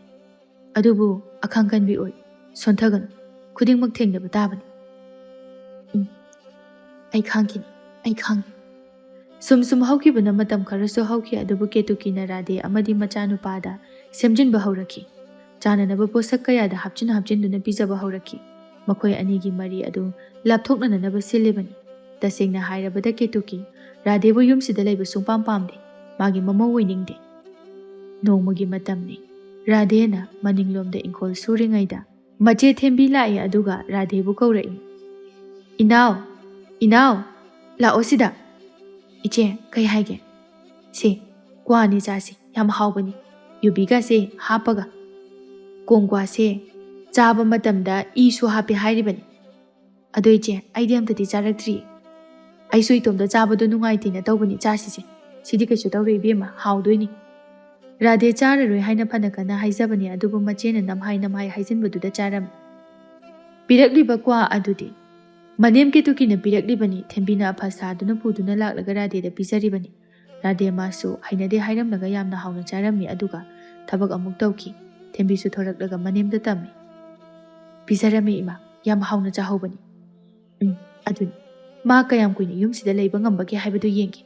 ꯑꯗꯨꯕꯨ ꯑꯈꯥꯡ ꯀꯟꯕꯤ ꯑꯣꯏ, ꯁꯣꯟꯊꯒꯅꯨ, ꯈꯨꯗꯤꯡꯃꯛ ꯊꯦꯡꯅꯕ ꯇꯥꯕꯅꯤ꯫" "ꯎꯝ, ꯑꯩ ꯈꯥꯡꯈꯤꯅꯤ, ꯑꯩ ꯈꯥꯡꯒꯦ꯫" ꯁꯨꯝ ꯁꯨꯝ ꯍꯧꯈꯤꯕꯅ ꯃꯇꯝ ꯈꯔꯁꯨ ꯍꯧꯈꯤ, ꯑꯗꯨꯕꯨ ꯀꯦꯇꯨꯀꯤꯅ ꯔꯥꯙꯦ ꯑꯃꯗꯤ ꯃꯆꯥꯅꯨꯄꯥꯗ ꯁꯦꯝꯖꯤꯟꯕ ꯍꯧꯔꯛꯈꯤ꯫ ꯆꯥꯅꯅꯕ ꯄꯣꯠꯁꯛ ꯀꯌꯥꯗ ꯍꯥꯞꯆꯤꯟ ꯍꯥꯞꯆꯤꯟꯗꯨꯅ ꯄꯤꯖꯕ ꯍꯧꯔꯛꯈꯤ꯫ ꯃꯈꯣꯏ ꯑꯅꯤꯒꯤ ꯃꯔꯤ ꯑꯗꯨ ꯂꯥꯞꯊꯣꯛꯅꯅꯕ ꯁꯤꯜꯂꯤꯕꯅꯤ꯫ ꯇꯁꯦꯡꯅ ꯍꯥꯏꯔꯕꯗ ꯀꯦꯇꯨꯀꯤ ꯔꯥꯙꯦꯕꯨ ꯌꯨꯝꯁꯤꯗ ꯂꯩꯕ ꯁꯨꯡꯄꯥꯝ ꯄꯥꯝꯗꯦ꯫ ꯃꯥꯒꯤ ꯃꯃꯧ ꯑꯣꯏꯅꯤꯡꯗꯦ꯫ ꯅꯣꯡꯃꯒꯤ ꯃꯇꯝꯅꯤ꯫ ꯔꯥꯙꯦꯅ ꯃꯅꯤꯡꯂꯣꯝꯗ ꯏꯪꯈꯣꯜ ꯁꯨꯔꯤꯉꯩꯗ ꯃꯆꯦ ꯊꯦꯝꯕꯤ ꯂꯥꯛꯏ, ꯑꯗꯨꯒ ꯔꯥꯙꯦꯕꯨ ꯀꯧꯔꯛꯏ꯫ "ꯏꯅꯥꯎ, ꯏꯅꯥꯎ, ꯂꯥꯛꯑꯣ ꯁꯤꯗ꯫" "ꯏꯆꯦ, ꯀꯩ ꯍꯥꯏꯒꯦ?" "ꯁꯦ, ꯀ꯭ꯋꯥꯅꯤ ꯆꯥꯁꯤ, ꯌꯥꯝ ꯍꯥꯎꯕꯅꯤ꯫ ꯌꯨꯕꯤꯒꯁꯦ ꯍꯥꯞꯄꯒ꯫ ꯀꯣꯡꯀ꯭ꯋꯥꯁꯦ ꯆꯥꯕ ꯃꯇꯝꯗ ꯏꯁꯨ ꯍꯥꯞꯄꯦ ꯍꯥꯏꯔꯤꯕꯅꯤ꯫" "ꯑꯗꯣ ꯏꯆꯦ, ꯑꯩꯗꯤ ꯑꯝꯇꯗꯤ ꯆꯥꯔꯛꯇ꯭ꯔꯤ꯫ ꯑꯩꯁꯨ ꯏꯇꯣꯝꯇ ꯆꯥꯕꯗꯣ ꯅꯨꯡꯉꯥꯏꯇꯦꯅ ꯇꯧꯕꯅꯤ, ꯆꯥꯁꯤꯁꯦ꯫ ꯁꯤꯗꯤ ꯀꯩꯁꯨ ꯇꯧꯔꯣꯏ ꯏꯕꯦꯝꯃ, ꯍꯥꯎꯗꯣꯏꯅꯤ꯫" ꯔꯥꯙꯦ ꯆꯥꯔꯔꯣꯏ ꯍꯥꯏꯅ ꯐꯅ ꯀꯟꯅ ꯍꯥꯏꯖꯕꯅꯤ, ꯑꯗꯨꯕꯨ ꯃꯆꯦꯅ ꯅꯝꯍꯥꯏ ꯅꯝꯍꯥꯏ ꯍꯥꯏꯖꯤꯟꯕꯗꯨꯗ ꯆꯥꯔꯝꯃꯤ꯫ ꯄꯤꯔꯛꯂꯤꯕ ꯀ꯭ꯋꯥ ꯑꯗꯨꯗꯤ ꯃꯅꯦꯝ ꯀꯦꯇꯨꯀꯤꯅ ꯄꯤꯔꯛꯂꯤꯕꯅꯤ꯫ ꯊꯦꯝꯕꯤꯅ ꯑꯐ ꯁꯥꯗꯨꯅ ꯄꯨꯗꯨꯅ ꯂꯥꯛꯂꯒ ꯔꯥꯙꯦꯗ ꯄꯤꯖꯔꯤꯕꯅꯤ꯫ ꯔꯥꯙꯦ ꯃꯥꯁꯨ ꯍꯩꯅꯗꯦ ꯍꯥꯏꯔꯝꯂꯒ ꯌꯥꯝꯅ ꯍꯥꯎꯅ ꯆꯥꯔꯝꯃꯤ, ꯑꯗꯨꯒ ꯊꯕꯛ ꯑꯃꯨꯛ ꯇꯧꯈꯤ꯫ ꯊꯦꯝꯕꯤꯁꯨ ꯊꯣꯔꯛꯂꯒ ꯃꯅꯦꯝꯗ ꯇꯝꯃꯤ꯫ "ꯄꯤꯖꯔꯝꯃꯤ ꯏꯃꯥ, ꯌꯥꯝ ꯍꯥꯎꯅ ꯆꯥꯍꯧꯕꯅꯤ꯫" "ꯎꯝ, ꯑꯗꯨꯅꯤ꯫ ꯃꯥ ꯀꯌꯥꯝ ꯀꯨꯏꯅ ꯌꯨꯝꯁꯤꯗ ꯂꯩꯕ ꯉꯝꯕꯒꯦ ꯍꯥꯏꯕꯗꯨ ꯌꯦꯡꯒꯦ꯫"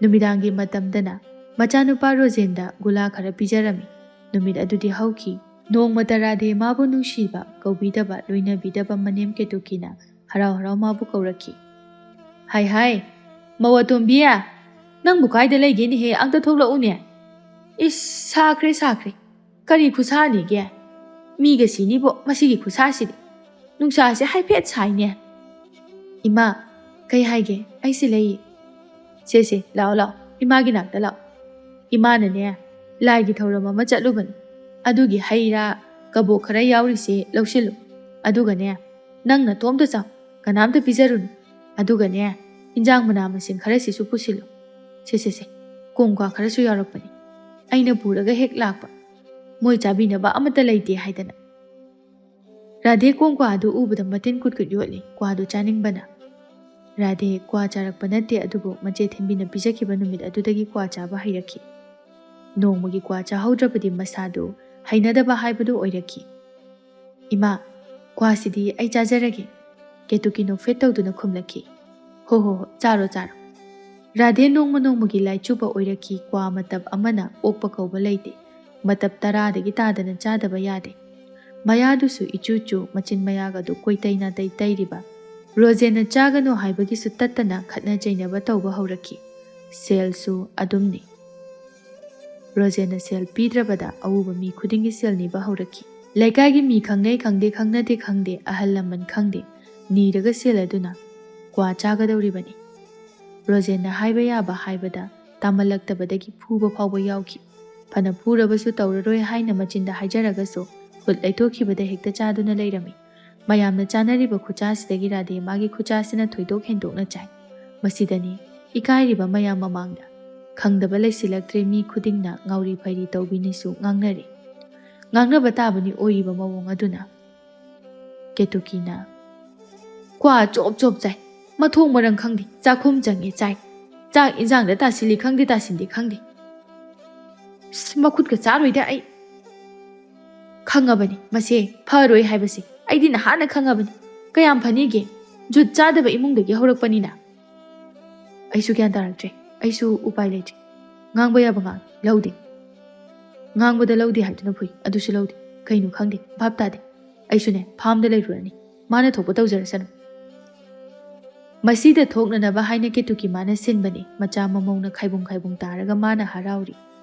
ꯅꯨꯃꯤꯗꯥꯡꯒꯤ ꯃꯇꯝꯗꯅ ꯃꯆꯥꯅꯨꯄꯥ ꯔꯣꯖꯦꯟꯗ ꯒꯨꯂꯥ ꯈꯔ ꯄꯤꯖꯔꯝꯃꯤ꯫ ꯅꯨꯃꯤꯠ ꯑꯗꯨꯗꯤ ꯍꯧꯈꯤ꯫ ꯅꯣꯡꯃꯇ ꯔꯥꯙꯦ ꯃꯥꯕꯨ ꯅꯨꯡꯁꯤꯕ, ꯀꯧꯕꯤꯗꯕ, ꯂꯣꯏꯅꯕꯤꯗꯕ ꯃꯅꯦꯝ ꯀꯦꯇꯨꯀꯤꯅ ꯍꯔꯥꯎ ꯍꯔꯥꯎ ꯃꯥꯕꯨ ꯀꯧꯔꯛꯈꯤ꯫ "ꯍꯥꯏ ꯍꯥꯏ, ꯃꯧ ꯑꯇꯣꯝꯕꯤ, ꯅꯪꯕꯨ ꯀꯥꯏꯗ ꯂꯩꯒꯦꯅꯦꯍꯦ? ꯑꯝꯇ ꯊꯣꯛꯂꯛꯎꯅꯦ꯫ ꯏꯁ, ꯁꯥꯈ꯭ꯔꯦ, ꯁꯥꯈ꯭ꯔꯦ꯫ ꯀꯔꯤ ꯈꯨꯁꯥꯅꯤꯒꯦ? ꯃꯤꯒ ꯁꯤꯅꯤꯕꯣ ꯃꯁꯤꯒꯤ ꯈꯨꯁꯥꯁꯤꯗꯤ꯫ ꯅꯨꯡꯁꯥꯁꯦ ꯍꯥꯏꯐꯦꯠ ꯁꯥꯏꯅꯦ꯫" "ꯏꯃꯥ, ꯀꯩ ꯍꯥꯏꯒꯦ? ꯑꯩꯁꯤ ꯂꯩ꯫" "ꯁꯦ, ꯁꯦ, ꯂꯥꯛꯑꯣ, ꯂꯥꯛꯑꯣ꯫ ꯏꯃꯥꯒꯤ ꯅꯥꯛꯇ ꯂꯥꯛꯑꯣ꯫ ꯏꯃꯥꯅꯅꯦ, ꯂꯥꯏꯒꯤ ꯊꯧꯔꯝ ꯑꯃ ꯆꯠꯂꯨꯕꯅꯤ꯫ ꯑꯗꯨꯒꯤ ꯍꯩ ꯔꯥ, ꯀꯕꯣꯛ ꯈꯔ ꯌꯥꯎꯔꯤꯁꯦ ꯂꯧꯁꯤꯜꯂꯨ꯫ ꯑꯗꯨꯒꯅꯦ, ꯅꯪ ꯅꯇꯣꯝꯇ ꯆꯥꯎ, ꯀꯅꯥꯝꯇ ꯄꯤꯖꯔꯨꯅꯨ꯫ ꯑꯗꯨꯒꯅꯦ, ꯏꯟꯖꯥꯡ ꯃꯅꯥ ꯃꯁꯤꯡ ꯈꯔꯁꯤꯁꯨ ꯄꯨꯁꯤꯜꯂꯨ꯫ ꯁꯦ, ꯁꯦ, ꯁꯦ, ꯀꯣꯡ ꯀ꯭ꯋꯥ ꯈꯔꯁꯨ ꯌꯥꯎꯔꯛꯄꯅꯤ꯫ ꯑꯩꯅ ꯄꯨꯔꯒ ꯍꯦꯛ ꯂꯥꯛꯄ꯫ ꯃꯣꯏ ꯆꯥꯕꯤꯅꯕ ꯑꯃꯠꯇ ꯂꯩꯇꯦ ꯍꯥꯏꯗꯅ꯫ ꯔꯥꯙꯦ ꯀꯣꯡ ꯀ꯭ꯋꯥ ꯑꯗꯨ ꯎꯕꯗ ꯃꯇꯤꯟ ꯀꯨꯠ ꯀꯨꯠ ꯌꯣꯠꯂꯤ, ꯀ꯭ꯋꯥꯗꯨ ꯆꯥꯅꯤꯡꯕꯅ꯫ ꯔꯥꯙꯦ ꯀ꯭ꯋꯥ ꯆꯥꯔꯛꯄ ꯅꯠꯇꯦ, ꯑꯗꯨꯕꯨ ꯃꯆꯦ ꯊꯦꯝꯕꯤꯅ ꯄꯤꯖꯈꯤꯕ ꯅꯨꯃꯤꯠ ꯑꯗꯨꯗꯒꯤ ꯀ꯭ꯋꯥ ꯆꯥꯕ ꯍꯩꯔꯛꯈꯤ꯫ ꯅꯣꯡꯃꯒꯤ ꯀ꯭ꯋꯥ ꯆꯥꯍꯧꯗ꯭ꯔꯕꯗꯤ ꯃꯁꯥꯗꯨ ꯍꯩꯅꯗꯕ ꯍꯥꯏꯕꯗꯨ ꯑꯣꯏꯔꯛꯈꯤ꯫ "ꯏꯃꯥ, ꯀ꯭ꯋꯥꯁꯤꯗꯤ ꯑꯩ ꯆꯥꯖꯔꯒꯦ", ꯀꯦꯇꯨꯀꯤ ꯅꯣꯛꯐꯦꯠ ꯇꯧꯗꯨꯅ ꯈꯨꯝꯂꯛꯈꯤ꯫ "ꯍꯣ ꯍꯣ ꯍꯣ, ꯆꯥꯔꯣ ꯆꯥꯔꯣ"꯫ ꯔꯥꯙꯦ ꯅꯣꯡꯃ ꯅꯣꯡꯃꯒꯤ ꯂꯥꯏꯆꯨꯕ ꯑꯣꯏꯔꯛꯈꯤ꯫ ꯀ꯭ꯋꯥ ꯃꯇꯞ ꯑꯃꯅ ꯑꯣꯛꯄ ꯀꯧꯕ ꯂꯩꯇꯦ꯫ ꯃꯇꯞ ꯇꯔꯥꯗꯒꯤ ꯇꯥꯗꯅ ꯆꯥꯗꯕ ꯌꯥꯗꯦ꯫ ꯃꯌꯥꯗꯨꯁꯨ ꯏꯆꯨ ꯆꯨ, ꯃꯆꯤꯟ ꯃꯌꯥꯒꯗꯨ ꯀꯣꯏꯇꯩ ꯅꯥꯇꯩ ꯇꯩꯔꯤꯕ꯫ ꯔꯣꯖꯦꯟꯅ ꯆꯥꯒꯅꯨ ꯍꯥꯏꯕꯒꯤꯁꯨ ꯇꯠꯇꯅ ꯈꯠꯅ ꯆꯩꯅꯕ ꯇꯧꯕ ꯍꯧꯔꯛꯈꯤ꯫ ꯁꯦꯜꯁꯨ ꯑꯗꯨꯝꯅꯤ꯫ ꯔꯣꯖꯦꯟꯅ ꯁꯦꯜ ꯄꯤꯗ꯭ꯔꯕꯗ ꯑꯎꯕ ꯃꯤ ꯈꯨꯗꯤꯡꯒꯤ ꯁꯦꯜ ꯅꯤꯕ ꯍꯧꯔꯛꯈꯤ꯫ ꯂꯩꯀꯥꯏꯒꯤ ꯃꯤ ꯈꯪꯅꯩ ꯈꯪꯗꯦ, ꯈꯪꯅꯗꯦ ꯈꯪꯗꯦ, ꯑꯍꯜ ꯂꯃꯟ ꯈꯪꯗꯦ, ꯅꯤꯔꯒ ꯁꯦꯜ ꯑꯗꯨꯅ ꯀ꯭ꯋꯥ ꯆꯥꯒꯗꯧꯔꯤꯕꯅꯤ꯫ ꯔꯣꯖꯦꯟꯅ ꯍꯥꯏꯕ ꯌꯥꯕ ꯍꯥꯏꯕꯗ ꯇꯥꯃꯜꯂꯛꯇꯕꯗꯒꯤ ꯐꯨꯕ ꯐꯥꯎꯕ ꯌꯥꯎꯈꯤ꯫ ꯐꯅ ꯐꯨꯔꯕꯁꯨ ꯇꯧꯔꯔꯣꯏ ꯍꯥꯏꯅ ꯃꯆꯤꯟꯗ ꯍꯥꯏꯖꯔꯒꯁꯨ ꯈꯨꯠ ꯂꯩꯊꯣꯛꯈꯤꯕꯗ ꯍꯦꯛꯇ ꯆꯥꯗꯨꯅ ꯂꯩꯔꯝꯃꯤ꯫ ꯃꯌꯥꯝꯅ ꯆꯥꯅꯔꯤꯕ ꯈꯨꯆꯥꯁꯤꯗꯒꯤ ꯔꯥꯙꯦ ꯃꯥꯒꯤ ꯈꯨꯆꯥꯁꯤꯅ ꯊꯣꯏꯗꯣꯛ ꯍꯦꯟꯗꯣꯛꯅ ꯆꯥꯏ꯫ ꯃꯁꯤꯗꯅꯤ ꯏꯀꯥꯏꯔꯤꯕ ꯃꯌꯥꯝ ꯃꯃꯥꯡꯗ꯫ ꯈꯪꯗꯕ ꯂꯩꯁꯤꯜꯂꯛꯇ꯭ꯔꯦ, ꯃꯤ ꯈꯨꯗꯤꯡꯅ ꯉꯥꯎꯔꯤ ꯐꯩꯔꯤ ꯇꯧꯕꯤꯅꯤꯁꯨ ꯉꯥꯡꯅꯔꯦ꯫ ꯉꯥꯡꯅꯕ ꯇꯥꯕꯅꯤ ꯑꯣꯏꯔꯤꯕ ꯃꯑꯣꯡ ꯑꯗꯨꯅ꯫ ꯀꯦꯇꯨꯀꯤꯅ, "ꯀ꯭ꯋꯥ ꯆꯣꯞ ꯆꯣꯞ ꯆꯥꯏ, ꯃꯊꯣꯡ ꯃꯔꯝ ꯈꯪꯗꯦ, ꯆꯥꯛꯈꯨꯝ ꯆꯪꯉꯦ ꯆꯥꯏ, ꯆꯥꯛ ꯏꯟꯖꯥꯡꯗ ꯇꯥꯁꯤꯜꯂꯤ ꯈꯪꯗꯦ ꯇꯥꯁꯤꯟꯗꯦ ꯈꯪꯗꯦ꯫ ꯑꯁ, ꯃꯈꯨꯠꯀ ꯆꯥꯔꯣꯏꯗ ꯑꯩ꯫ ꯈꯪꯉꯕꯅꯤ ꯃꯁꯦ ꯐꯔꯣꯏ ꯍꯥꯏꯕꯁꯦ, ꯑꯩꯗꯤ ꯅꯍꯥꯟꯅ ꯈꯪꯉꯕꯅꯤ꯫ ꯀꯌꯥꯝ ꯐꯅꯤꯒꯦ? ꯖꯨꯠ ꯆꯥꯗꯕ ꯏꯃꯨꯡꯗꯒꯤ ꯍꯧꯔꯛꯄꯅꯤꯅ"꯫ ꯑꯩꯁꯨ ꯒ꯭ꯌꯥꯟ ꯇꯥꯔꯛꯇ꯭ꯔꯦ꯫ ꯑꯩꯁꯨ ꯎꯄꯥꯏ ꯂꯩꯇ꯭ꯔꯦ꯫ ꯉꯥꯡꯕ ꯌꯥꯕ ꯉꯥꯡ ꯂꯧꯗꯦ꯫ ꯉꯥꯡꯕꯗ ꯂꯧꯗꯦ ꯍꯥꯏꯗꯨꯅ ꯐꯨꯏ, ꯑꯗꯨꯁꯨ ꯂꯧꯗꯦ꯫ ꯀꯩꯅꯣ ꯈꯪꯗꯦ, ꯚꯥꯞ ꯇꯥꯗꯦ꯫ ꯑꯩꯁꯨꯅꯦ, ꯐꯥꯝꯗ ꯂꯩꯔꯨꯔꯅꯤ꯫ ꯃꯥꯅ ꯊꯣꯛꯄ ꯇꯧꯖꯔꯁꯅꯨ꯫ ꯃꯁꯤꯗ ꯊꯣꯛꯅꯅꯕ ꯍꯥꯏꯅ ꯀꯦꯇꯨꯀꯤ ꯃꯥꯅ ꯁꯤꯟꯕꯅꯤ꯫ ꯃꯆꯥ ꯃꯃꯧꯅ ꯈꯥꯏꯕꯨꯡ ꯈꯥꯏꯕꯨꯡ ꯇꯥꯔꯒ ꯃꯥꯅ ꯍꯔꯥꯎꯔꯤ꯫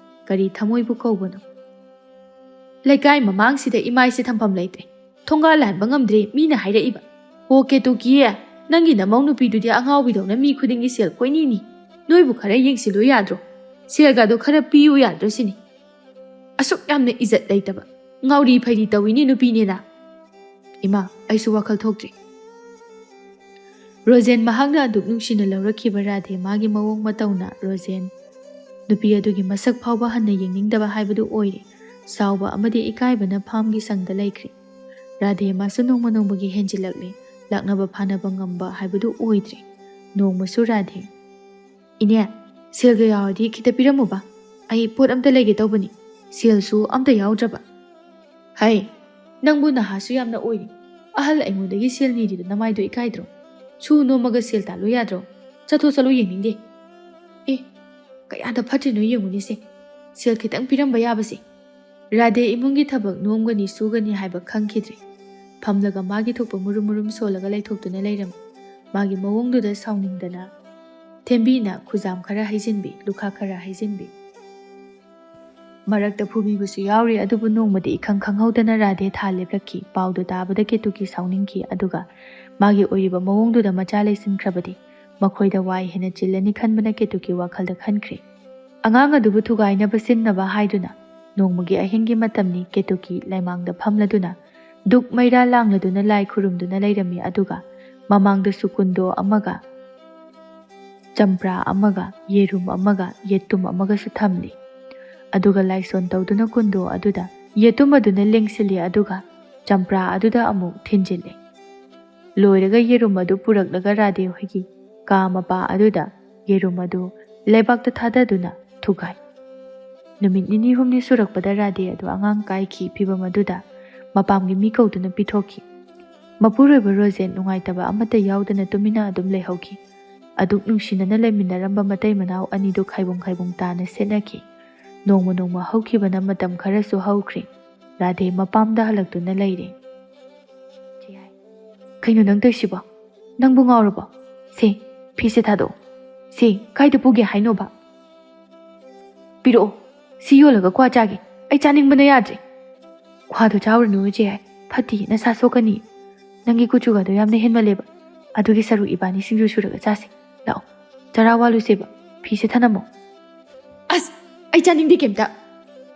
ꯀꯔꯤ ꯊꯃꯣꯏꯕꯨ ꯀꯧꯕꯅꯣ? ꯂꯩꯀꯥꯏ ꯃꯃꯥꯡꯁꯤꯗ ꯏꯃꯥꯏꯁꯦ ꯊꯝꯐꯝ ꯂꯩꯇ꯭ꯔꯦ꯫ ꯊꯣꯡꯒꯥꯜ ꯂꯥꯟꯕ ꯉꯝꯗ꯭ꯔꯦ, ꯃꯤꯅ ꯍꯥꯏꯔꯛꯏꯕ꯫ "ꯍꯣ ꯀꯦꯇꯨꯀꯤ, ꯅꯪꯒꯤ ꯅꯃꯧ ꯅꯨꯄꯤꯗꯨꯗꯤ ꯑꯉꯥꯎꯕꯤꯗꯧꯅ ꯃꯤ ꯈꯨꯗꯤꯡꯒꯤ ꯁꯦꯜ ꯀꯣꯏꯅꯤꯅꯤ꯫ ꯅꯣꯏꯕꯨ ꯈꯔ ꯌꯦꯡꯁꯤꯜꯂꯨ ꯌꯥꯗ꯭ꯔꯣ? ꯁꯦꯜꯒꯗꯣ ꯈꯔ ꯄꯤꯌꯨ ꯌꯥꯗ꯭ꯔꯣ ꯁꯤꯅꯤ꯫ ꯑꯁꯨꯛ ꯌꯥꯝꯅ ꯏꯖꯠ ꯂꯩꯇꯕ, ꯉꯥꯎꯔꯤ ꯐꯩꯔꯤ ꯇꯧꯏꯅꯦ ꯅꯨꯄꯤꯅꯦꯅ"꯫ "ꯏꯃꯥ, ꯑꯩꯁꯨ ꯋꯥꯈꯜ ꯊꯣꯛꯇ꯭ꯔꯤ꯫" ꯔꯣꯖꯦꯟ ꯃꯍꯥꯛꯅ ꯑꯗꯨꯛ ꯅꯨꯡꯁꯤꯅ ꯂꯧꯔꯛꯈꯤꯕ ꯔꯥꯙꯦ ꯃꯥꯒꯤ ꯃꯑꯣꯡ ꯃꯇꯧꯅ ꯔꯣꯖꯦꯟ ꯅꯨꯄꯤ ꯑꯗꯨꯒꯤ ꯃꯁꯛ ꯐꯥꯎꯕ ꯍꯟꯅ ꯌꯦꯡꯅꯤꯡꯗꯕ ꯍꯥꯏꯕꯗꯨ ꯑꯣꯏꯔꯦ꯫ ꯁꯥꯎꯕ ꯑꯃꯗꯤ ꯏꯀꯥꯏꯕꯅ ꯐꯥꯝꯒꯤ ꯁꯪꯗ ꯂꯩꯈ꯭ꯔꯦ꯫ ꯔꯥꯙꯦ ꯃꯥꯁꯨ ꯅꯣꯡꯃ ꯅꯣꯡꯃꯒꯤ ꯍꯦꯟꯖꯤꯜꯂꯛꯂꯦ꯫ ꯂꯥꯛꯅꯕ ꯐꯥꯅꯕ ꯉꯝꯕ ꯍꯥꯏꯕꯗꯨ ꯑꯣꯏꯗ꯭ꯔꯦ꯫ ꯅꯣꯡꯃꯁꯨ ꯔꯥꯙꯦ, "ꯏꯅꯦ, ꯁꯦꯜꯒ ꯌꯥꯎꯔꯗꯤ ꯈꯤꯇ ꯄꯤꯔꯝꯃꯨꯕ꯫ ꯑꯩ ꯄꯣꯠ ꯑꯝꯇ ꯂꯩꯒꯦ ꯇꯧꯕꯅꯤ꯫ ꯁꯦꯜꯁꯨ ꯑꯝꯇ ꯌꯥꯎꯗ꯭ꯔꯕ꯫" "ꯍꯩ, ꯅꯪꯕꯨ ꯅꯍꯥꯁꯨ ꯌꯥꯝꯅ ꯑꯣꯏꯔꯤ꯫ ꯑꯍꯜ ꯑꯩꯉꯣꯟꯗꯒꯤ ꯁꯦꯜ ꯅꯤꯔꯤꯗꯣ ꯅꯃꯥꯏꯗꯣ ꯏꯀꯥꯏꯗ꯭ꯔꯣ? ꯁꯨ ꯅꯣꯝꯃꯒ ꯁꯦꯜ ꯇꯥꯜꯂꯨ ꯌꯥꯗ꯭ꯔꯣ? ꯆꯠꯊꯣꯛ ꯆꯠꯂꯨ ꯌꯦꯡꯅꯤꯡꯗꯦ꯫" "ꯑꯦ, ꯀꯌꯥꯗ ꯐꯠꯇ꯭ꯔꯤꯅꯣ ꯌꯦꯡꯉꯨꯅꯦꯁꯦ꯫ ꯁꯦꯜ ꯈꯤꯇꯪ ꯄꯤꯔꯝꯕ ꯌꯥꯕꯁꯦ꯫" ꯔꯥꯙꯦ ꯏꯃꯨꯡꯒꯤ ꯊꯕꯛ ꯅꯣꯝꯒꯅꯤ ꯁꯨꯒꯅꯤ ꯍꯥꯏꯕ ꯈꯪꯈꯤꯗ꯭ꯔꯦ꯫ ꯐꯝꯂꯒ ꯃꯥꯒꯤ ꯊꯣꯛꯄ ꯃꯨꯔꯨꯝ ꯃꯨꯔꯨꯝ ꯁꯣꯜꯂꯒ ꯂꯩꯊꯣꯛꯇꯨꯅ ꯂꯩꯔꯝꯃꯤ꯫ ꯃꯥꯒꯤ ꯃꯑꯣꯡꯗꯨꯗ ꯁꯥꯎꯅꯤꯡꯗꯅ ꯊꯦꯝꯕꯤꯅ ꯈꯨꯖꯥꯝ ꯈꯔ ꯍꯩꯖꯤꯟꯕꯤ, ꯂꯨꯈꯥ ꯈꯔ ꯍꯩꯖꯤꯟꯕꯤ꯫ ꯃꯔꯛꯇ ꯐꯨꯕꯤꯕꯁꯨ ꯌꯥꯎꯔꯤ, ꯑꯗꯨꯕꯨ ꯅꯣꯡꯃꯗꯤ ꯏꯈꯪ ꯈꯪꯍꯧꯗꯅ ꯔꯥꯙꯦ ꯊꯥ ꯂꯦꯞꯂꯛꯈꯤ꯫ ꯄꯥꯎꯗꯨ ꯇꯥꯕꯗ ꯀꯦꯇꯨꯀꯤ ꯁꯥꯎꯅꯤꯡꯈꯤ, ꯑꯗꯨꯒ ꯃꯥꯒꯤ ꯑꯣꯏꯔꯤꯕ ꯃꯑꯣꯡꯗꯨꯗ ꯃꯆꯥ ꯂꯩꯁꯤꯟꯈ꯭ꯔꯕꯗꯤ ꯃꯈꯣꯏꯗ ꯋꯥꯏ ꯍꯦꯟꯅ ꯆꯤꯜꯂꯅꯤ ꯈꯟꯕꯅ ꯀꯦꯇꯨꯀꯤ ꯋꯥꯈꯜꯗ ꯈꯟꯈ꯭ꯔꯦ꯫ ꯑꯉꯥꯡ ꯑꯗꯨꯕꯨ ꯊꯨꯒꯥꯏꯅꯕ ꯁꯤꯟꯅꯕ ꯍꯥꯏꯗꯨꯅ ꯅꯣꯡꯃꯒꯤ ꯑꯍꯤꯡꯒꯤ ꯃꯇꯝꯅꯤ꯫ ꯀꯦꯇꯨꯀꯤ ꯂꯩꯃꯥꯡꯗ ꯐꯝꯂꯗꯨꯅ ꯙꯨꯞ ꯃꯩꯔꯥ ꯂꯥꯡꯂꯗꯨꯅ ꯂꯥꯏ ꯈꯨꯔꯨꯝꯗꯨꯅ ꯂꯩꯔꯝꯃꯤ, ꯑꯗꯨꯒ ꯃꯃꯥꯡꯗꯁꯨ ꯀꯨꯟꯗꯣ ꯑꯃꯒ ꯆꯝꯄ꯭ꯔꯥ ꯑꯃꯒ ꯌꯦꯔꯨꯝ ꯑꯃꯒ ꯌꯦꯇꯨꯝ ꯑꯃꯒꯁꯨ ꯊꯝꯂꯤ꯫ ꯑꯗꯨꯒ ꯂꯥꯏꯁꯣꯟ ꯇꯧꯗꯨꯅ ꯀꯨꯟꯗꯣ ꯑꯗꯨꯗ ꯌꯦꯇꯨꯝ ꯑꯗꯨꯅ ꯂꯦꯡꯁꯤꯜꯂꯤ, ꯑꯗꯨꯒ ꯆꯝꯄ꯭ꯔꯥ ꯑꯗꯨꯗ ꯑꯃꯨꯛ ꯊꯤꯟꯖꯤꯜꯂꯤ꯫ ꯂꯣꯏꯔꯒ ꯌꯦꯔꯨꯝ ꯑꯗꯨ ꯄꯨꯔꯛꯂꯒ ꯔꯥꯙꯦ ꯍꯣꯏꯒꯤ ꯀꯥ ꯃꯄꯥ ꯑꯗꯨꯗ ꯌꯦꯔꯨꯝ ꯑꯗꯨ ꯂꯩꯕꯥꯛꯇ ꯊꯥꯗꯗꯨꯅ ꯊꯨꯒꯥꯏ꯫ ꯅꯨꯃꯤꯠ ꯅꯤꯅꯤ ꯍꯨꯝꯅꯤ ꯁꯨꯔꯛꯄꯗ ꯔꯥꯙꯦ ꯑꯗꯨ ꯑꯉꯥꯡ ꯀꯥꯏꯈꯤ꯫ ꯐꯤꯚꯝ ꯑꯗꯨꯗ ꯃꯄꯥꯝꯒꯤ ꯃꯤ ꯀꯧꯗꯨꯅ ꯄꯤꯊꯣꯛꯈꯤ꯫ ꯃꯄꯨꯔꯣꯏꯕ ꯔꯣꯖꯦꯟ ꯅꯨꯡꯉꯥꯏꯇꯕ ꯑꯃꯠꯇ ꯌꯥꯎꯗꯅ ꯇꯨꯃꯤꯟꯅ ꯑꯗꯨꯝ ꯂꯩꯍꯧꯈꯤ꯫ ꯑꯗꯨꯛ ꯅꯨꯡꯁꯤꯅꯅ ꯂꯩꯃꯤꯟꯅꯔꯝꯕ ꯃꯇꯩ ꯃꯅꯥꯎ ꯑꯅꯤꯗꯨ ꯈꯥꯏꯕꯨꯡ ꯈꯥꯏꯕꯨꯡ ꯇꯥꯅ ꯁꯦꯠꯅꯈꯤ꯫ ꯅꯣꯡꯃ ꯅꯣꯡꯃ ꯍꯧꯈꯤꯕꯅ ꯃꯇꯝ ꯈꯔꯁꯨ ꯍꯧꯈ꯭ꯔꯦ꯫ ꯔꯥꯙꯦ ꯃꯄꯥꯝꯗ ꯍꯜꯂꯛꯇꯨꯅ ꯂꯩꯔꯦ꯫ "ꯀꯩꯅꯣ ꯅꯪ ꯇꯧꯏꯁꯤꯕꯣ? ꯅꯪꯕꯨ ꯉꯥꯎꯔꯕꯣ? ꯁꯦ, ꯐꯤꯁꯦ ꯊꯥꯗꯣꯛꯑꯣ꯫ ꯁꯦ, ꯀꯥꯏꯗ ꯄꯨꯒꯦ ꯍꯥꯏꯅꯣꯕ? ꯄꯤꯔꯛꯑꯣ꯫ ꯁꯤ ꯌꯣꯜꯂꯒ ꯀ꯭ꯋꯥ ꯆꯥꯒꯦ꯫ ꯑꯩ ꯆꯥꯅꯤꯡꯕꯅ ꯌꯥꯗ꯭ꯔꯦ꯫" "ꯀ꯭ꯋꯥꯗꯣ ꯆꯥꯎꯔꯨꯅꯨ ꯏꯆꯦ, ꯐꯠꯇꯤ, ꯅꯁꯥ ꯁꯣꯛꯀꯅꯤ꯫ ꯅꯪꯒꯤ ꯀꯨꯆꯨꯒꯗꯣ ꯌꯥꯝꯅ ꯍꯦꯟꯃꯜꯂꯦꯕ꯫ ꯑꯗꯨꯒꯤ ꯁꯔꯨꯛ ꯏꯕꯥꯅꯤ ꯁꯤꯡꯖꯨ ꯁꯨꯔꯒ ꯆꯥꯁꯤ꯫ ꯂꯥꯛꯑꯣ, ꯆꯔꯥ ꯋꯥꯜꯂꯨꯁꯦꯕ꯫ ꯐꯤꯁꯦ ꯊꯅꯝꯃꯣ꯫" "ꯑꯁ, ꯑꯩ ꯆꯥꯅꯤꯡꯗꯦ ꯀꯩꯝꯇ꯫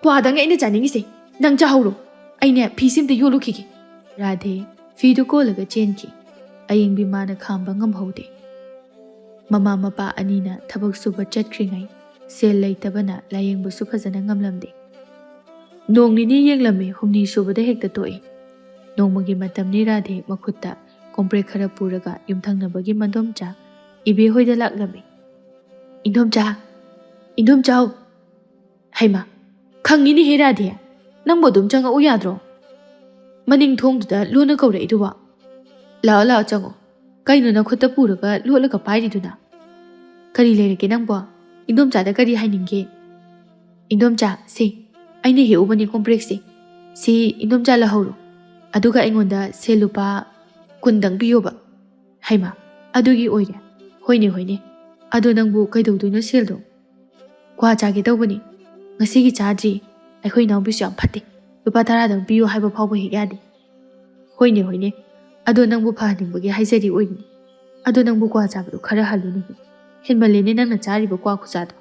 ꯀ꯭ꯋꯥꯗꯪꯅꯦ ꯑꯩꯅ ꯆꯥꯅꯤꯡꯉꯤꯁꯦ꯫ ꯅꯪ ꯆꯥꯍꯧꯔꯣ꯫ ꯑꯩꯅꯦ, ꯐꯤꯁꯦ ꯑꯝꯇ ꯌꯣꯜꯂꯨꯈꯤꯒꯦ꯫" ꯔꯥꯙꯦ ꯐꯤꯗꯨ ꯀꯣꯜꯂꯒ ꯆꯦꯟꯈꯤ꯫ ꯑꯌꯤꯡꯕꯤ ꯃꯥꯅ ꯈꯥꯝꯕ ꯉꯝꯍꯧꯗꯦ꯫ ꯃꯃꯥ ꯃꯄꯥ ꯑꯅꯤꯅ ꯊꯕꯛ ꯁꯨꯕ ꯆꯠꯈ꯭ꯔꯤꯉꯩ ꯁꯦꯜ ꯂꯩꯇꯕꯅ ꯂꯥꯌꯦꯡꯕꯁꯨ ꯐꯖꯅ ꯉꯝꯂꯝꯗꯦ꯫ ꯅꯣꯡ ꯅꯤꯅꯤ ꯌꯦꯡꯂꯝꯃꯤ, ꯍꯨꯝꯅꯤ ꯁꯨꯕꯗ ꯍꯦꯛꯇ ꯇꯣꯛꯏ꯫ ꯅꯣꯡꯃꯒꯤ ꯃꯇꯝꯅꯤ ꯔꯥꯙꯦ ꯃꯈꯨꯠꯇ ꯀꯣꯝꯄ꯭ꯔꯦꯛ ꯈꯔ ꯄꯨꯔꯒ ꯌꯨꯝꯊꯪꯅꯕꯒꯤ ꯃꯗꯣꯝꯆꯥ ꯏꯕꯦ ꯍꯣꯏꯗ ꯂꯥꯛꯂꯝꯃꯤ꯫ "ꯏꯟꯗꯣꯝꯆꯥ, ꯏꯟꯗꯣꯝꯆꯥꯎ!" "ꯍꯩꯃꯥ, ꯈꯪꯉꯤꯅꯦꯍꯦ ꯔꯥꯙꯦ, ꯅꯪꯕꯨ ꯑꯗꯨꯝ ꯆꯪꯉꯛꯎ ꯌꯥꯗ꯭ꯔꯣ? ꯃꯅꯤꯡ ꯊꯣꯡꯗꯨꯗ ꯂꯣꯟꯅ ꯀꯧꯔꯛꯏꯗꯨꯕꯣ? ꯂꯥꯛꯑꯣ, ꯂꯥꯛꯑꯣ, ꯆꯪꯉꯣ꯫ ꯀꯩꯅꯣ ꯅꯈꯨꯠꯇ ꯄꯨꯔꯒ ꯂꯣꯠꯂꯒ ꯄꯥꯏꯔꯤꯗꯨꯅ? ꯀꯔꯤ ꯂꯩꯔꯒꯦ ꯅꯪꯕꯣ? ꯏꯟꯗꯣꯝꯆꯥꯗ ꯀꯔꯤ ꯍꯥꯏꯅꯤꯡꯒꯦ?" "ꯏꯟꯗꯣꯝꯆꯥ, ꯁꯤ, ꯑꯩꯅ ꯍꯦꯛꯎꯕꯅꯦ ꯀꯣꯝꯄ꯭ꯔꯦꯛꯁꯦ꯫ ꯁꯤ ꯏꯟꯗꯣꯝꯆꯥ ꯂꯧꯍꯧꯔꯣ꯫ ꯑꯗꯨꯒ ꯑꯩꯉꯣꯟꯗ ꯁꯦꯜ ꯂꯨꯄꯥ ꯀꯨꯟꯗꯪ ꯄꯤꯌꯣꯕ꯫" "ꯍꯩꯃꯥ, ꯑꯗꯨꯒꯤ ꯑꯣꯏꯔꯦ? ꯍꯣꯏꯅꯦ, ꯍꯣꯏꯅꯦ꯫ ꯑꯗꯣ ꯅꯪꯕꯨ ꯀꯩꯗꯧꯗꯣꯏꯅꯣ ꯁꯦꯜꯗꯣ?" "ꯀ꯭ꯋꯥ ꯆꯥꯒꯦ ꯇꯧꯕꯅꯤ꯫ ꯉꯁꯤꯒꯤ ꯆꯥꯗ꯭ꯔꯤ꯫ ꯑꯩꯈꯣꯏ ꯏꯅꯥꯎꯄꯤꯁꯨ ꯌꯥꯝ ꯐꯠꯇꯦ꯫ ꯂꯨꯄꯥ ꯇꯔꯥꯗꯪ ꯄꯤꯌꯨ ꯍꯥꯏꯕ ꯐꯥꯎꯕ ꯍꯦꯛ ꯌꯥꯗꯦ꯫" "ꯍꯣꯏꯅꯦ, ꯍꯣꯏꯅꯦ꯫ ꯑꯗꯣ ꯅꯪꯕꯨ ꯐꯍꯟꯅꯤꯡꯕꯒꯤ ꯍꯥꯏꯖꯔꯤ ꯑꯣꯏꯔꯤꯅꯤ꯫ ꯑꯗꯣ ꯅꯪꯕꯨ ꯀ꯭ꯋꯥ ꯆꯥꯕꯗꯣ ꯈꯔ ꯍꯜꯂꯨꯅꯦ꯫ ꯍꯦꯟꯃꯜꯂꯦꯅꯦ ꯅꯪꯅ ꯆꯥꯔꯤꯕ ꯀ꯭ꯋꯥ ꯈꯨꯆꯥꯗꯣ꯫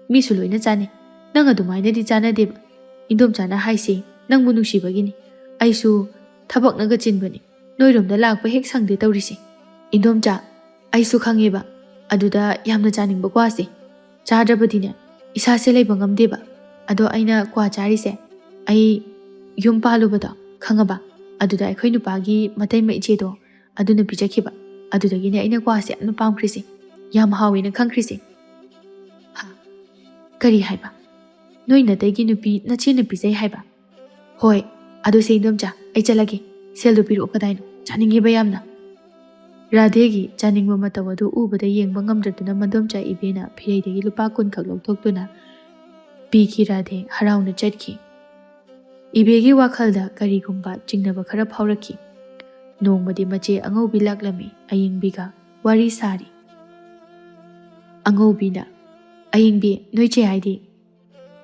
ꯃꯤꯁꯨ ꯂꯣꯏꯅ ꯆꯥꯅꯩ꯫ ꯅꯪ ꯑꯗꯨꯃꯥꯏꯅꯗꯤ ꯆꯥꯅꯗꯦꯕ꯫ ꯏꯟꯗꯣꯝꯆꯥꯅ ꯍꯥꯏꯁꯦ ꯅꯪꯕꯨ ꯅꯨꯡꯁꯤꯕꯒꯤꯅꯤ꯫ ꯑꯩꯁꯨ ꯊꯕꯛꯅꯒ ꯆꯤꯟꯕꯅꯤ꯫ ꯅꯣꯏꯔꯣꯝꯗ ꯂꯥꯛꯄ ꯍꯦꯛ ꯁꯪꯗꯦ ꯇꯧꯔꯤꯁꯦ꯫" "ꯏꯟꯗꯣꯝꯆꯥ, ꯑꯩꯁꯨ ꯈꯪꯉꯦꯕ꯫ ꯑꯗꯨꯗ ꯌꯥꯝꯅ ꯆꯥꯅꯤꯡꯕ ꯀ꯭ꯋꯥꯁꯦ꯫ ꯆꯥꯗ꯭ꯔꯕꯗꯤꯅꯦ, ꯏꯁꯥꯁꯦ ꯂꯩꯕ ꯉꯝꯗꯦꯕ꯫ ꯑꯗꯣ ꯑꯩꯅ ꯀ꯭ꯋꯥ ꯆꯥꯔꯤꯁꯦ, ꯑꯩ ꯌꯨꯝ ꯄꯥꯜꯂꯨꯕꯗꯣ ꯈꯪꯉꯕ? ꯑꯗꯨꯗ ꯑꯩꯈꯣꯏ ꯅꯨꯄꯥꯒꯤ ꯃꯇꯩꯃ ꯏꯆꯦꯗꯣ, ꯑꯗꯨꯅ ꯄꯤꯖꯈꯤꯕ꯫ ꯑꯗꯨꯗꯒꯤꯅꯦ ꯑꯩꯅ ꯀ꯭ꯋꯥꯁꯦ ꯌꯥꯝꯅ ꯄꯥꯝꯈ꯭ꯔꯤꯁꯦ, ꯌꯥꯝ ꯍꯥꯎꯋꯦꯅ ꯈꯪꯈ꯭ꯔꯤꯁꯦ꯫" "ꯍꯥ? ꯀꯔꯤ ꯍꯥꯏꯕ? ꯅꯣꯏ ꯅꯇꯩꯒꯤ ꯅꯨꯄꯤ ꯅꯆꯦꯅ ꯄꯤꯖꯩ ꯍꯥꯏꯕ?" "ꯍꯣꯏ꯫ ꯑꯗꯨ ꯁꯦ ꯏꯟꯗꯣꯝꯆꯥ, ꯑꯩ ꯆꯠꯂꯒꯦ꯫ ꯁꯦꯜꯗꯨ ꯄꯤꯔꯛꯑꯣ ꯀꯗꯥꯏꯅꯣ? ꯆꯥꯅꯤꯡꯉꯦꯕ ꯌꯥꯝꯅ꯫" ꯔꯥꯙꯦꯒꯤ ꯆꯥꯅꯤꯡꯕ ꯃꯇꯧ ꯑꯗꯨ ꯎꯕꯗ ꯌꯦꯡꯕ ꯉꯝꯗ꯭ꯔꯗꯨꯅ ꯃꯗꯣꯝꯆꯥ ꯏꯕꯦꯅ ꯐꯤꯔꯩꯗꯒꯤ ꯂꯨꯄꯥ ꯀꯨꯟꯈꯛ ꯂꯧꯊꯣꯛꯇꯨꯅ ꯄꯤꯈꯤ꯫ ꯔꯥꯙꯦ ꯍꯔꯥꯎꯅ ꯆꯠꯈꯤ꯫ ꯏꯕꯦꯒꯤ ꯋꯥꯈꯜꯗ ꯀꯔꯤꯒꯨꯝꯕ ꯆꯤꯡꯅꯕ ꯈꯔ ꯐꯥꯎꯔꯛꯈꯤ꯫ ꯅꯣꯡꯃꯗꯤ ꯃꯆꯦ ꯑꯉꯧꯕꯤ ꯂꯥꯛꯂꯝꯃꯤ꯫ ꯑꯌꯤꯡꯕꯤꯒ ꯋꯥꯔꯤ ꯁꯥꯔꯤ꯫ ꯑꯉꯧꯕꯤꯅ, "ꯑꯌꯤꯡꯕꯤ, ꯅꯣꯏ ꯆꯦ ꯍꯥꯏꯗꯤ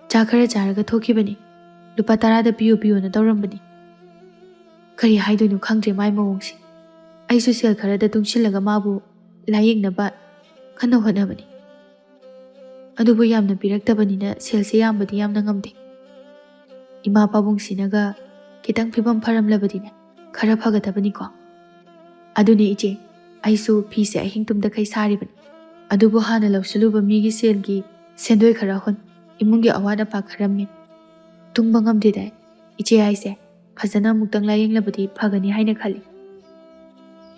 ꯆꯥ ꯈꯔ ꯆꯥꯔꯒ ꯊꯣꯛꯈꯤꯕꯅꯤ꯫ ꯂꯨꯄꯥ ꯇꯔꯥꯗ ꯄꯤꯌꯨ ꯄꯤꯌꯨꯅ ꯇꯧꯔꯝꯕꯅꯤ꯫ ꯀꯔꯤ ꯍꯥꯏꯗꯣꯏꯅꯣ ꯈꯪꯗ꯭ꯔꯦ ꯃꯥꯏ ꯃꯑꯣꯡꯁꯦ꯫ ꯑꯩꯁꯨ ꯁꯦꯜ ꯈꯔꯗ ꯇꯨꯡꯁꯤꯜꯂꯒ ꯃꯥꯕꯨ ꯂꯥꯌꯦꯡꯅꯕ ꯀꯟꯅ ꯍꯣꯠꯅꯕꯅꯤ꯫ ꯑꯗꯨꯕꯨ ꯌꯥꯝꯅ ꯄꯤꯔꯛꯇꯕꯅꯤꯅ ꯁꯦꯜꯁꯦ ꯌꯥꯝꯕꯗꯤ ꯌꯥꯝꯅ ꯉꯝꯗꯦ꯫ ꯏꯃꯥ ꯄꯥꯕꯨꯡꯁꯤꯅꯒ ꯈꯤꯇꯪ ꯐꯤꯕꯝ ꯐꯔꯝꯂꯕꯗꯤꯅꯦ, ꯈꯔ ꯐꯒꯗꯕꯅꯤꯀꯣ꯫ ꯑꯗꯨꯅꯦ ꯏꯆꯦ, ꯑꯩꯁꯨ ꯐꯤꯁꯦ ꯑꯍꯤꯡ ꯇꯨꯝꯗꯈꯩ ꯁꯥꯔꯤꯕꯅꯤ꯫ ꯑꯗꯨꯕꯨ ꯍꯥꯟꯅ ꯂꯧꯁꯤꯜꯂꯨꯕ ꯃꯤꯒꯤ ꯁꯦꯜꯒꯤ ꯁꯦꯟꯗꯣꯏ ꯈꯔ ꯍꯨꯟ, ꯏꯃꯨꯡꯒꯤ ꯑꯋꯥꯠ ꯑꯄꯥ ꯈꯔ ꯃꯦꯟ꯫ ꯇꯨꯝꯕ ꯉꯝꯗꯦꯗ ꯏꯆꯦ ꯍꯥꯏꯁꯦ꯫ ꯐꯖꯅ ꯑꯃꯨꯛꯇꯪ ꯂꯥꯌꯦꯡꯂꯕꯗꯤ ꯐꯒꯅꯤ ꯍꯥꯏꯅ ꯈꯜꯂꯤ꯫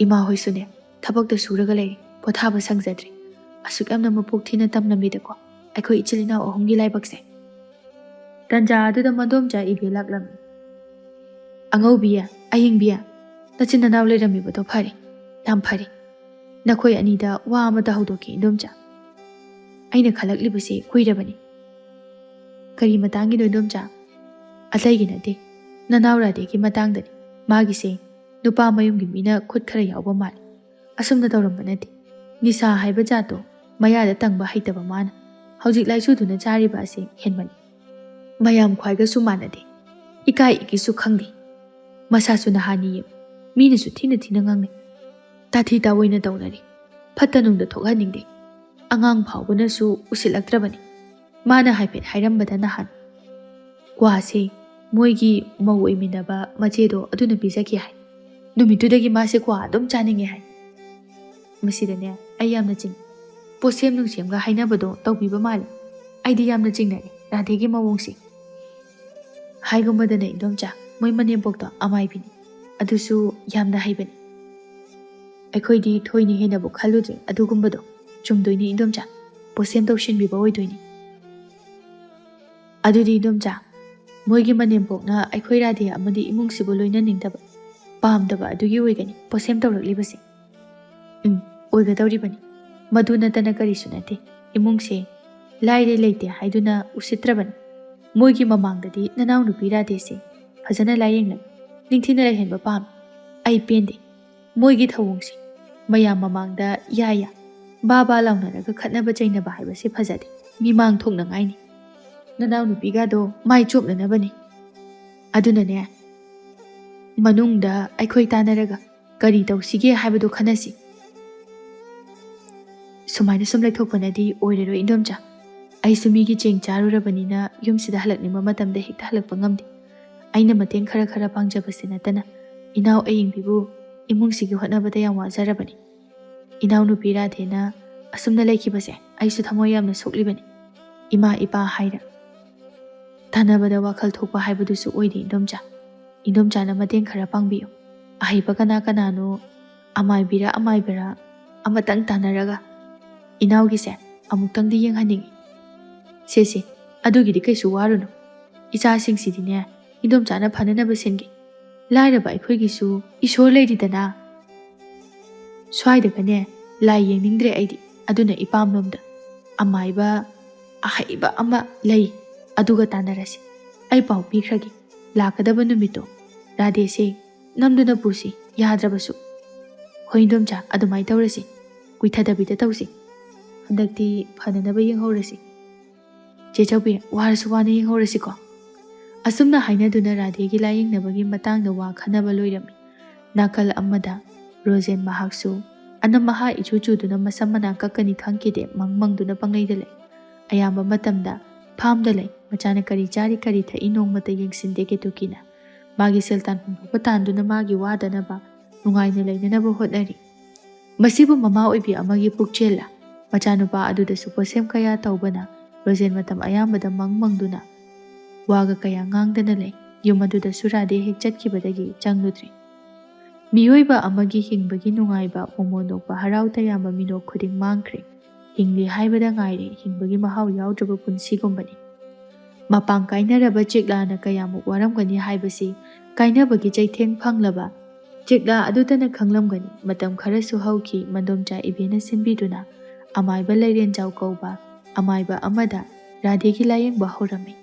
ꯏꯃꯥ ꯍꯣꯏꯁꯨꯅꯦ, ꯊꯕꯛꯇ ꯁꯨꯔꯒ ꯂꯩꯔꯤ, ꯄꯣꯊꯥꯕ ꯁꯪꯖꯗ꯭ꯔꯤ꯫ ꯑꯁꯨꯛ ꯌꯥꯝꯅ ꯃꯄꯣꯛ ꯊꯤꯅ ꯇꯝꯂꯝꯃꯤꯗꯀꯣ ꯑꯩꯈꯣꯏ ꯏꯆꯤꯜ ꯏꯅꯥꯎ ꯑꯍꯨꯝꯒꯤ ꯂꯥꯏꯕꯛꯁꯦ꯫ ꯇꯟꯖꯥ ꯑꯗꯨꯗ ꯃꯗꯣꯝꯆꯥ ꯏꯕꯦ ꯂꯥꯛꯂꯝꯃꯤ꯫ "ꯑꯉꯧꯕꯤ, ꯑꯍꯤꯡꯕꯤ, ꯅꯆꯤꯟ ꯅꯅꯥꯎ ꯂꯩꯔꯝꯃꯤꯕꯗꯣ ꯐꯔꯦ, ꯌꯥꯝ ꯐꯔꯦ꯫ ꯅꯈꯣꯏ ꯑꯅꯤꯗ ꯋꯥ ꯑꯃꯇ ꯍꯧꯗꯣꯛꯀꯦ ꯏꯟꯗꯣꯝꯆꯥ꯫ ꯑꯩꯅ ꯈꯜꯂꯛꯂꯤꯕꯁꯤ ꯀꯨꯏꯔꯕꯅꯤ꯫" "ꯀꯔꯤ ꯃꯇꯥꯡꯒꯤꯅꯣ ꯏꯟꯗꯣꯝꯆꯥ?" "ꯑꯇꯩꯒꯤ ꯅꯠꯇꯦ, ꯅꯅꯥꯎ ꯔꯥꯙꯦꯒꯤ ꯃꯇꯥꯡꯗꯅꯤ꯫ ꯃꯥꯒꯤꯁꯦ ꯅꯨꯄꯥ ꯃꯌꯨꯝꯒꯤ ꯃꯤꯅ ꯈꯨꯠ ꯈꯔ ꯌꯥꯎꯕ ꯃꯥꯜꯂꯤ꯫ ꯑꯁꯨꯝꯅ ꯇꯧꯔꯝꯕ ꯅꯠꯇꯦ꯫ ꯅꯤꯁꯥ ꯍꯥꯏꯕ ꯖꯥꯠꯇꯣ ꯃꯌꯥꯗ ꯇꯪꯕ ꯍꯩꯇꯕ ꯃꯥꯅ꯫ ꯍꯧꯖꯤꯛ ꯂꯥꯏꯆꯨꯗꯨꯅ ꯆꯥꯔꯤꯕ ꯑꯁꯦ ꯍꯦꯟꯃꯜꯂꯤ꯫ ꯃꯌꯥꯝ ꯈ꯭ꯋꯥꯏꯒꯁꯨ ꯃꯥꯟꯅꯗꯦ꯫ ꯏꯀꯥꯏ ꯏꯒꯤꯁꯨ ꯈꯪꯗꯦ꯫ ꯃꯁꯥꯁꯨ ꯅꯍꯥꯅꯤ ꯌꯦꯡꯉꯨ꯫ ꯃꯤꯅꯁꯨ ꯊꯤꯅ ꯊꯤꯅ ꯉꯥꯡꯅꯩ꯫ ꯇꯥꯊꯤ ꯇꯥꯑꯣꯏꯅ ꯇꯧꯅꯔꯤ꯫ ꯐꯠꯇ ꯅꯨꯡꯗ ꯊꯣꯛꯍꯟꯅꯤꯡꯗꯦ꯫ ꯑꯉꯥꯡ ꯐꯥꯎꯕꯅꯁꯨ ꯎꯁꯤꯠꯂꯛꯇ꯭ꯔꯕꯅꯤ꯫ ꯃꯥꯅ ꯍꯥꯏꯐꯦꯠ ꯍꯥꯏꯔꯝꯕꯗ ꯅꯍꯥꯟ ꯀ꯭ꯋꯥꯁꯦ ꯃꯣꯏꯒꯤ ꯃꯧ ꯑꯣꯏꯃꯤꯟꯅꯕ ꯃꯆꯦꯗꯣ ꯑꯗꯨꯅ ꯄꯤꯖꯈꯤ ꯍꯥꯏ꯫ ꯅꯨꯃꯤꯠꯇꯨꯗꯒꯤ ꯃꯥꯁꯦ ꯀ꯭ꯋꯥ ꯑꯗꯨꯝ ꯆꯥꯅꯤꯡꯉꯦ ꯍꯥꯏ꯫ ꯃꯁꯤꯗꯅꯦ ꯑꯩ ꯌꯥꯝꯅ ꯆꯤꯡ꯫ ꯄꯣꯠꯁꯦꯝ ꯅꯨꯡꯁꯦꯝꯒ ꯍꯥꯏꯅꯕꯗꯣ ꯇꯧꯕꯤꯕ ꯃꯥꯜꯂꯦ꯫ ꯑꯩꯗꯤ ꯌꯥꯝꯅ ꯆꯤꯡꯅꯔꯦ ꯔꯥꯙꯦꯒꯤ ꯃꯑꯣꯡꯁꯦ꯫ ꯍꯥꯏꯒꯨꯝꯕꯗꯅ ꯏꯟꯗꯣꯝꯆꯥ, ꯃꯣꯏ ꯃꯅꯦꯝꯄꯣꯛꯇꯣ ꯑꯃꯥꯏꯕꯤꯅꯤ꯫ ꯑꯗꯨꯁꯨ ꯌꯥꯝꯅ ꯍꯩꯕꯅꯤ꯫ ꯑꯩꯈꯣꯏꯗꯤ ꯊꯣꯏꯅ ꯍꯦꯟꯅꯕꯨ ꯈꯜꯂꯨꯗ꯭ꯔꯦ ꯑꯗꯨꯒꯨꯝꯕꯗꯣ꯫ ꯆꯨꯝꯗꯣꯏꯅꯤ ꯏꯟꯗꯣꯝꯆꯥ, ꯄꯣꯠꯁꯦꯝ ꯇꯧꯁꯤꯟꯕꯤꯕ ꯑꯣꯏꯗꯣꯏꯅꯤ꯫ ꯑꯗꯨꯗꯤ ꯏꯟꯗꯣꯝꯆꯥ, ꯃꯣꯏꯒꯤ ꯃꯅꯦꯝꯄꯣꯛꯅ ꯑꯩꯈꯣꯏ ꯔꯥꯙꯦ ꯑꯃꯗꯤ ꯏꯃꯨꯡꯁꯤꯕꯨ ꯂꯣꯏꯅꯅꯤꯡꯗꯕ, ꯄꯥꯝꯗꯕ ꯑꯗꯨꯒꯤ ꯑꯣꯏꯒꯅꯤ ꯄꯣꯠꯁꯦꯝ ꯇꯧꯔꯛꯂꯤꯕꯁꯦ꯫ ꯎꯝ, ꯑꯣꯏꯒꯗꯧꯔꯤꯕꯅꯤ꯫ ꯃꯗꯨ ꯅꯠꯇꯅ ꯀꯔꯤꯁꯨ ꯅꯠꯇꯦ꯫ ꯏꯃꯨꯡꯁꯦ ꯂꯥꯏꯔꯦ ꯂꯩꯇꯦ ꯍꯥꯏꯗꯨꯅ ꯎꯁꯤꯠꯇ꯭ꯔꯕꯅꯤ꯫ ꯃꯣꯏꯒꯤ ꯃꯃꯥꯡꯗꯗꯤ ꯅꯅꯥꯎꯅꯨꯄꯤ ꯔꯥꯙꯦꯁꯦ ꯐꯖꯅ ꯂꯥꯌꯦꯡꯂꯒ ꯅꯤꯡꯊꯤꯅ ꯂꯩꯍꯟꯕ ꯄꯥꯝꯃꯤ꯫ ꯑꯩ ꯄꯦꯟꯗꯦ꯫ ꯃꯣꯏꯒꯤ ꯊꯧꯑꯣꯡꯁꯦ ꯃꯌꯥꯝ ꯃꯃꯥꯡꯗ ꯌꯥ ꯌꯥ, ꯕꯥ ꯕꯥ ꯂꯥꯎꯅꯔꯒ ꯈꯠꯅꯕ ꯆꯩꯅꯕ ꯍꯥꯏꯕꯁꯦ ꯐꯖꯗꯦ꯫ ꯃꯤꯃꯥꯡ ꯊꯣꯛꯅꯉꯥꯏꯅꯤ꯫ ꯅꯅꯥꯎꯅꯨꯄꯤꯒꯗꯣ ꯃꯥꯏ ꯆꯣꯞꯅꯅꯕꯅꯤ꯫ ꯑꯗꯨꯅꯅꯦ, ꯃꯅꯨꯡꯗ ꯑꯩꯈꯣꯏ ꯇꯥꯟꯅꯔꯒ ꯀꯔꯤ ꯇꯧꯁꯤꯒꯦ ꯍꯥꯏꯕꯗꯨ ꯈꯟꯅꯁꯤ꯫ ꯁꯨꯃꯥꯏꯅ ꯁꯨꯝ ꯂꯩꯊꯣꯛꯄꯅꯗꯤ ꯑꯣꯏꯔꯔꯣꯏ ꯏꯟꯗꯣꯝꯆꯥ꯫ ꯑꯩꯁꯨ ꯃꯤꯒꯤ ꯆꯦꯡ ꯆꯥꯔꯨꯔꯕꯅꯤꯅ ꯌꯨꯝꯁꯤꯗ ꯍꯜꯂꯛꯅꯤꯡꯕ ꯃꯇꯝꯗ ꯍꯦꯛꯇ ꯍꯜꯂꯛꯄ ꯉꯝꯗꯦ꯫ ꯑꯩꯅ ꯃꯇꯦꯡ ꯈꯔ ꯈꯔ ꯄꯥꯡꯖꯕꯁꯤ ꯅꯠꯇꯅ "ꯏꯅꯥꯎ ꯑꯌꯤꯡꯕꯤꯕꯨ ꯏꯃꯨꯡꯁꯤꯒꯤ ꯍꯣꯠꯅꯕꯗ ꯌꯥꯝ ꯋꯥꯖꯔꯕꯅꯤ꯫ ꯏꯅꯥꯎꯅꯨꯄꯤ ꯔꯥꯙꯦꯅ ꯑꯁꯨꯝꯅ ꯂꯩꯈꯤꯕꯁꯦ ꯑꯩꯁꯨ ꯊꯃꯣꯏ ꯌꯥꯝꯅ ꯁꯣꯛꯂꯤꯕꯅꯤ꯫ ꯏꯃꯥ ꯏꯄꯥ ꯍꯥꯏꯔ ꯇꯥꯟꯅꯕꯗ ꯋꯥꯈꯜ ꯊꯣꯛꯄ ꯍꯥꯏꯕꯗꯨꯁꯨ ꯑꯣꯏꯗꯦ ꯏꯟꯗꯣꯝꯆꯥ꯫ ꯏꯟꯗꯣꯝꯆꯥꯅ ꯃꯇꯦꯡ ꯈꯔ ꯄꯥꯡꯕꯤꯌꯨ꯫ ꯑꯍꯩꯕ ꯀꯅꯥ ꯀꯅꯥꯅꯣ ꯑꯃꯥꯏꯕꯤꯔ ꯑꯃꯥꯏꯕꯔ ꯑꯃꯇꯪ ꯇꯥꯟꯅꯔꯒ ꯏꯅꯥꯎꯒꯤꯁꯦ ꯑꯃꯨꯛꯇꯪꯗꯤ ꯌꯦꯡꯍꯟꯅꯤꯡꯏ꯫" "ꯁꯦ ꯁꯦ, ꯑꯗꯨꯒꯤꯗꯤ ꯀꯩꯁꯨ ꯋꯥꯔꯨꯅꯨ꯫ ꯏꯆꯥꯁꯤꯡꯁꯤꯗꯤꯅꯦ ꯏꯟꯗꯣꯝꯆꯥꯅ ꯐꯅꯅꯕ ꯁꯤꯟꯒꯦ꯫ ꯂꯥꯏꯔꯕ ꯑꯩꯈꯣꯏꯒꯤꯁꯨ ꯏꯁꯣꯔ ꯂꯩꯔꯤꯗꯅ꯫ ꯁ꯭ꯋꯥꯏꯗꯒꯅꯦ ꯂꯥꯏ ꯌꯦꯡꯅꯤꯡꯗ꯭ꯔꯦ ꯑꯩꯗꯤ꯫ ꯑꯗꯨꯅ ꯏꯄꯥꯝꯂꯣꯝꯗ ꯑꯃꯥꯏꯕ ꯑꯍꯩꯕ ꯑꯃ ꯂꯩ, ꯑꯗꯨꯒ ꯇꯥꯟꯅꯔꯁꯤ꯫ ꯑꯩ ꯄꯥꯎ ꯄꯤꯈ꯭ꯔꯒꯦ, ꯂꯥꯛꯀꯗꯕ ꯅꯨꯃꯤꯠꯇꯣ ꯔꯥꯙꯦꯁꯦ ꯅꯝꯗꯨꯅ ꯄꯨꯁꯤ, ꯌꯥꯗ꯭ꯔꯕꯁꯨ꯫" "ꯍꯣꯏ ꯏꯟꯗꯣꯝꯆꯥ, ꯑꯗꯨꯃꯥꯏꯅ ꯇꯧꯔꯁꯤ꯫ ꯀꯨꯏꯊꯗꯕꯤꯗ ꯇꯧꯁꯤ꯫ ꯍꯟꯗꯛꯇꯤ ꯐꯅꯅꯕ ꯌꯦꯡꯍꯧꯔꯁꯤ꯫ ꯆꯦ ꯆꯧꯕꯤ, ꯋꯥꯔꯁꯨ ꯋꯥꯅ ꯌꯦꯡꯍꯧꯔꯁꯤꯀꯣ꯫" ꯑꯁꯨꯝꯅ ꯍꯥꯏꯅꯗꯨꯅ ꯔꯥꯙꯦꯒꯤ ꯂꯥꯏꯌꯦꯡꯅꯕꯒꯤ ꯃꯇꯥꯡꯗ ꯋꯥ ꯈꯟꯅꯕ ꯂꯣꯏꯔꯝꯃꯤ꯫ ꯅꯥꯀꯜ ꯑꯃꯗ ꯔꯣꯖꯦꯟ ꯃꯍꯥꯛꯁꯨ ꯑꯅꯝ ꯑꯍꯥ ꯏꯆꯨ ꯆꯨꯗꯨꯅ ꯃꯁꯝ ꯃꯅꯥ ꯀꯛꯀꯅꯤ ꯈꯪꯈꯤꯗꯦ ꯃꯪ ꯃꯪꯗꯨꯅ ꯄꯪꯂꯩꯗ ꯂꯩ꯫ ꯑꯌꯥꯝꯕ ꯃꯇꯝꯗ ꯐꯥꯝꯗ ꯂꯩ꯫ ꯃꯆꯥꯅ ꯀꯔꯤ ꯆꯥꯔꯤ ꯀꯔꯤ ꯊꯛꯏ ꯅꯣꯡꯃꯇ ꯌꯦꯡꯁꯤꯟꯗꯦ ꯀꯦꯇꯨꯀꯤꯅ꯫ ꯃꯥꯒꯤ ꯁꯦꯜ ꯇꯥꯟꯐꯝ ꯊꯣꯛꯄ ꯇꯥꯟꯗꯨꯅ ꯃꯥꯒꯤ ꯋꯥꯗꯅꯕ ꯅꯨꯡꯉꯥꯏꯅ ꯂꯩꯅꯅꯕ ꯍꯣꯠꯅꯔꯤ꯫ ꯃꯁꯤꯕꯨ ꯃꯃꯥ ꯑꯣꯏꯕꯤ ꯑꯃꯒꯤ ꯄꯨꯛꯆꯦꯜꯂ? ꯃꯆꯥꯅꯨꯄꯥ ꯑꯗꯨꯗꯁꯨ ꯄꯣꯠꯁꯦꯝ ꯀꯌꯥ ꯇꯧꯕꯅ ꯔꯣꯖꯦꯟ ꯃꯇꯝ ꯑꯌꯥꯝꯕꯗ ꯃꯪ ꯃꯪꯗꯨꯅ ꯋꯥꯒ ꯀꯌꯥ ꯉꯥꯡꯗꯅ ꯂꯩ꯫ ꯌꯨꯝ ꯑꯗꯨꯗꯁꯨ ꯔꯥꯙꯦ ꯍꯦꯛ ꯆꯠꯈꯤꯕꯗꯒꯤ ꯆꯪꯂꯨꯗ꯭ꯔꯤ꯫ ꯃꯤꯑꯣꯏꯕ ꯑꯃꯒꯤ ꯍꯤꯡꯕꯒꯤ ꯅꯨꯡꯉꯥꯏꯕ, ꯃꯣꯃꯣꯟ ꯅꯣꯛꯄ, ꯍꯔꯥꯎ ꯇꯌꯥꯝꯕ ꯃꯤꯅꯣꯛ ꯈꯨꯗꯤꯡ ꯃꯥꯡꯈ꯭ꯔꯦ꯫ ꯍꯤꯡꯂꯤ ꯍꯥꯏꯕꯗ ꯉꯥꯏꯔꯦ ꯍꯤꯡꯕꯒꯤ ꯃꯍꯥꯎ ꯌꯥꯎꯗ꯭ꯔꯕ ꯄꯨꯟꯁꯤꯒꯨꯝꯕꯅꯤ꯫ ꯃꯄꯥꯡ ꯀꯥꯏꯅꯔꯕ ꯆꯦꯛꯂꯥꯅ ꯀꯌꯥꯃꯨꯛ ꯋꯥꯔꯝꯒꯅꯤ ꯍꯥꯏꯕꯁꯤ ꯀꯥꯏꯅꯕꯒꯤ ꯆꯩꯊꯦꯡ ꯐꯪꯂꯕ ꯆꯦꯛꯂꯥ ꯑꯗꯨꯇꯅ ꯈꯪꯂꯝꯒꯅꯤ꯫ ꯃꯇꯝ ꯈꯔꯁꯨ ꯍꯧꯈꯤ꯫ ꯃꯟꯗꯣꯝꯆꯥ ꯏꯕꯦꯅ ꯁꯤꯟꯕꯤꯗꯨꯅ ꯑꯃꯥꯏꯕ ꯂꯩꯔꯦꯟꯖꯥꯎ ꯀꯧꯕ ꯑꯃꯥꯏꯕ ꯑꯃꯗ ꯔꯥꯙꯦꯒꯤ ꯂꯥꯌꯦꯡꯕ ꯍꯧꯔꯝꯃꯤ꯫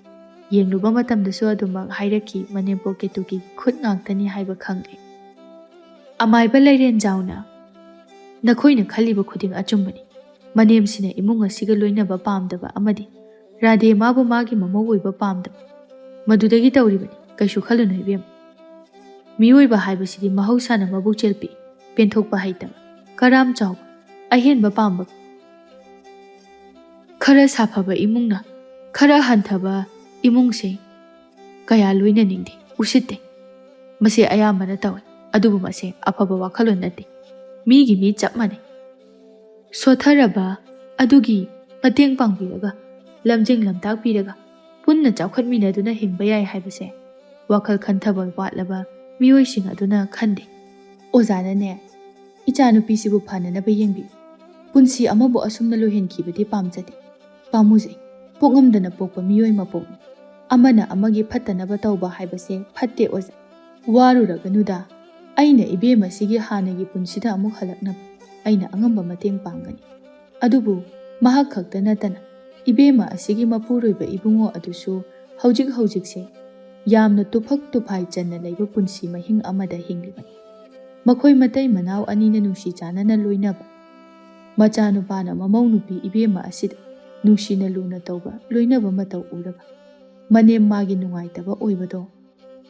ꯌꯦꯡꯂꯨꯕ ꯃꯇꯝꯗꯁꯨ ꯑꯗꯨꯃꯛ ꯍꯥꯏꯔꯛꯈꯤ, ꯃꯅꯦꯝꯄꯣꯛ ꯀꯦꯇꯨꯀꯤꯒꯤ ꯈꯨꯠ ꯉꯥꯛꯇꯅꯤ ꯍꯥꯏꯕ ꯈꯪꯂꯦ꯫ ꯑꯃꯥꯏꯕ ꯂꯩꯔꯦꯟꯖꯥꯎꯅ, "ꯅꯈꯣꯏꯅ ꯈꯜꯂꯤꯕ ꯈꯨꯗꯤꯡ ꯑꯆꯨꯝꯕꯅꯤ꯫ ꯃꯅꯦꯝꯁꯤꯅ ꯏꯃꯨꯡ ꯑꯁꯤꯒ ꯂꯣꯏꯅꯕ ꯄꯥꯝꯗꯕ ꯑꯃꯗꯤ ꯔꯥꯙꯦ ꯃꯥꯕꯨ ꯃꯥꯒꯤ ꯃꯃꯧ ꯑꯣꯏꯕ ꯄꯥꯝꯗꯕ, ꯃꯗꯨꯗꯒꯤ ꯇꯧꯔꯤꯕꯅꯤ꯫ ꯀꯩꯁꯨ ꯈꯜꯂꯨꯅꯨ ꯏꯕꯦꯝꯃ꯫ ꯃꯤꯑꯣꯏꯕ ꯍꯥꯏꯕꯁꯤꯗꯤ ꯃꯍꯧꯁꯥꯅ ꯃꯕꯨꯛꯆꯦꯜ ꯄꯤꯛ, ꯄꯦꯟꯊꯣꯛꯄ ꯍꯩꯇꯕ, ꯀꯔꯥꯝ ꯆꯥꯎꯕ, ꯑꯍꯦꯟꯕ ꯄꯥꯝꯕ, ꯈꯔ ꯁꯥꯐꯕ ꯏꯃꯨꯡꯅ ꯈꯔ ꯍꯟꯊꯕ ꯏꯃꯨꯡꯁꯦ ꯀꯌꯥ ꯂꯣꯏꯅꯅꯤꯡꯗꯦ, ꯎꯁꯤꯠꯇꯦ꯫ ꯃꯁꯤ ꯑꯌꯥꯝꯕꯅ ꯇꯧꯏ, ꯑꯗꯨꯕꯨ ꯃꯁꯤ ꯑꯐꯕ ꯋꯥꯈꯜꯂꯣꯟ ꯅꯠꯇꯦ꯫ ꯃꯤꯒꯤ ꯃꯤ ꯆꯞ ꯃꯥꯟꯅꯩ꯫ ꯁꯣꯠꯊꯔꯕ ꯑꯗꯨꯒꯤ ꯃꯇꯦꯡ ꯄꯥꯡꯕꯤꯔꯒ, ꯂꯝꯖꯤꯡ ꯂꯝꯇꯥꯛꯄꯤꯔꯒ, ꯄꯨꯟꯅ ꯆꯥꯎꯈꯠꯃꯤꯟꯅꯗꯨꯅ ꯍꯤꯡꯕ ꯌꯥꯏ ꯍꯥꯏꯕꯁꯦ ꯋꯥꯈꯜ ꯈꯟꯊꯕ ꯋꯥꯠꯂꯕ ꯃꯤꯑꯣꯏꯁꯤꯡ ꯑꯗꯨꯅ ꯈꯟꯗꯦ꯫ ꯑꯣꯖꯥꯅꯅꯦ, ꯏꯆꯥꯅꯨꯄꯤꯁꯤꯕꯨ ꯐꯅꯅꯕ ꯌꯦꯡꯕꯤꯌꯨ꯫ ꯄꯨꯟꯁꯤ ꯑꯃꯕꯨ ꯑꯁꯨꯝꯅ ꯂꯣꯏꯍꯟꯈꯤꯕꯗꯤ ꯄꯥꯝꯖꯗꯦ꯫ ꯄꯥꯝꯃꯨꯖꯩ꯫ ꯄꯣꯛꯉꯝꯗꯅ ꯄꯣꯛꯄ ꯃꯤꯑꯣꯏ ꯃꯄꯣꯛꯅꯤ꯫ ꯑꯃꯅ ꯑꯃꯒꯤ ꯐꯠꯇꯅꯕ ꯇꯧꯕ ꯍꯥꯏꯕꯁꯦ ꯐꯠꯇꯦ ꯑꯣꯖꯥ꯫ ꯋꯥꯔꯨꯔꯒꯅꯨꯗ꯫ ꯑꯩꯅ ꯏꯕꯦꯝ ꯑꯁꯤꯒꯤ ꯍꯥꯟꯅꯒꯤ ꯄꯨꯟꯁꯤꯗ ꯑꯃꯨꯛ ꯍꯜꯂꯛꯅꯕ ꯑꯩꯅ ꯑꯉꯝꯕ ꯃꯇꯦꯡ ꯄꯥꯡꯒꯅꯤ꯫ ꯑꯗꯨꯕꯨ ꯃꯍꯥꯛ ꯈꯛꯇ ꯅꯠꯇꯅ ꯏꯕꯦꯝꯃ ꯑꯁꯤꯒꯤ ꯃꯄꯨꯔꯣꯏꯕ ꯏꯕꯨꯡꯉꯣ ꯑꯗꯨꯁꯨ ꯍꯧꯖꯤꯛ ꯍꯧꯖꯤꯛꯁꯦ ꯌꯥꯝꯅ ꯇꯨꯐꯛ ꯇꯨꯐꯥꯏ ꯆꯟꯅ ꯂꯩꯕ ꯄꯨꯟꯁꯤ ꯃꯍꯤꯡ ꯑꯃꯗ ꯍꯤꯡꯂꯤꯕꯅꯤ꯫ ꯃꯈꯣꯏ ꯃꯇꯩ ꯃꯅꯥꯎ ꯑꯅꯤꯅ ꯅꯨꯡꯁꯤ ꯆꯥꯟꯅꯅ ꯂꯣꯏꯅꯕ, ꯃꯆꯥꯅꯨꯄꯥꯅ ꯃꯃꯧ ꯅꯨꯄꯤ ꯏꯕꯦꯝꯃ ꯑꯁꯤꯗ ꯅꯨꯡꯁꯤꯅ ꯂꯨꯅ ꯇꯧꯕ ꯂꯣꯏꯅꯕ ꯃꯇꯧ ꯎꯔꯒ ꯃꯅꯦꯝ ꯃꯥꯒꯤ ꯅꯨꯡꯉꯥꯏꯇꯕ ꯑꯣꯏꯕꯗꯣ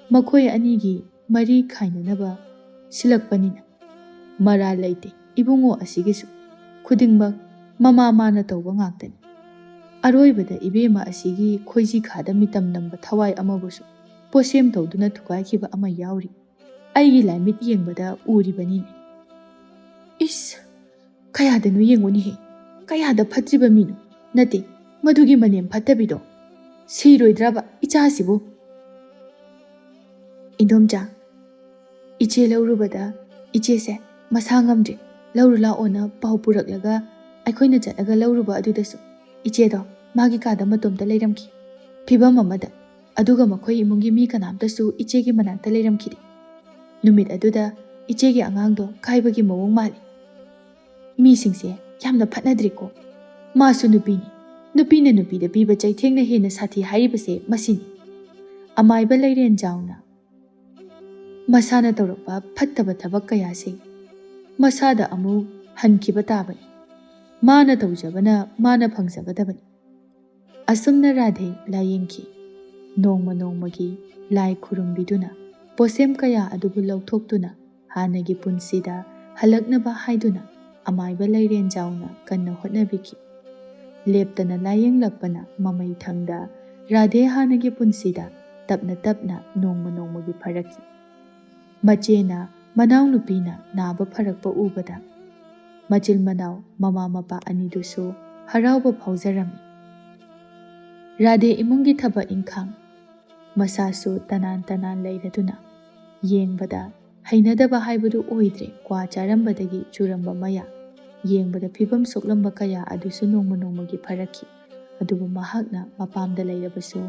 ꯃꯈꯣꯏ ꯑꯅꯤꯒꯤ ꯃꯔꯤ ꯈꯥꯏꯅꯅꯕ ꯁꯤꯜꯂꯛꯄꯅꯤꯅ ꯃꯔꯥꯜ ꯂꯩꯇꯦ ꯏꯕꯨꯡꯉꯣ ꯑꯁꯤꯒꯤꯁꯨ꯫ ꯈꯨꯗꯤꯡꯃꯛ ꯃꯃꯥ ꯃꯥꯅ ꯇꯧꯕ ꯉꯥꯛꯇꯅꯤ꯫ ꯑꯔꯣꯏꯕꯗ ꯏꯕꯦꯝꯃ ꯑꯁꯤꯒꯤ ꯈꯣꯏꯖꯤ ꯈꯥꯗ ꯃꯤꯇꯝ ꯅꯝꯕ ꯊꯋꯥꯏ ꯑꯃꯕꯨꯁꯨ ꯄꯣꯠꯁꯦꯝ ꯇꯧꯗꯨꯅ ꯊꯨꯒꯥꯏꯈꯤꯕ ꯑꯃ ꯌꯥꯎꯔꯤ꯫ ꯑꯩꯒꯤ ꯂꯥꯏꯃꯤꯠ ꯌꯦꯡꯕꯗ ꯎꯔꯤꯕꯅꯤꯅꯦ꯫ ꯏꯁ! ꯀꯌꯥꯗꯅꯣ ꯌꯦꯡꯉꯨꯅꯦꯍꯦ꯫ ꯀꯌꯥꯗ ꯐꯠꯇ꯭ꯔꯤꯕ ꯃꯤꯅꯣ? ꯅꯠꯇꯦ, ꯃꯗꯨꯒꯤ ꯃꯅꯦꯝ ꯐꯠꯇꯕꯤꯗꯣ꯫ ꯁꯤꯔꯣꯏꯗ꯭ꯔꯕ ꯏꯆꯥꯁꯤꯕꯨ? ꯏꯟꯗꯣꯝꯆꯥ, ꯏꯆꯦ ꯂꯧꯔꯨꯕꯗ ꯏꯆꯦꯁꯦ ꯃꯁꯥ ꯉꯝꯗ꯭ꯔꯦ, ꯂꯧꯔꯨ ꯂꯥꯛꯑꯣꯅ ꯄꯥꯎ ꯄꯨꯔꯛꯂꯒ ꯑꯩꯈꯣꯏꯅ ꯆꯠꯂꯒ ꯂꯧꯔꯨꯕ ꯑꯗꯨꯗꯁꯨ ꯏꯆꯦꯗꯣ ꯃꯥꯒꯤ ꯀꯥꯗ ꯃꯇꯣꯝꯇ ꯂꯩꯔꯝꯈꯤ꯫ ꯐꯤꯕꯝ ꯑꯃꯗ꯫ ꯑꯗꯨꯒ ꯃꯈꯣꯏ ꯏꯃꯨꯡꯒꯤ ꯃꯤ ꯀꯅꯥꯝꯇꯁꯨ ꯏꯆꯦꯒꯤ ꯃꯅꯥꯛꯇ ꯂꯩꯔꯝꯈꯤꯗꯦ꯫ ꯅꯨꯃꯤꯠ ꯑꯗꯨꯗ ꯏꯆꯦꯒꯤ ꯑꯉꯥꯡꯗꯣ ꯀꯥꯏꯕꯒꯤ ꯃꯑꯣꯡ ꯃꯥꯜꯂꯤ꯫ ꯃꯤꯁꯤꯡꯁꯦ ꯌꯥꯝꯅ ꯐꯠꯅꯗ꯭ꯔꯦꯀꯣ꯫ ꯃꯥꯁꯨ ꯅꯨꯄꯤꯅꯤ꯫ ꯅꯨꯄꯤꯅ ꯅꯨꯄꯤꯗ ꯄꯤꯕ ꯆꯩꯊꯦꯡꯅ ꯍꯦꯟꯅ ꯁꯥꯊꯤ ꯍꯥꯏꯔꯤꯕꯁꯦ ꯃꯁꯤꯅꯤ꯫ ꯑꯃꯥꯏꯕ ꯂꯩꯔꯦꯟꯖꯥꯎꯅ ꯃꯁꯥꯅ ꯇꯧꯔꯛꯄ ꯐꯠꯇꯕ ꯊꯕꯛ ꯀꯌꯥꯁꯦ ꯃꯁꯥꯗ ꯑꯃꯨꯛ ꯍꯟꯈꯤꯕ ꯇꯥꯕꯅꯤ꯫ ꯃꯥꯅ ꯇꯧꯖꯕꯅ ꯃꯥꯅ ꯐꯪꯖꯒꯗꯕꯅꯤ꯫ ꯑꯁꯨꯝꯅ ꯔꯥꯙꯦ ꯂꯥꯏꯌꯦꯡꯈꯤ꯫ ꯅꯣꯡꯃ ꯅꯣꯡꯃꯒꯤ ꯂꯥꯏ ꯈꯨꯔꯨꯝꯕꯤꯗꯨꯅ, ꯄꯣꯠꯁꯦꯝ ꯀꯌꯥ ꯑꯗꯨꯕꯨ ꯂꯧꯊꯣꯛꯇꯨꯅ, ꯍꯥꯟꯅꯒꯤ ꯄꯨꯟꯁꯤꯗ ꯍꯜꯂꯛꯅꯕ ꯍꯥꯏꯗꯨꯅ ꯑꯃꯥꯏꯕ ꯂꯩꯔꯦꯟꯖꯥꯎꯅ ꯀꯟꯅ ꯍꯣꯠꯅꯕꯤꯈꯤ꯫ ꯂꯦꯞꯇꯅ ꯂꯥꯏꯌꯦꯡꯂꯛꯄꯅ ꯃꯃꯩ ꯊꯪꯗ ꯔꯥꯙꯦ ꯍꯥꯟꯅꯒꯤ ꯄꯨꯟꯁꯤꯗ ꯇꯞꯅ ꯇꯞꯅ ꯅꯣꯡꯃ ꯅꯣꯡꯃꯒꯤ ꯐꯔꯛꯈꯤ꯫ ꯃꯆꯦꯅ ꯃꯅꯥꯎꯅꯨꯄꯤꯅ ꯅꯥꯕ ꯐꯔꯛꯄ ꯎꯕꯗ ꯃꯆꯤꯜ ꯃꯅꯥꯎ ꯃꯃꯥ ꯃꯄꯥ ꯑꯅꯤꯗꯨꯁꯨ ꯍꯔꯥꯎꯕ ꯐꯥꯎꯖꯔꯝꯃꯤ꯫ ꯔꯥꯙꯦ ꯏꯃꯨꯡꯒꯤ ꯊꯕꯛ ꯏꯪꯈꯥꯡ, ꯃꯁꯥꯁꯨ ꯇꯅꯥꯟ ꯇꯅꯥꯟ ꯂꯩꯔꯗꯨꯅ ꯌꯦꯡꯕꯗ ꯍꯩꯅꯗꯕ ꯍꯥꯏꯕꯗꯨ ꯑꯣꯏꯗ꯭ꯔꯦ꯫ ꯀ꯭ꯋꯥ ꯆꯥꯔꯝꯕꯗꯒꯤ ꯆꯨꯔꯝꯕ ꯃꯌꯥ, ꯌꯦꯡꯕꯗ ꯐꯤꯕꯝ ꯁꯣꯛꯂꯝꯕ ꯀꯌꯥ ꯑꯗꯨꯁꯨ ꯅꯣꯡꯃ ꯅꯣꯡꯃꯒꯤ ꯐꯔꯛꯈꯤ꯫ ꯑꯗꯨꯕꯨ ꯃꯍꯥꯛꯅ ꯃꯄꯥꯝꯗ ꯂꯩꯔꯕꯁꯨ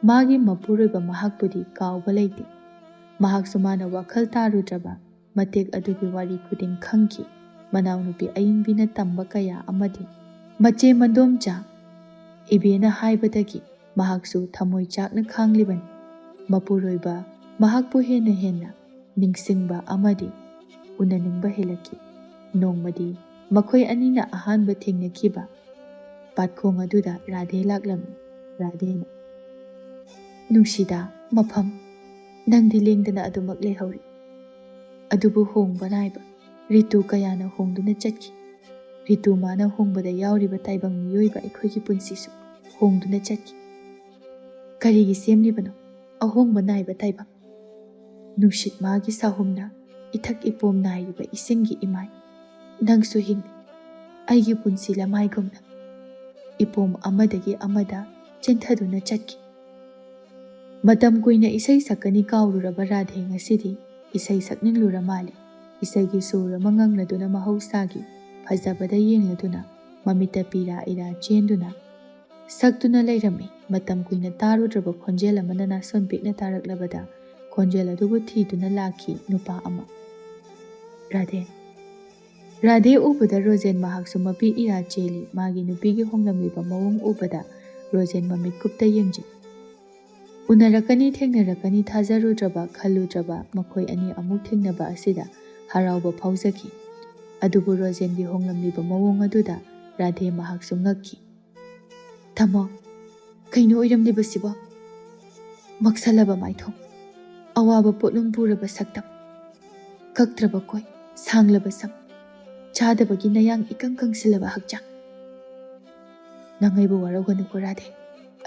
ꯃꯥꯒꯤ ꯃꯄꯨꯔꯣꯏꯕ ꯃꯍꯥꯛꯄꯨꯗꯤ ꯀꯥꯎꯕ ꯂꯩꯇꯦ꯫ ꯃꯍꯥꯛꯁꯨ ꯃꯥꯅ ꯋꯥꯈꯜ ꯇꯥꯔꯨꯗ꯭ꯔꯕ ꯃꯇꯦꯛ ꯑꯗꯨꯒꯤ ꯋꯥꯔꯤ ꯈꯨꯗꯤꯡ ꯈꯪꯈꯤ꯫ ꯃꯅꯥꯎꯅꯨꯄꯤ ꯑꯏꯪꯕꯤꯅ ꯇꯝꯕ ꯀꯌꯥ ꯑꯃꯗꯤ ꯃꯆꯦ ꯃꯟꯗꯣꯝꯆꯥ ꯏꯕꯦꯅ ꯍꯥꯏꯕꯗꯒꯤ ꯃꯍꯥꯛꯁꯨ ꯊꯃꯣꯏ ꯆꯥꯛꯅ ꯈꯥꯡꯂꯤꯕꯅꯤ꯫ ꯃꯄꯨꯔꯣꯏꯕ ꯃꯍꯥꯛꯄꯨ ꯍꯦꯟꯅ ꯍꯦꯟꯅ ꯅꯤꯡꯁꯤꯡꯕ ꯑꯃꯗꯤ ꯎꯅꯅꯤꯡꯕ ꯍꯦꯜꯂꯛꯈꯤ꯫ ꯅꯣꯡꯃꯗꯤ ꯃꯈꯣꯏ ꯑꯅꯤꯅ ꯑꯍꯥꯟꯕ ꯊꯦꯡꯅꯈꯤꯕ ꯄꯥꯠꯈꯣꯡ ꯑꯗꯨꯗ ꯔꯥꯙꯦ ꯂꯥꯛꯂꯝꯃꯤ꯫ ꯔꯥꯙꯦꯅ, "ꯅꯨꯡꯁꯤꯗꯥ, ꯃꯐꯝ, ꯅꯪꯗꯤ ꯂꯦꯡꯗꯅ ꯑꯗꯨꯃꯛ ꯂꯩꯍꯧꯔꯤ꯫ ꯑꯗꯨꯕꯨ ꯍꯣꯡꯕ ꯅꯥꯏꯕ ꯔꯤꯇꯨ ꯀꯌꯥꯅ ꯍꯣꯡꯗꯨꯅ ꯆꯠꯈꯤ꯫ ꯔꯤꯇꯨ ꯃꯥꯅ ꯍꯣꯡꯕꯗ ꯌꯥꯎꯔꯤꯕ ꯇꯥꯏꯕꯪ ꯃꯤꯑꯣꯏꯕ ꯑꯩꯈꯣꯏꯒꯤ ꯄꯨꯟꯁꯤꯁꯨ ꯍꯣꯡꯗꯨꯅ ꯆꯠꯈꯤ꯫ ꯀꯔꯤꯒꯤ ꯁꯦꯝꯂꯤꯕꯅꯣ ꯑꯍꯣꯡꯕ ꯅꯥꯏꯕ ꯇꯥꯏꯕꯪ? ꯅꯨꯡꯁꯤꯠ ꯃꯥꯒꯤ ꯁꯥꯍꯨꯝꯅ ꯏꯊꯛ ꯏꯄꯣꯝ ꯅꯥꯏꯔꯤꯕ ꯏꯁꯤꯡꯒꯤ ꯏꯃꯥꯏ꯫ ꯅꯪꯁꯨ ꯍꯤꯡꯂꯤ, ꯑꯩꯒꯤ ꯄꯨꯟꯁꯤ ꯂꯃꯥꯏꯒꯨꯝꯅ ꯏꯄꯣꯝ ꯑꯃꯗꯒꯤ ꯑꯃꯗ ꯆꯦꯟꯊꯗꯨꯅ ꯆꯠꯈꯤ꯫" ꯃꯇꯝ ꯀꯨꯏꯅ ꯏꯁꯩ ꯁꯛꯀꯅꯤ ꯀꯥꯎꯔꯨꯔꯕ ꯔꯥꯙꯦ ꯉꯁꯤꯗꯤ ꯏꯁꯩ ꯁꯛꯅꯤꯡꯂꯨꯔ ꯃꯥꯜꯂꯦ꯫ ꯏꯁꯩꯒꯤ ꯁꯨꯔ ꯑꯃ ꯉꯪꯂꯗꯨꯅ ꯃꯍꯧꯁꯥꯒꯤ ꯐꯖꯕꯗ ꯌꯦꯡꯂꯗꯨꯅ ꯃꯃꯤꯠꯇ ꯄꯤꯔꯥ ꯏꯔꯥ ꯆꯦꯟꯗꯨꯅ ꯁꯛꯇꯨꯅ ꯂꯩꯔꯝꯃꯤ꯫ ꯃꯇꯝ ꯀꯨꯏꯅ ꯇꯥꯔꯨꯗ꯭ꯔꯕ ꯈꯣꯟꯖꯦꯜ ꯑꯃꯅ ꯅꯥꯁꯣꯟ ꯄꯤꯛꯅ ꯇꯥꯔꯛꯂꯕꯗ ꯈꯣꯟꯖꯦꯜ ꯑꯗꯨꯕꯨ ꯊꯤꯗꯨꯅ ꯂꯥꯛꯈꯤ ꯅꯨꯄꯥ ꯑꯃ꯫ "ꯔꯥꯙꯦ꯫" ꯔꯥꯙꯦ ꯎꯕꯗ ꯔꯣꯖꯦꯟ ꯃꯍꯥꯛꯁꯨ ꯃꯄꯤ ꯏꯔꯥ ꯆꯦꯜꯂꯤ꯫ ꯃꯥꯒꯤ ꯅꯨꯄꯤꯒꯤ ꯍꯣꯡꯂꯝꯂꯤꯕ ꯃꯑꯣꯡ ꯎꯕꯗ ꯔꯣꯖꯦꯟ ꯃꯃꯤꯠ ꯀꯨꯞꯇ ꯌꯦꯡꯖꯩ꯫ ꯎꯅꯔꯛꯀꯅꯤ, ꯊꯦꯡꯅꯔꯛꯀꯅꯤ ꯊꯥꯖꯔꯨꯗ꯭ꯔꯕ, ꯈꯜꯂꯨꯗ꯭ꯔꯕ ꯃꯈꯣꯏ ꯑꯅꯤ ꯑꯃꯨꯛ ꯊꯦꯡꯅꯕ ꯑꯁꯤꯗ ꯍꯔꯥꯎꯕ ꯐꯥꯎꯖꯈꯤ꯫ ꯑꯗꯨꯕꯨ ꯔꯣꯖꯦꯟꯒꯤ ꯍꯣꯡꯂꯝꯂꯤꯕ ꯃꯑꯣꯡ ꯑꯗꯨꯗ ꯔꯥꯙꯦ ꯃꯍꯥꯛꯁꯨ ꯉꯛꯈꯤ꯫ "ꯇꯥꯃꯣ, ꯀꯩꯅꯣ ꯑꯣꯏꯔꯝꯂꯤꯕꯁꯤꯕꯣ? ꯃꯛꯁꯜꯂꯕ ꯃꯥꯏꯊꯣꯡ, ꯑꯋꯥꯕ ꯄꯣꯠꯂꯨꯝ ꯄꯨꯔꯕ ꯁꯛꯇꯝ, ꯀꯛꯇ꯭ꯔꯕ ꯀꯣꯏ, ꯁꯥꯡꯂꯕ ꯁꯝ, ꯆꯥꯗꯕꯒꯤ ꯅꯌꯥꯡ ꯏꯀꯪ ꯀꯪꯁꯤꯜꯂꯕ ꯍꯛꯆꯥꯡ꯫ ꯅꯪ ꯑꯩꯕꯨ ꯋꯥꯔꯧꯒꯅꯨꯀꯣ ꯔꯥꯙꯦ,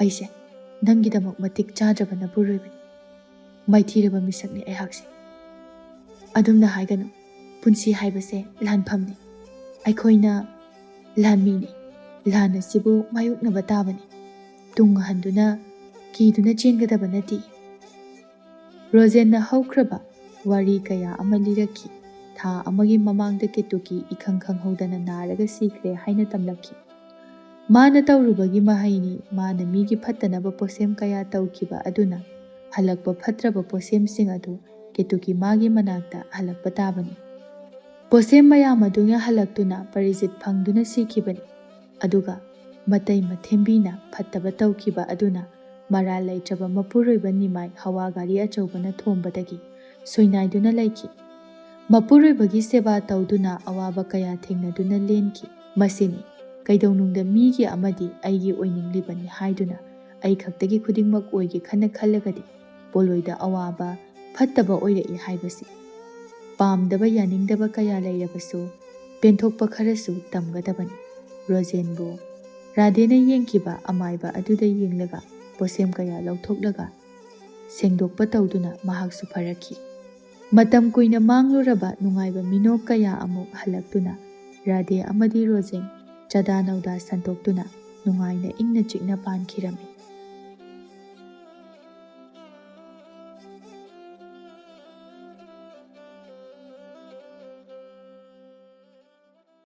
ꯑꯩꯁꯦ ꯅꯪꯒꯤꯗꯃꯛ ꯃꯇꯤꯛ ꯆꯥꯗ꯭ꯔꯕ ꯅꯄꯨꯔꯣꯏꯕꯅꯤ꯫ ꯃꯥꯏꯊꯤꯔꯕ ꯃꯤꯁꯛꯅꯤ ꯑꯩꯍꯥꯛꯁꯦ꯫" ꯑꯗꯨꯝꯅ ꯍꯥꯏꯒꯅꯨ꯫ ꯄꯨꯟꯁꯤ ꯍꯥꯏꯕꯁꯦ ꯂꯥꯟꯐꯝꯅꯤ꯫ ꯑꯩꯈꯣꯏꯅ ꯂꯥꯟꯃꯤꯅꯤ꯫ ꯂꯥꯟ ꯑꯁꯤꯕꯨ ꯃꯥꯌꯣꯛꯅꯕ ꯇꯥꯕꯅꯤ꯫ ꯇꯨꯡ ꯍꯟꯗꯨꯅ ꯀꯤꯗꯨꯅ ꯆꯦꯟꯒꯗꯕ ꯅꯠꯇꯦ꯫ ꯔꯣꯖꯦꯟꯅ ꯍꯧꯈ꯭ꯔꯕ ꯋꯥꯔꯤ ꯀꯌꯥ ꯑꯃ ꯂꯤꯔꯛꯈꯤ꯫ ꯊꯥ ꯑꯃꯒꯤ ꯃꯃꯥꯡꯗ ꯀꯦꯇꯨꯀꯤ ꯏꯈꯪ ꯈꯪꯍꯧꯗꯅ ꯅꯥꯔꯒ ꯁꯤꯈ꯭ꯔꯦ ꯍꯥꯏꯅ ꯇꯝꯂꯛꯈꯤ꯫ ꯃꯥꯅ ꯇꯧꯔꯨꯕꯒꯤ ꯃꯍꯩꯅꯤ꯫ ꯃꯥꯅ ꯃꯤꯒꯤ ꯐꯠꯇꯅꯕ ꯄꯣꯠꯁꯦꯝ ꯀꯌꯥ ꯇꯧꯈꯤꯕ ꯑꯗꯨꯅ ꯍꯜꯂꯛꯄ ꯐꯠꯇ꯭ꯔꯕ ꯄꯣꯠꯁꯦꯝꯁꯤꯡ ꯑꯗꯨ ꯀꯦꯇꯨꯀꯤ ꯃꯥꯒꯤ ꯃꯅꯥꯛꯇ ꯍꯜꯂꯛꯄ ꯇꯥꯕꯅꯤ꯫ ꯄꯣꯠꯁꯦꯝ ꯃꯌꯥꯝ ꯑꯗꯨꯅ ꯍꯜꯂꯛꯇꯨꯅ ꯄꯔꯤꯖꯤꯠ ꯐꯪꯗꯨꯅ ꯁꯤꯈꯤꯕꯅꯤ꯫ ꯑꯗꯨꯒ ꯃꯇꯩ ꯃꯊꯦꯝꯕꯤꯅ ꯐꯠꯇꯕ ꯇꯧꯈꯤꯕ ꯑꯗꯨꯅ ꯃꯔꯥꯜ ꯂꯩꯇ꯭ꯔꯕ ꯃꯄꯨꯔꯣꯏꯕ ꯅꯤꯃꯥꯏ ꯍꯋꯥ ꯒꯥꯔꯤ ꯑꯆꯧꯕꯅ ꯊꯣꯝꯕꯗꯒꯤ ꯁꯣꯏꯅꯥꯏꯗꯨꯅ ꯂꯩꯈꯤ꯫ ꯃꯄꯨꯔꯣꯏꯕꯒꯤ ꯁꯦꯕꯥ ꯇꯧꯗꯨꯅ ꯑꯋꯥꯕ ꯀꯌꯥ ꯊꯦꯡꯅꯗꯨꯅ ꯂꯦꯟꯈꯤ꯫ ꯃꯁꯤꯅꯤ ꯀꯩꯗꯧꯅꯨꯡꯗ ꯃꯤꯒꯤ ꯑꯃꯗꯤ ꯑꯩꯒꯤ ꯑꯣꯏꯅꯤꯡꯂꯤꯕꯅꯤ ꯍꯥꯏꯗꯨꯅ ꯑꯩ ꯈꯛꯇꯒꯤ ꯈꯨꯗꯤꯡꯃꯛ ꯑꯣꯏꯒꯦ ꯈꯟꯅ ꯈꯜꯂꯒꯗꯤ ꯄꯣꯂꯣꯏꯗ ꯑꯋꯥꯕ ꯐꯠꯇꯕ ꯑꯣꯏꯔꯛꯏ ꯍꯥꯏꯕꯁꯤ꯫ ꯄꯥꯝꯗꯕ ꯌꯥꯅꯤꯡꯗꯕ ꯀꯌꯥ ꯂꯩꯔꯕꯁꯨ ꯄꯦꯟꯊꯣꯛꯄ ꯈꯔꯁꯨ ꯇꯝꯒꯗꯕꯅꯤ꯫ ꯔꯣꯖꯦꯟꯕꯨ ꯔꯥꯙꯦꯅ ꯌꯦꯡꯈꯤꯕ ꯑꯃꯥꯏꯕ ꯑꯗꯨꯗ ꯌꯦꯡꯂꯒ ꯄꯣꯠꯁꯦꯝ ꯀꯌꯥ ꯂꯧꯊꯣꯛꯂꯒ ꯁꯦꯡꯗꯣꯛꯄ ꯇꯧꯗꯨꯅ ꯃꯍꯥꯛꯁꯨ ꯐꯔꯛꯈꯤ꯫ ꯃꯇꯝ ꯀꯨꯏꯅ ꯃꯥꯡꯂꯨꯔꯕ ꯅꯨꯡꯉꯥꯏꯕ ꯃꯤꯅꯣꯛ ꯀꯌꯥ ꯑꯃꯨꯛ ꯍꯜꯂꯛꯇꯨꯅ ꯔꯥꯙꯦ ꯑꯃꯗꯤ ꯔꯣꯖꯦꯟ ꯆꯥꯗꯥ ꯅꯧꯗꯥ ꯁꯟꯇꯣꯛꯇꯨꯅ ꯅꯨꯡꯉꯥꯏꯅ ꯏꯪꯅ ꯆꯤꯛꯅ ꯄꯥꯟꯈꯤꯔꯝꯃꯤ꯫